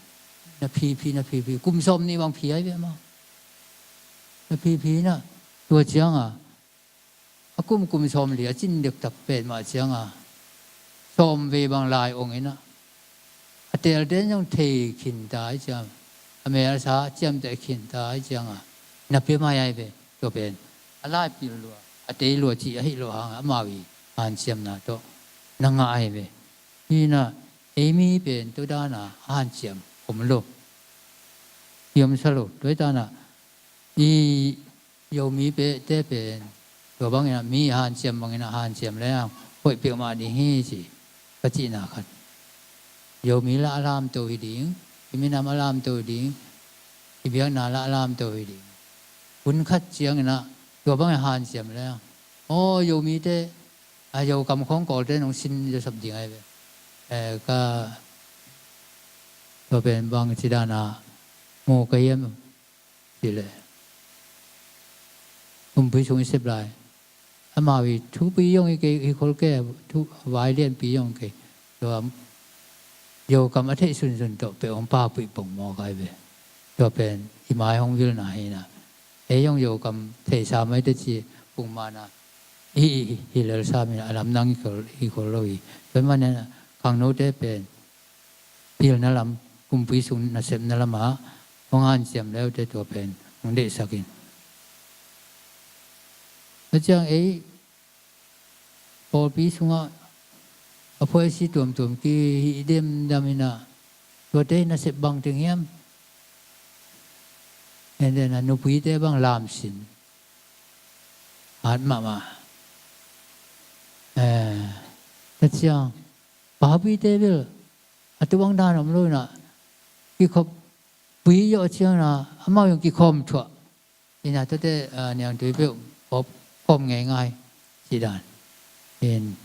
na phiphi, na phiphi, kum sawm nih bang phi ai ve mah. Na phiphi inah tua cianga a kum, kum sawm li a cin dektak petmah cianga sawm vei bang lai ong inah a telte zong thei khinta ai ciang, a melsa ciamteh khinta ai cianga na pia mai ai ve. Tua pen a laipil lua, a tei lua cih ahi lo hanga amau i hanciamna tawh na ngah ai ve. Hinah ei mi pen tua dana a hanciam om lo. Hiamsa lo, tua hi tanah i Zomi pehte pen tua banginah mi hanciam banginah hanciam le ang hoih peuhmah ding hi ci ka cihna khat. Zomi lah a lamto hi ding, i minam a lamto hi ding, i biakna lah a lamto hi ding. Hun khat cianginah Tua bang hanciam le aw, Zomite, a, Zokam khawng Kawlte nong sin zaw sap ding ahi ve. Eh, ka, tua pen bangci dan a mu ka hiam cih leh, kumpui sung i sep lai, amau i thupi zong hi kei, hi khol kei, thu vai lianpi zong kei. Tua Zokam a theih sunsun tawh peuh hong pauhpih pongmawk ahi ve. Tua pen i mai hong vilna hi in ah, ei zong Zokam theihsa maite ci pungmawk in ah, hi, hi, hi lel sam in ah, a lamdang hi khol, hi khol lo hi. Tua ahih manin ah khangnote pen pilna lam, kumpui sung nasepna lamah hong hanciam le uh teh, tua pen hong deihsak in. Tua ciang ei pawlpi sungah a phuaisi tuamtuam kihih demdam in ah, tuate nasep bang teng hiam? And then, a, nupuite bang lamsin hat mahmah. Eh, tua ciang paupite bel a tu bang dan om lo in ah, kikhop pui zawh ciang in ah, amau zong kikhawm thuah in ah, tuate, a, niangtui peuh khawm, khawm ngeingai cih dan in,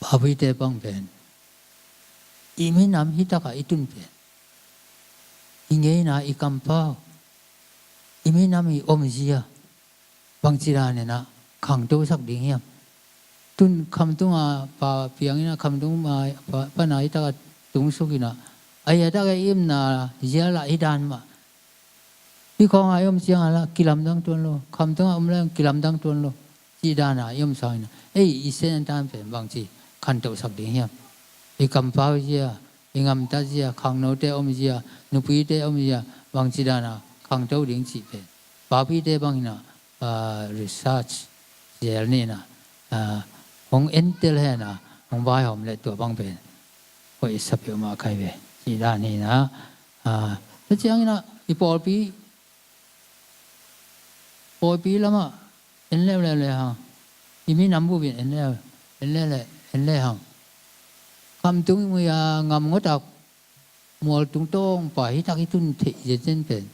paupuite bang pen i minam hi takah i tun pen, i ngeina, i kampau, i minam i omzia, bangci dan in ah khangtosak ding hiam? Tun khamtung a pa piang in ah, khamtung a pa, pan a hi takah tungsuk in ah, a hi takah i omna zia lah hi dan mah, hih khawng a i om ciang a lah kilamdang tuan lo, khamtung a om lah kilamdang tuan lo cih dan a i om sangin ah, ei i sen tan pen bangci khantosak ding hiam? I kampau zia, i gamtat zia, khangnote om zia, nupuite om zia, bangci dan a khangto ding cih pen paupite bang in ah, a, research zel ni in ah, a, hong entel hen ah, hong vaihawm leh tua bang pen hoih sa peuhmah ka hi ve cih dan hi in ah, a, tua ciang in ah i pawlpi, pawlpi lamah en leuleu le hang, i minam bup in en leu, en leu le, en le hang, khamtung i mui a ngam ngawt a mual tungtawng pa hi tak i tun theih zenzen pen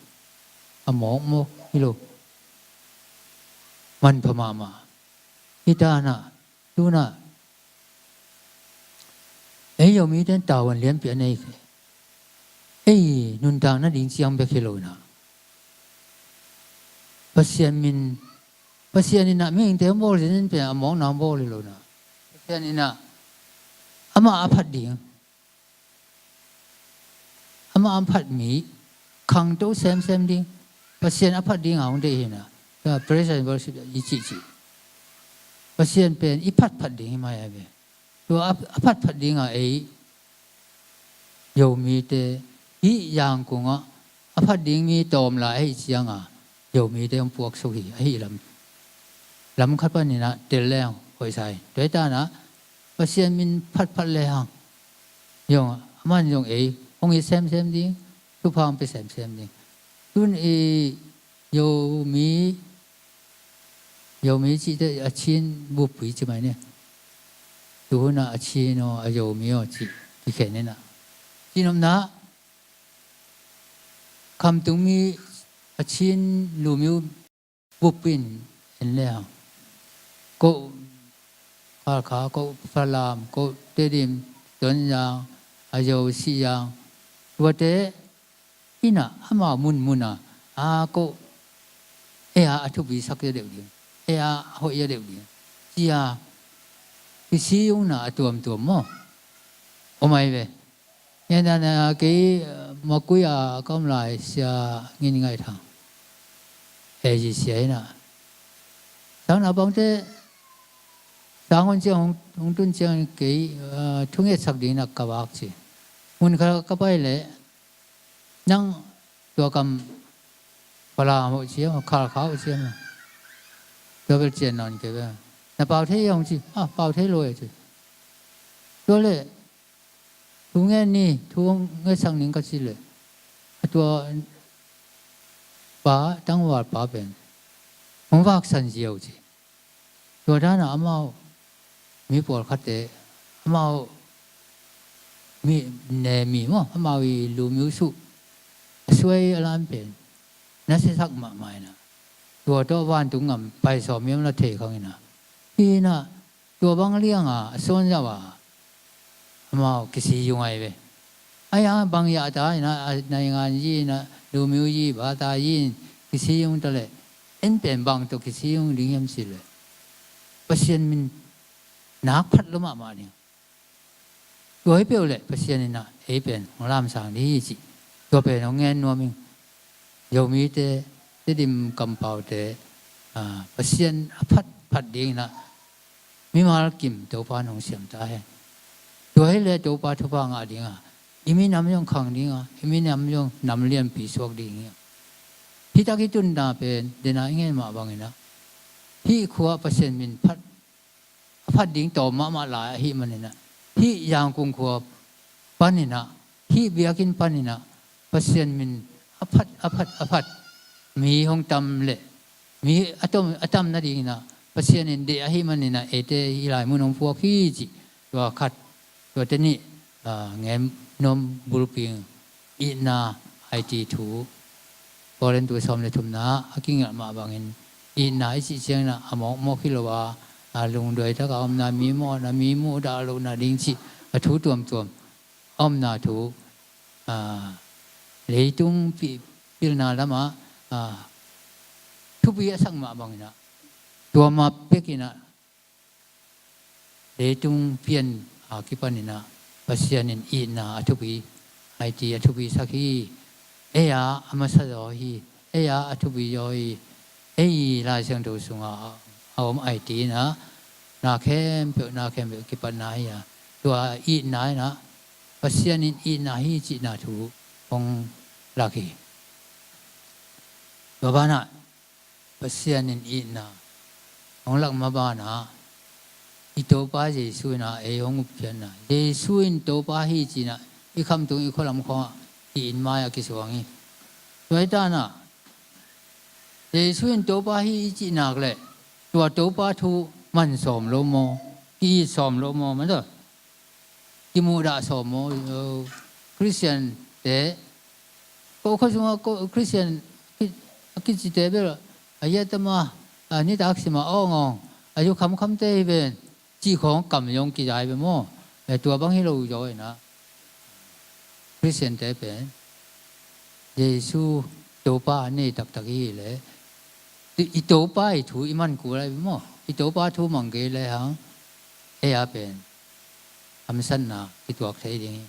a mawkmawk hi lo, manpha mahmah. Hi dan ah, tu in ah ei Zomite in tavuan lianpi a nei kei. Ei nuntak nading ciang bek hi lo in ah, Pasian min, Pasian in ah mihingte hong bawl zenzen pen a mawkna hong bawl hi lo in ah, Pasian in ah amah a phat ding, amah a phat mi khangto semsem ding, Pasian a phat ding a hong deih hi in ah, tua praise and worship i cihcih, Pasian pen i phatphat ding hi mai a ve. Tua a, a phatphat ding a ei Zomite hih Yangon ah a phat ding mi tawm lai ahih ciang a, Zomite hong puaksuk hi, ahih lam, lam khat pan in ah tel leng hoih sa hi. Tua hi dan ah Pasian min phatphat le hang, zong, aman zong ei hong it semsem ding, thupha hong pia semsem ding. Tun i Zomi, Zomi cihte a Chin bup hi ci mai ni. Tu hun ah a Chin aw, a Zomi aw cih kikhen in ah, Chin omna khamtung mi, a Chin lumyo bup in en le hang, ko Khalkha, ko Falam, ko Tedim, Tonzang, a Zo, Sihzang, tuate in ah amau munmun a, a, ko ei a, a thupi sak zaw deuh ding, ei a, a hoih zaw deuh ding, ci a, kisi zong na a tuamtuam maw, om ahi ve. Ngen dan a kei, eh, Makui a ka om lai Sia Ngin Ngaih Thang, A G C a in ah, sang naupangte sang hun ciang hong, hong tun ciang kei, eh, thungetsak ding in ah ka vak ci. Mun khat ka pai leh, nang tua kam Falam uh ciam, Khalkha uh ciam, tua bel cian nawn kei bel. Na pau thei hong ci, ah, pau thei lo e ci. Tua leh thu ngen ni, thu ngetsak ning ka cih leh, a tua pa, tangval pa pen hong vaksan ziau ci. Tua dan a amau mi pawlkhatte, amau mi, ne mi maw, amau i lumyo suh a suai a lam pen na siasak mahmah in ah, tua tawh vantung gam pai sawm hiam la thei khang inah, hi inah tua bang lianga a suanzau a amau kisiyung ahi ve. Ahi hang bang yahta inah a naingan yi inah lumiu yi bata yi in kisiyung taleh en pen bang tawh kisiyung ding hiam cileh Pasian min nak phat lo mahmah ding. Tua hi peuh leh Pasian inah ei pen hong lamsang ding hi cih tua pen hong ngen nuam ing. Zomite, Tedim kampaute, ah, Pasian a phat phat ding inah mimal kim Topa in hong siam ta hen. Tua hi leh Topa thupha ngah dinga i minam zong khang dinga i minam zong nam lianpi suak ding hi. Hih tak i tunna pen dena i ngen mah bang inah hih khua Pasian min phat a phat ding tawm mahmah lai ahih man inah hih Yangon khua pan inah hih biakinn pan inah Pasian min a phat a phat a phat mi hong tam leh mi a tam a tam nading inah Pasian in deih ahih man inah eite hih lai mun hong puak hi cih tua khat, tua teni, ah, ngen nuam bulpi itna ahi ti thu Korin tu sawm le thumna a kingelh mah bangin itna i cih ciangin a mawkmawk hi lo a, a lungduai taka omna, mi mawhna, mi muhdah lohna ding cih a thu tuamtuam a omna thu, a, leitung pi-, pilna lamah, a, thupi a sak mah bangin a tua mah pekin a leitung pian a kipanin a Pasian in itna a thupi, aiti a thupi sak hi. Ei a a masa zaw hi. Ei a a thupi zaw hi. Ei Lai Siangtho sungah a om aiti in a na khempeuh, na khempeuh kipatna hi a, tua itna in a Pasian in itna hi cihna thu hong lak hi. Tua banah Pasian in itna hong lak ma banah i Topa Jesu in a ei hong upkhiatna, Jesu in Topa hi cihna i khamtung i khualam khawngah i inn mai-ah kisuang hi. Tua hi tanah Jesu in Topa hi i cih nak leh tua Topa thu man sawm lo maw, ki-it sawm lo maw, man tua kimuhdah sawm maw? Khristian te, ko khua sungah ko Khristian ki-, a kicite bel a hiatama, a nitak sima awngawng a zu khamkhamte hi ven cih khawng kam zong kizai ve maw? Eh, tua bang hi lo zaw in a Khristian te pen Jesu Topa a nei taktak i hih leh i, i Topa i thu i man kul lai ve maw? I Topa thu mang kei lehang ei a pen hamsatna kituak thei ding hi.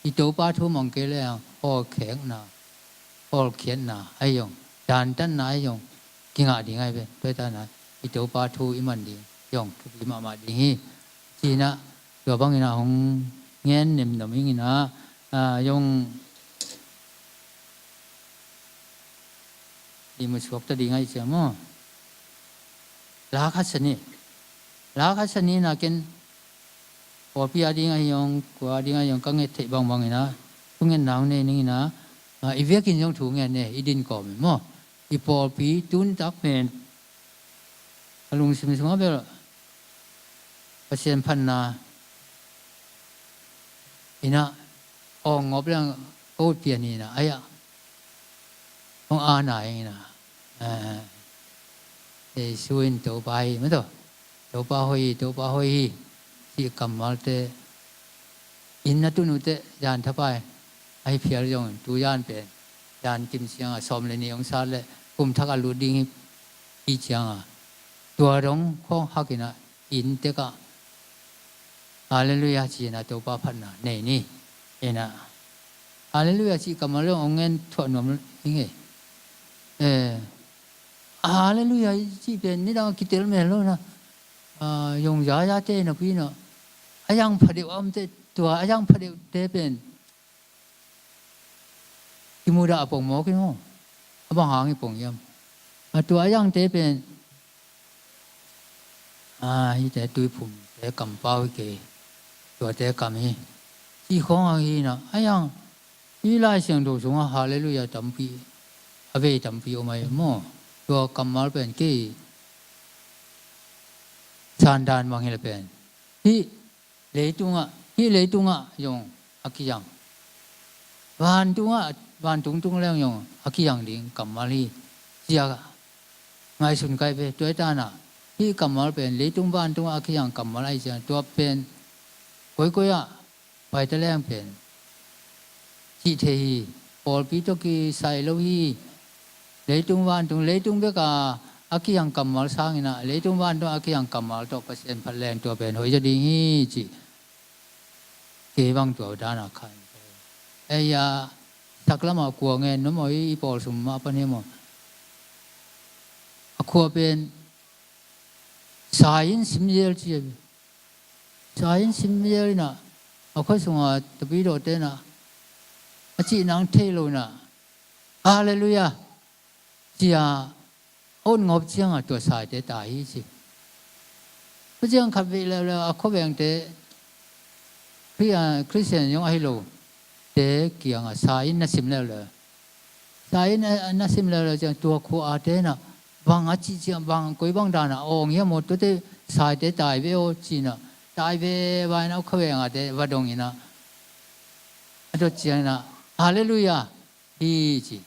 I Topa thu mang kei lehang hawlkhekna, hawlkhiatna ahi zong, dantatna ahi zong kingah ding ahi ve. Tua hi tanah i Topa thu i man ding zong thupi mahmah ding hi. Cih in a tua bangin a hong ngen nemnom ing in a, a, zong i mu suak ta ding ahi ciang maw? Lakha sani, lakha sani na ken pawlpi a ding ahi zong, kua a ding ahi zong ka nget theih bangbang in a thungetna hong nei ning in a, a, i vekin zong thu ngen ne, i din kawm in maw? I pawlpi tun tak pen a lungsim sungah bel Pasian phatna in a awng ngop leng ka ut pian hi in a, ai-ah hong ana ing in a, eh, Jesu in Topa hi, maw taw, Topa hoih hi, Topa hoih hi cih kammalte inn a tun uh teh zan thapai ahi phial zong tu zan pen zan kim ciangah sawm le nih hong sat leh kum thak a lut ding hi, hi ciangah tua dong khawng hak in a inn tekah Halleluiah ci in a Topa phatna nei ni. In a Halleluiah cih kammal zong hong ngen thuah nuam ing e. Eh, Halleluiah cih pen nidang a kitel mel lo in a, ah, zong zazate napi in a, a zang phadeuh a omte, tua a zang phadeuhte pen kimuhdah a pongmawk hi maw? A bang hang i pong hiam? A tua a zangte pen, a, hihte tuiphumte kampau hi kei, tuate kam hi cih khawng a hi in a, a zang hih Lai Siangtho sungah Halleluiah tampi, a vei tampi om ahi maw? Tua kammal pen kei sandan bang hi leh pen hih leitungah, hih leitungah zong a kizang, vantungah, vantung tung leng zong a kizang ding kammal hi. Cia ngaihsun kai ve. Tua hi ta na, hih kammal pen leitung vantung a kiang kammal ahi ciang, tua pen koikoi ah pai ta leng pen cih thei hi. Pawlpi tawh kisai lo hi. Leitung vantung, leitung bek a a kiang kammal sangin ah, leitung vantung a kiang kammal tawh Pasian phat leng tua pen hoih zaw ding hi cih. Kei bang tua dan a kha. Ei a, saklam ah kua ngen nuam aw, i pawl sung mah pan hi maw. A khua pen sa in sim zel ci a, sa in sim zel in ah, a khua sung a tapidawte in ah, a cih nang thei lo in ah, Halleluiah ci a, a ut ngawp ciang a tua saite tai hi ci. Tua ciang khat vei leuleu a khuavengte, Khri-, a, Khristian zong ahi lote kiang a sa in na sim leuleu, sa in a, na sim leuleu ciang tua khua a te in ah, bang a cih ciang, bang koi bang dan a awng hiam aw, tuate saite tai ve aw ci in ah, tai ve va in ah, a khuaveng a te va dong in ah, a dot ciang in ah, Halleluiah hi ci.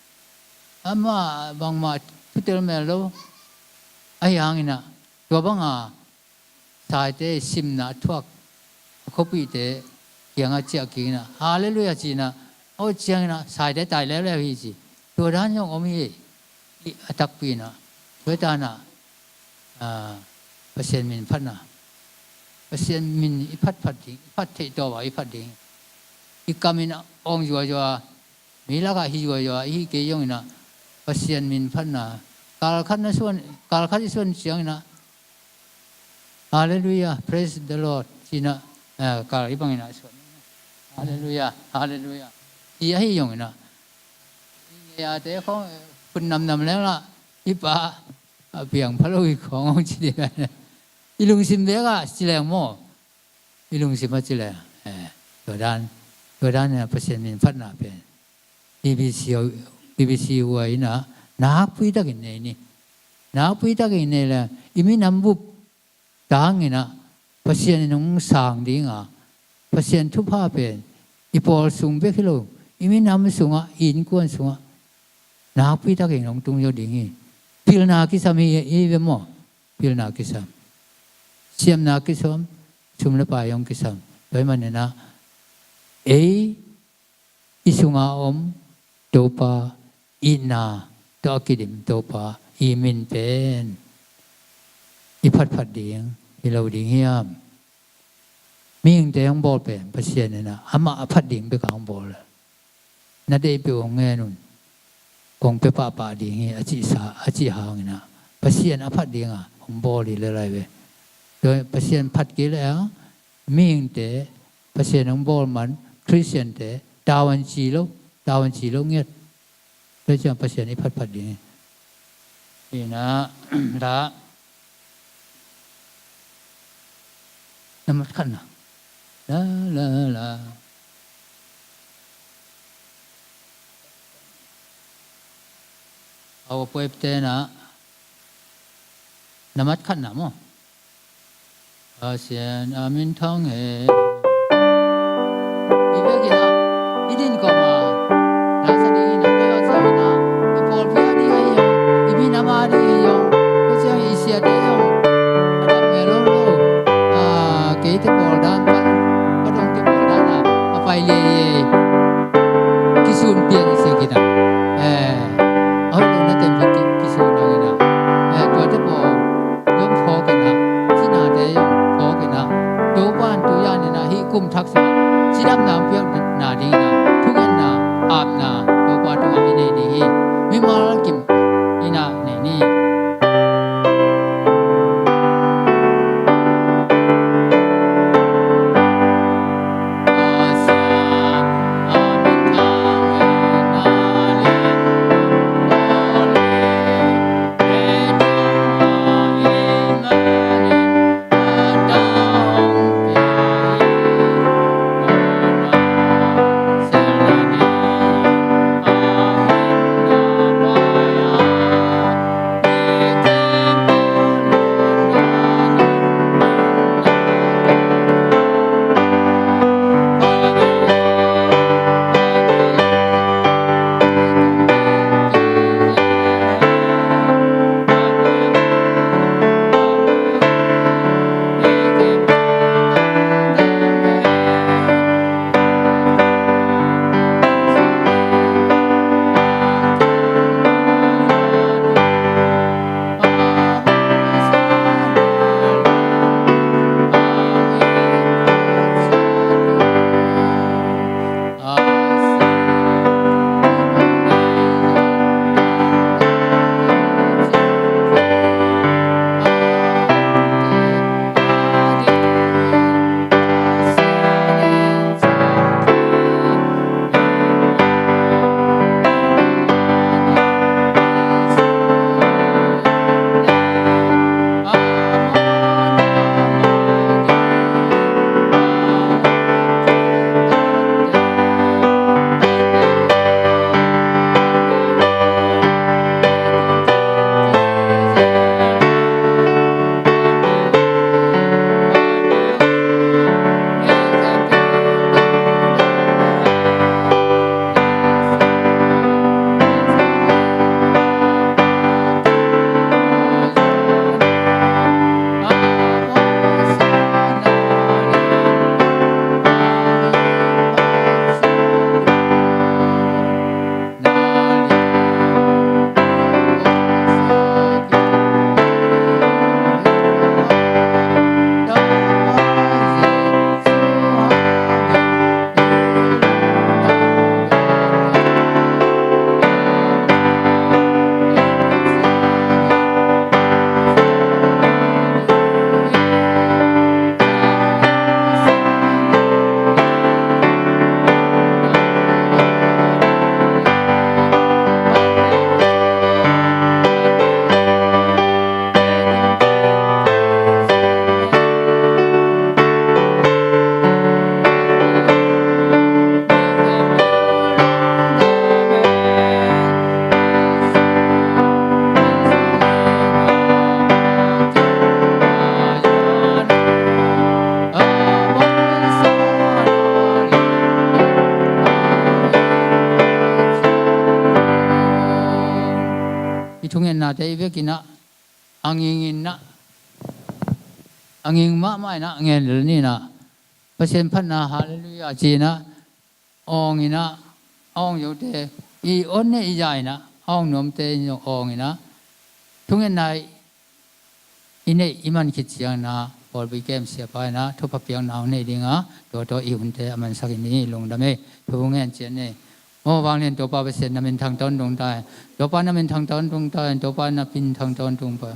Amah bangmah thutel mel lo. Ahi hangin ah, tua bang a saite simna a thuak a khuapihte kiang a ciah kik in ah, Halleluiah ci in ah, a ut ciangin ah saite tai leuleu hi ci. Tua dan zong om hi. A takpi in ah, tua hi ta na, a, Pasian min phatna. Pasian min i phatphat ding, i phat theih tawh a i phat ding. I kam in ah awng zuazua, mi lakah hi zuazua i hi kei zongin ah, Pasian min phatna. Kal khat na suan, kal khat i suan ciangin ah, Halleluiah, praise the Lord ci in ah, eh, kal i bangin ah suan. Halleluiah, Halleluiah ci ahi zongin ah, i ngei a te khawng, eh, phun namnam leng lah, i pa a piang pha lo hi khawng hong ci ding. I lungsim bek ah ci leng maw. I lungsim a ci leng, eh, tua dan, tua dan in ah Pasian min phatna pen B B C, B B C huai in ah nakpi takin nei ni. Nakpi takin nei leng i minam bup tangin ah Pasian in hong sang ding a, Pasian thupha pen i pawl sung bek hi lo, i minam sungah, i innkuan sungah nakpi takin hong tung zaw ding hi. Pilna kisam hi, hi ve maw. Pilna kisam, siamna kisam, sum le pai hong kisam. Tua ahih manin ah ei i sunga om Topa, itna tawh a kidim Topa i min pen i phatphat ding hi lo ding hiam? Mihingte hong bawl pen Pasian in ah amah a phat ding bek a hong bawl. Na deihpeuh hong ngen un, kong pia pahpah ding hi a cihsa, a cih hangin ah Pasian a phat ding a hong bawl hi le lai ve. Tua Pasian phat kei le a, mihingte, Pasian hong bawl man Khristiante tau an ci lo, tau an ci lo ngiat. Tua ciang Pasian i phatphat ding hi. Hi na, la, na mat khat na. La, la, la. Aw, a puaipte na. Na mat khat na maw. Pasian a min thang e. I vekin ah, i din kawm a la sa ding in ah, kei a ciang in ah, i pawlpi a ding ahi zong, i minam a ding ahi zong, kei ciang i siate zong a dam mel lo lo. Ah, keite pawl dan pan, ka dongte pawl dan ah a pai liai e. Kisun pian i sia kina. Eh, a hoih lo na tem ki, kisun ang ina. Eh, tuate pawl zong phawk ina, cinate zong phawk ina, Topa'n tu-in ina, hih kum thak sungah cidamna hong piakna dingin ah, thungetna, apna Topa tungah i nei ding hi. Mimal kim ina nei ni. i thungetnate i vekin ah a ngingin ah, a nging mahmah in ah ngen lel ni in ah, Pasian phatna halleluiah ci in ah awng in ah, a awng zote i awn ne i za in ah, a awng nuamte in awng in ah, thungetna i neih i man khit ciangin ah pawlpi kem siapa in ah thupha piakna hong nei ding a, tua tawh i hunte a mansak in i lungdam ei. Thu ngen ciat ni. Aw vanglian Topa Pasian, na min thangtawn tung ta hen. Topa na min thangtawn tung ta hen. Topa na min thangtawn tung pa.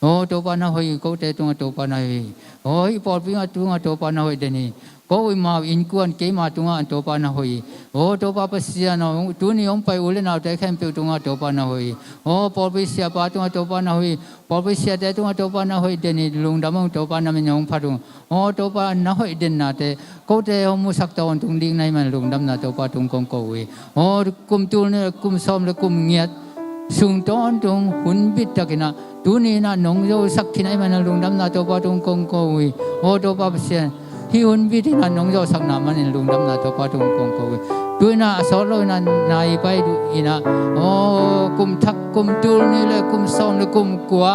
Aw Topa na hoih hi, kote tungah Topa na hoih hi. Aw hih pawlpi tungah Topa na hoih den hi. Ko i mau innkuan keima tungah Topa na hoih hi. Aw Topa Pasian aw, tuni hong pai u le naute khempeuh tungah Topa na hoih hi. Aw pawlpi siapa tungah Topa na hoih hi. Pawlpi siate tungah Topa na hoih den hi. Lungdam ung, Topa na min hong phat ung. Aw Topa na hoih dennate kote hong musak tawntung ding na hih man lungdamna Topa tung kong ko uh hi. Aw kum tul nih le kum sawm le kum ngiat sung tawntung hun bit takin ah tuni in ah nong zosak khin ahih manin lungdamna Topa tung kong ko uh hi. Aw Topa Pasian, hih hun bit in ah nong zawhsakna manin lungdamna Topa tung kong ko uh hi. Tu in ah a sawt lo in ah nai pai duh in ah, aw kum thak kum tul nih le kum sawm le kum kua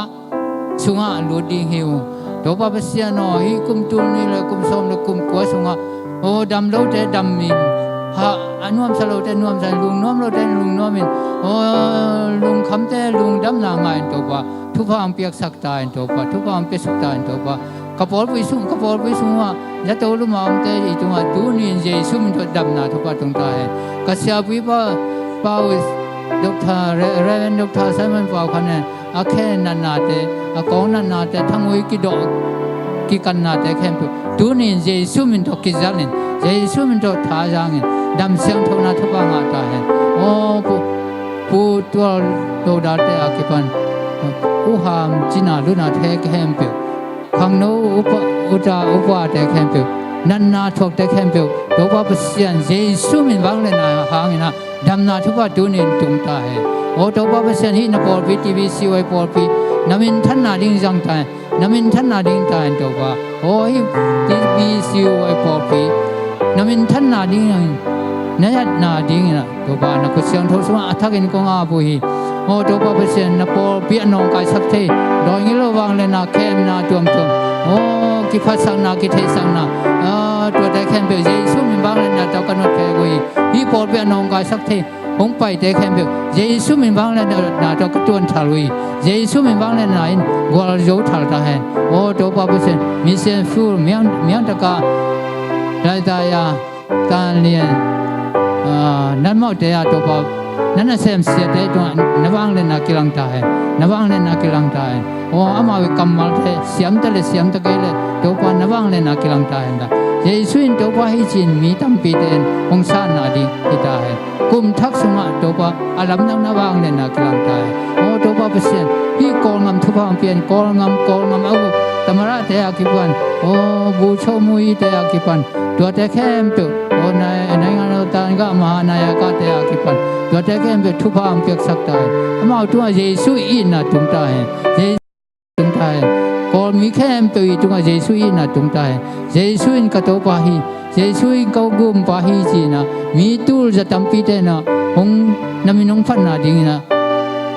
sungah lut ding hi uh. Topa Pasian aw, hih kum tul nih le kum sawm le kum kua sungah aw dam lote dam in, ha a nuamsa lote nuamsa in, lungnuam lote lungnuam in, aw lungkhamte lungdamna ngah in Topa, thupha hong piaksak ta in Topa, thupha hong piasuk ta in Topa. Ka pawlpi sung, ka pawlpi sungah zato luma omte i tungah tuni in Jesu min tawh damna thupha tung ta hen. Ka siapuipa Pau, Doctor, Re-, Reverend Doctor Simon Pau khan hen a khe natnate, a kawng natnate, thangui kidawh kikannate khempeuh tuni in Jesu min tawh kizalin, Jesu min tawh thazangin dam siangthona thupha ngah ta hen. Aw Pu, Pu Tual Lodalte a kipan, U Ham Cina Luna te khempeuh, khangno upa, uta upate khempeuh, natna thuakte khempeuh Topa Pasian Jesu min vangliatna hangin ah damna thupha tuni in tung ta hen. Aw Topa Pasian, hih na pawlpi T B C Y pawlpi na minthanna ding zang ta hen. Na minthanna ding ta hen Topa. Aw hih T B C Y pawlpi na minthanna ding, na zatna dingin ah Topa na khut siangtho sungah a thakin kong ap uh hi. Aw Topa Pasian, na pawlpi a nawngkaisak thei, dawi ngilo vangliatna khemna tuamtuam, aw kiphatsakna kitheihsakna, aw tuate khempeuh Jesu min vangliatna tawh ka nuat khek uh hi. Hih pawlpi a nawngkaisak thei hong paite khempeuh Jesu min vangliatna tawh ka tuan thal uh hi. Jesu min vangliatna in gualzo thal ta hen. Aw Topa Pasian, Mission Field, Miang, Miangtaka, Laitaya, Tanlian, ah, nan mawhte ah Topa, nan a semsiate tungah na vangliatna kilang ta hen. Na vangliatna kilang ta hen. Aw amau i kammalte siamta le siamta kei le Topa na vangliatna kilang ta hen. Jesu in Topa hi ci-in mi tampite in hong sanna ding hi ta hen. Kum thak sungah Topa a lamdang na vangliatna kilang ta hen. Aw Topa Pasian, hih Kawlngam thupha hong pia in, Kawlngam, Kawlngam a guk, Tamarate a kipan, aw Bucho Muite a kipan, tuate khempeuh, aw Nai, Nainganlo Tangah Mahanayakate a kipan, tuate khempeuh thupha hong piaksak ta hen. Amau tungah Jesu itna tung ta hen. Jesu tung ta hen. Kawlmi khempeuh i tungah Jesu itna tung ta hen. Jesu in ka Topa hi, Jesu in ka Gumpa hi ci-in ah mi tul za tampite in ah hong, na min hong phatna dingin ah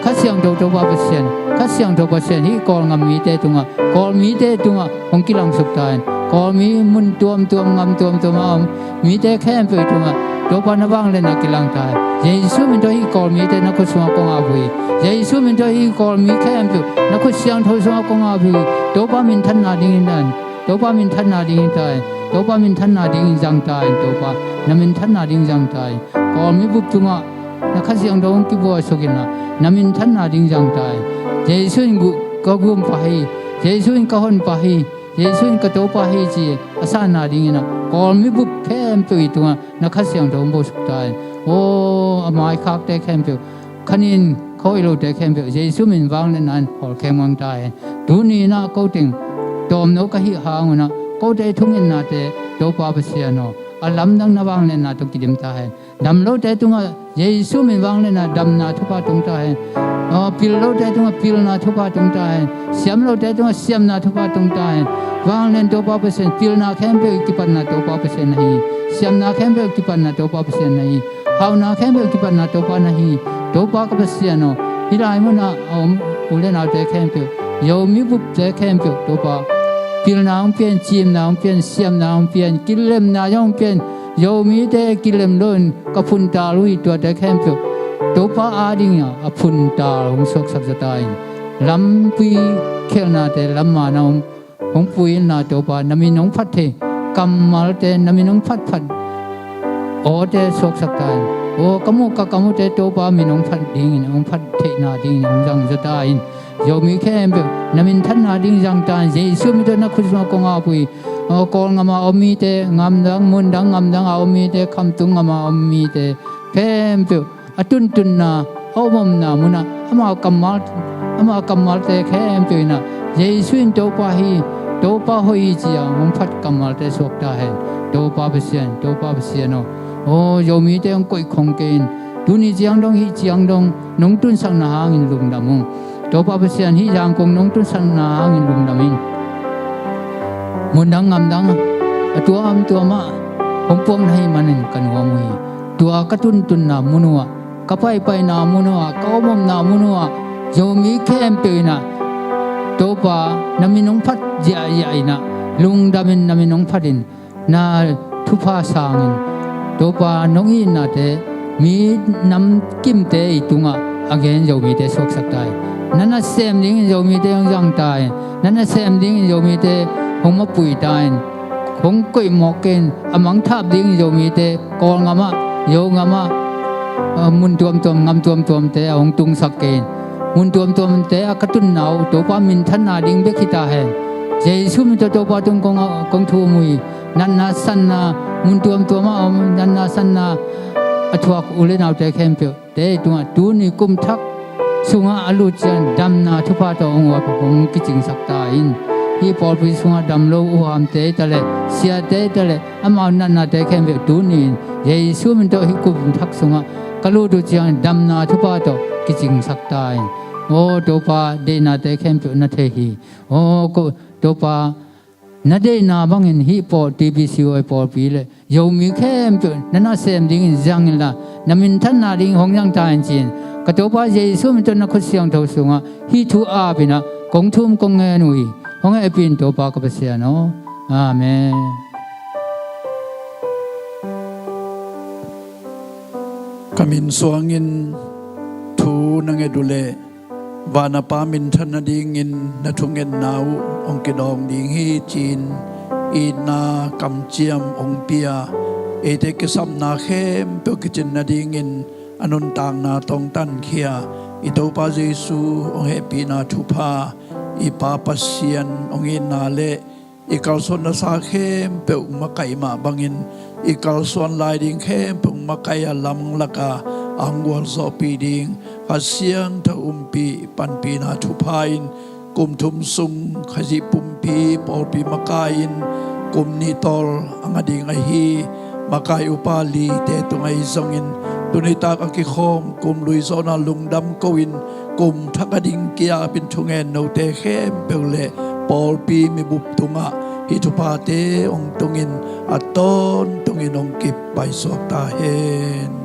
Kha Siangtho Topa Pasian, Kha Siangtho Pasian hih Kawlngam mite tungah, Kawlmite tungah hong kilangsuk ta hen. Kawlmi mun tuamtuam, ngam tuamtuam a om mite khempeuh tungah Topa na vangliatna kilang ta hen. Jesu min tawh hih Kawlmite na khut sungah kong ap uh hi. Jesu min tawh hih Kawlmi khempeuh na khut siangtho sungah kong ap uh hi. Topa minthanna dingin ta hen. Topa minthanna dingin ta hen. Topa minthanna dingin zang ta hen. Topa na minthanna dingin zang ta hen. Kawlmi bup tungah na Kha Siangtho hong kibuaksuk in ah na minthanna ding zang ta hen. Jesu in gu-, ka Gumpa hi. Jesu in ka Honpa hi. Jesu in ka Topa hi ci a sanna dingin ah Kawlmi bup khempeuh i tungah na Kha Siangtho hong bawlsuk ta hen. Aw a maikhakte khempeuh, khanin khawi lote khempeuh Jesu min vangliatna in hawlkheng mang ta hen. Tuni in ah ko teng tawmno ka hih hang un ah kote thungetnate Topa Pasian aw, a lamdang na vangliatna tawh kidim ta hen. Dam lote tungah Jesu min vangliatna damna thupha tung ta hen. Aw pil lote tungah pilna thupha tung ta hen. Siam lote tungah siamna thupha tung ta hen. Vanglian Topa Pasian, pilna khempeuh kipatna Topa Pasian na hi. Siamna khempeuh kipatna Topa Pasian na hi. Hauhna khempeuh kipatna Topa na hi. Topa ka Pasian aw, Hih lai munah a om u le naute khempeuh, Zomi bupte khempeuh Topa, pilna hong pia in, cimna hong pia in, siamna hong pia in, kilemna zong hong pia in, Zomite kilem loin ka phuntal uh hi, tuate khempeuh Topa adingin a phuntal hong suaksak zaw ta in, lampi khialhnate lam mana hong hong pui inla Topa, na min hong phat thei kammalte, na min hong phatphat awte suaksak ta in. Aw, ka muh ka kam uhte Topa min hong phat dingin, hong phat theihna dingin hong zang zaw ta in. Zomi khempeuh na minthanna ding zang ta in. Jesu min tawh na khut sungah kong ap uh hi. Aw, Kawlngam a om mite, ngamdang mundang ngamdang a om mite, khamtung ngam a om mite khempeuh a tuntunna, a omomna munah amau kammal, amau kammalte khempeuh inah Jesu in Topa hi, Topa hoih hi ci-a hong phat kammalte suak ta hen. Topa Pasian, Topa Pasian aw, aw, Zomite hong koih khong kei in. Tuni ciang dong, hih ciang dong nong tunsakna hangin lungdam ung. Topa Pasian, hih Zangkong nong tunsakna hangin lungdam ing. Mundang ngamdang a tuamtuamah hong puak na hih manin ka nuam uh hi. Tua ka tuntunna mun uhah, ka paipaina mun uhah, ka omomna mun uhah Zomi khempeuh inah Topa, na min hong phat ziahziah inah lungdamin, na min hong phatin, na thupha sangin Topa, nong itnate mi namkimte i tungah a gen Zomite suaksak ta in. Na nasem dingin Zomite hong zang ta in. Na nasem dingin Zomite hong mapui ta in. Hong koih mawk kei in. A mangthap dingin Zomite Kawlngamah, Zongamah, a, mun tuamtuam, ngam tuamtuamte a hong tungsak kei in. Mun tuamtuamte a ka tunna uh Topa minthanna ding bek hi ta hen. Jesu min tawh Topa tung kong, kong thum uh hi. Natna sanna, mun tuamtuamah a om natna sanna a thuak u le naute khempeuhte tungah tuni kum thak sungah a lut ciang damna thupha tawh hong uap, hong kicingsak ta in. Hih pawlpi sungah dam lo uhamte hi taleh, siate hi taleh, amau natnate khempeuh tuni in Jesu min tawh hih kum thak sungah ka lut uh ciang damna thupha tawh kicingsak ta in. Aw Topa, deihnate khempeuh na thei hi. Aw ko, Topa, na deihna bangin hih pawl T B C Y pawlpi le Zomi khempeuh na nasem dingin zang inla, na minthanna dingin hong zang ta in ci-in ka Topa Jesu min tawh na khut siangtho sungah hih thu ap inah kong thum kong ngen uh hi. Hong hehpih in Topa ka Pasian aw. Amen. Ka min suangin thu na nget uh leh, Van a Pa minthan nadingin na thungetna uh hong kidawng ding hi ci-in itna kamciam hong pia, eite kisapna khempeuh kicin nadingin a nuntakna tawh hong tankhia i Topa Jesu hong hehpihna thupha, i Pa Pasian hong itna le i kalsuan nasa khempeuh makaih mah bangin i kalsuan lai ding khempeuh makaih a lam laka a hong gualzawhpih ding Kha Siangtho umpih panpihna thupha in kum thum sung Khazih pumpi pawlpi makai in kum nih tawh a nga ding ahi makai upa lite tungah ahi zongin tuni tak a kikhawm kum lui zawhna lungdam ko in kum thak a ding ki-apin thungen note khempeuh le pawlpi mibup tungah hih thuphate hong tungin a tawntungin hong kipaisuak ta hen.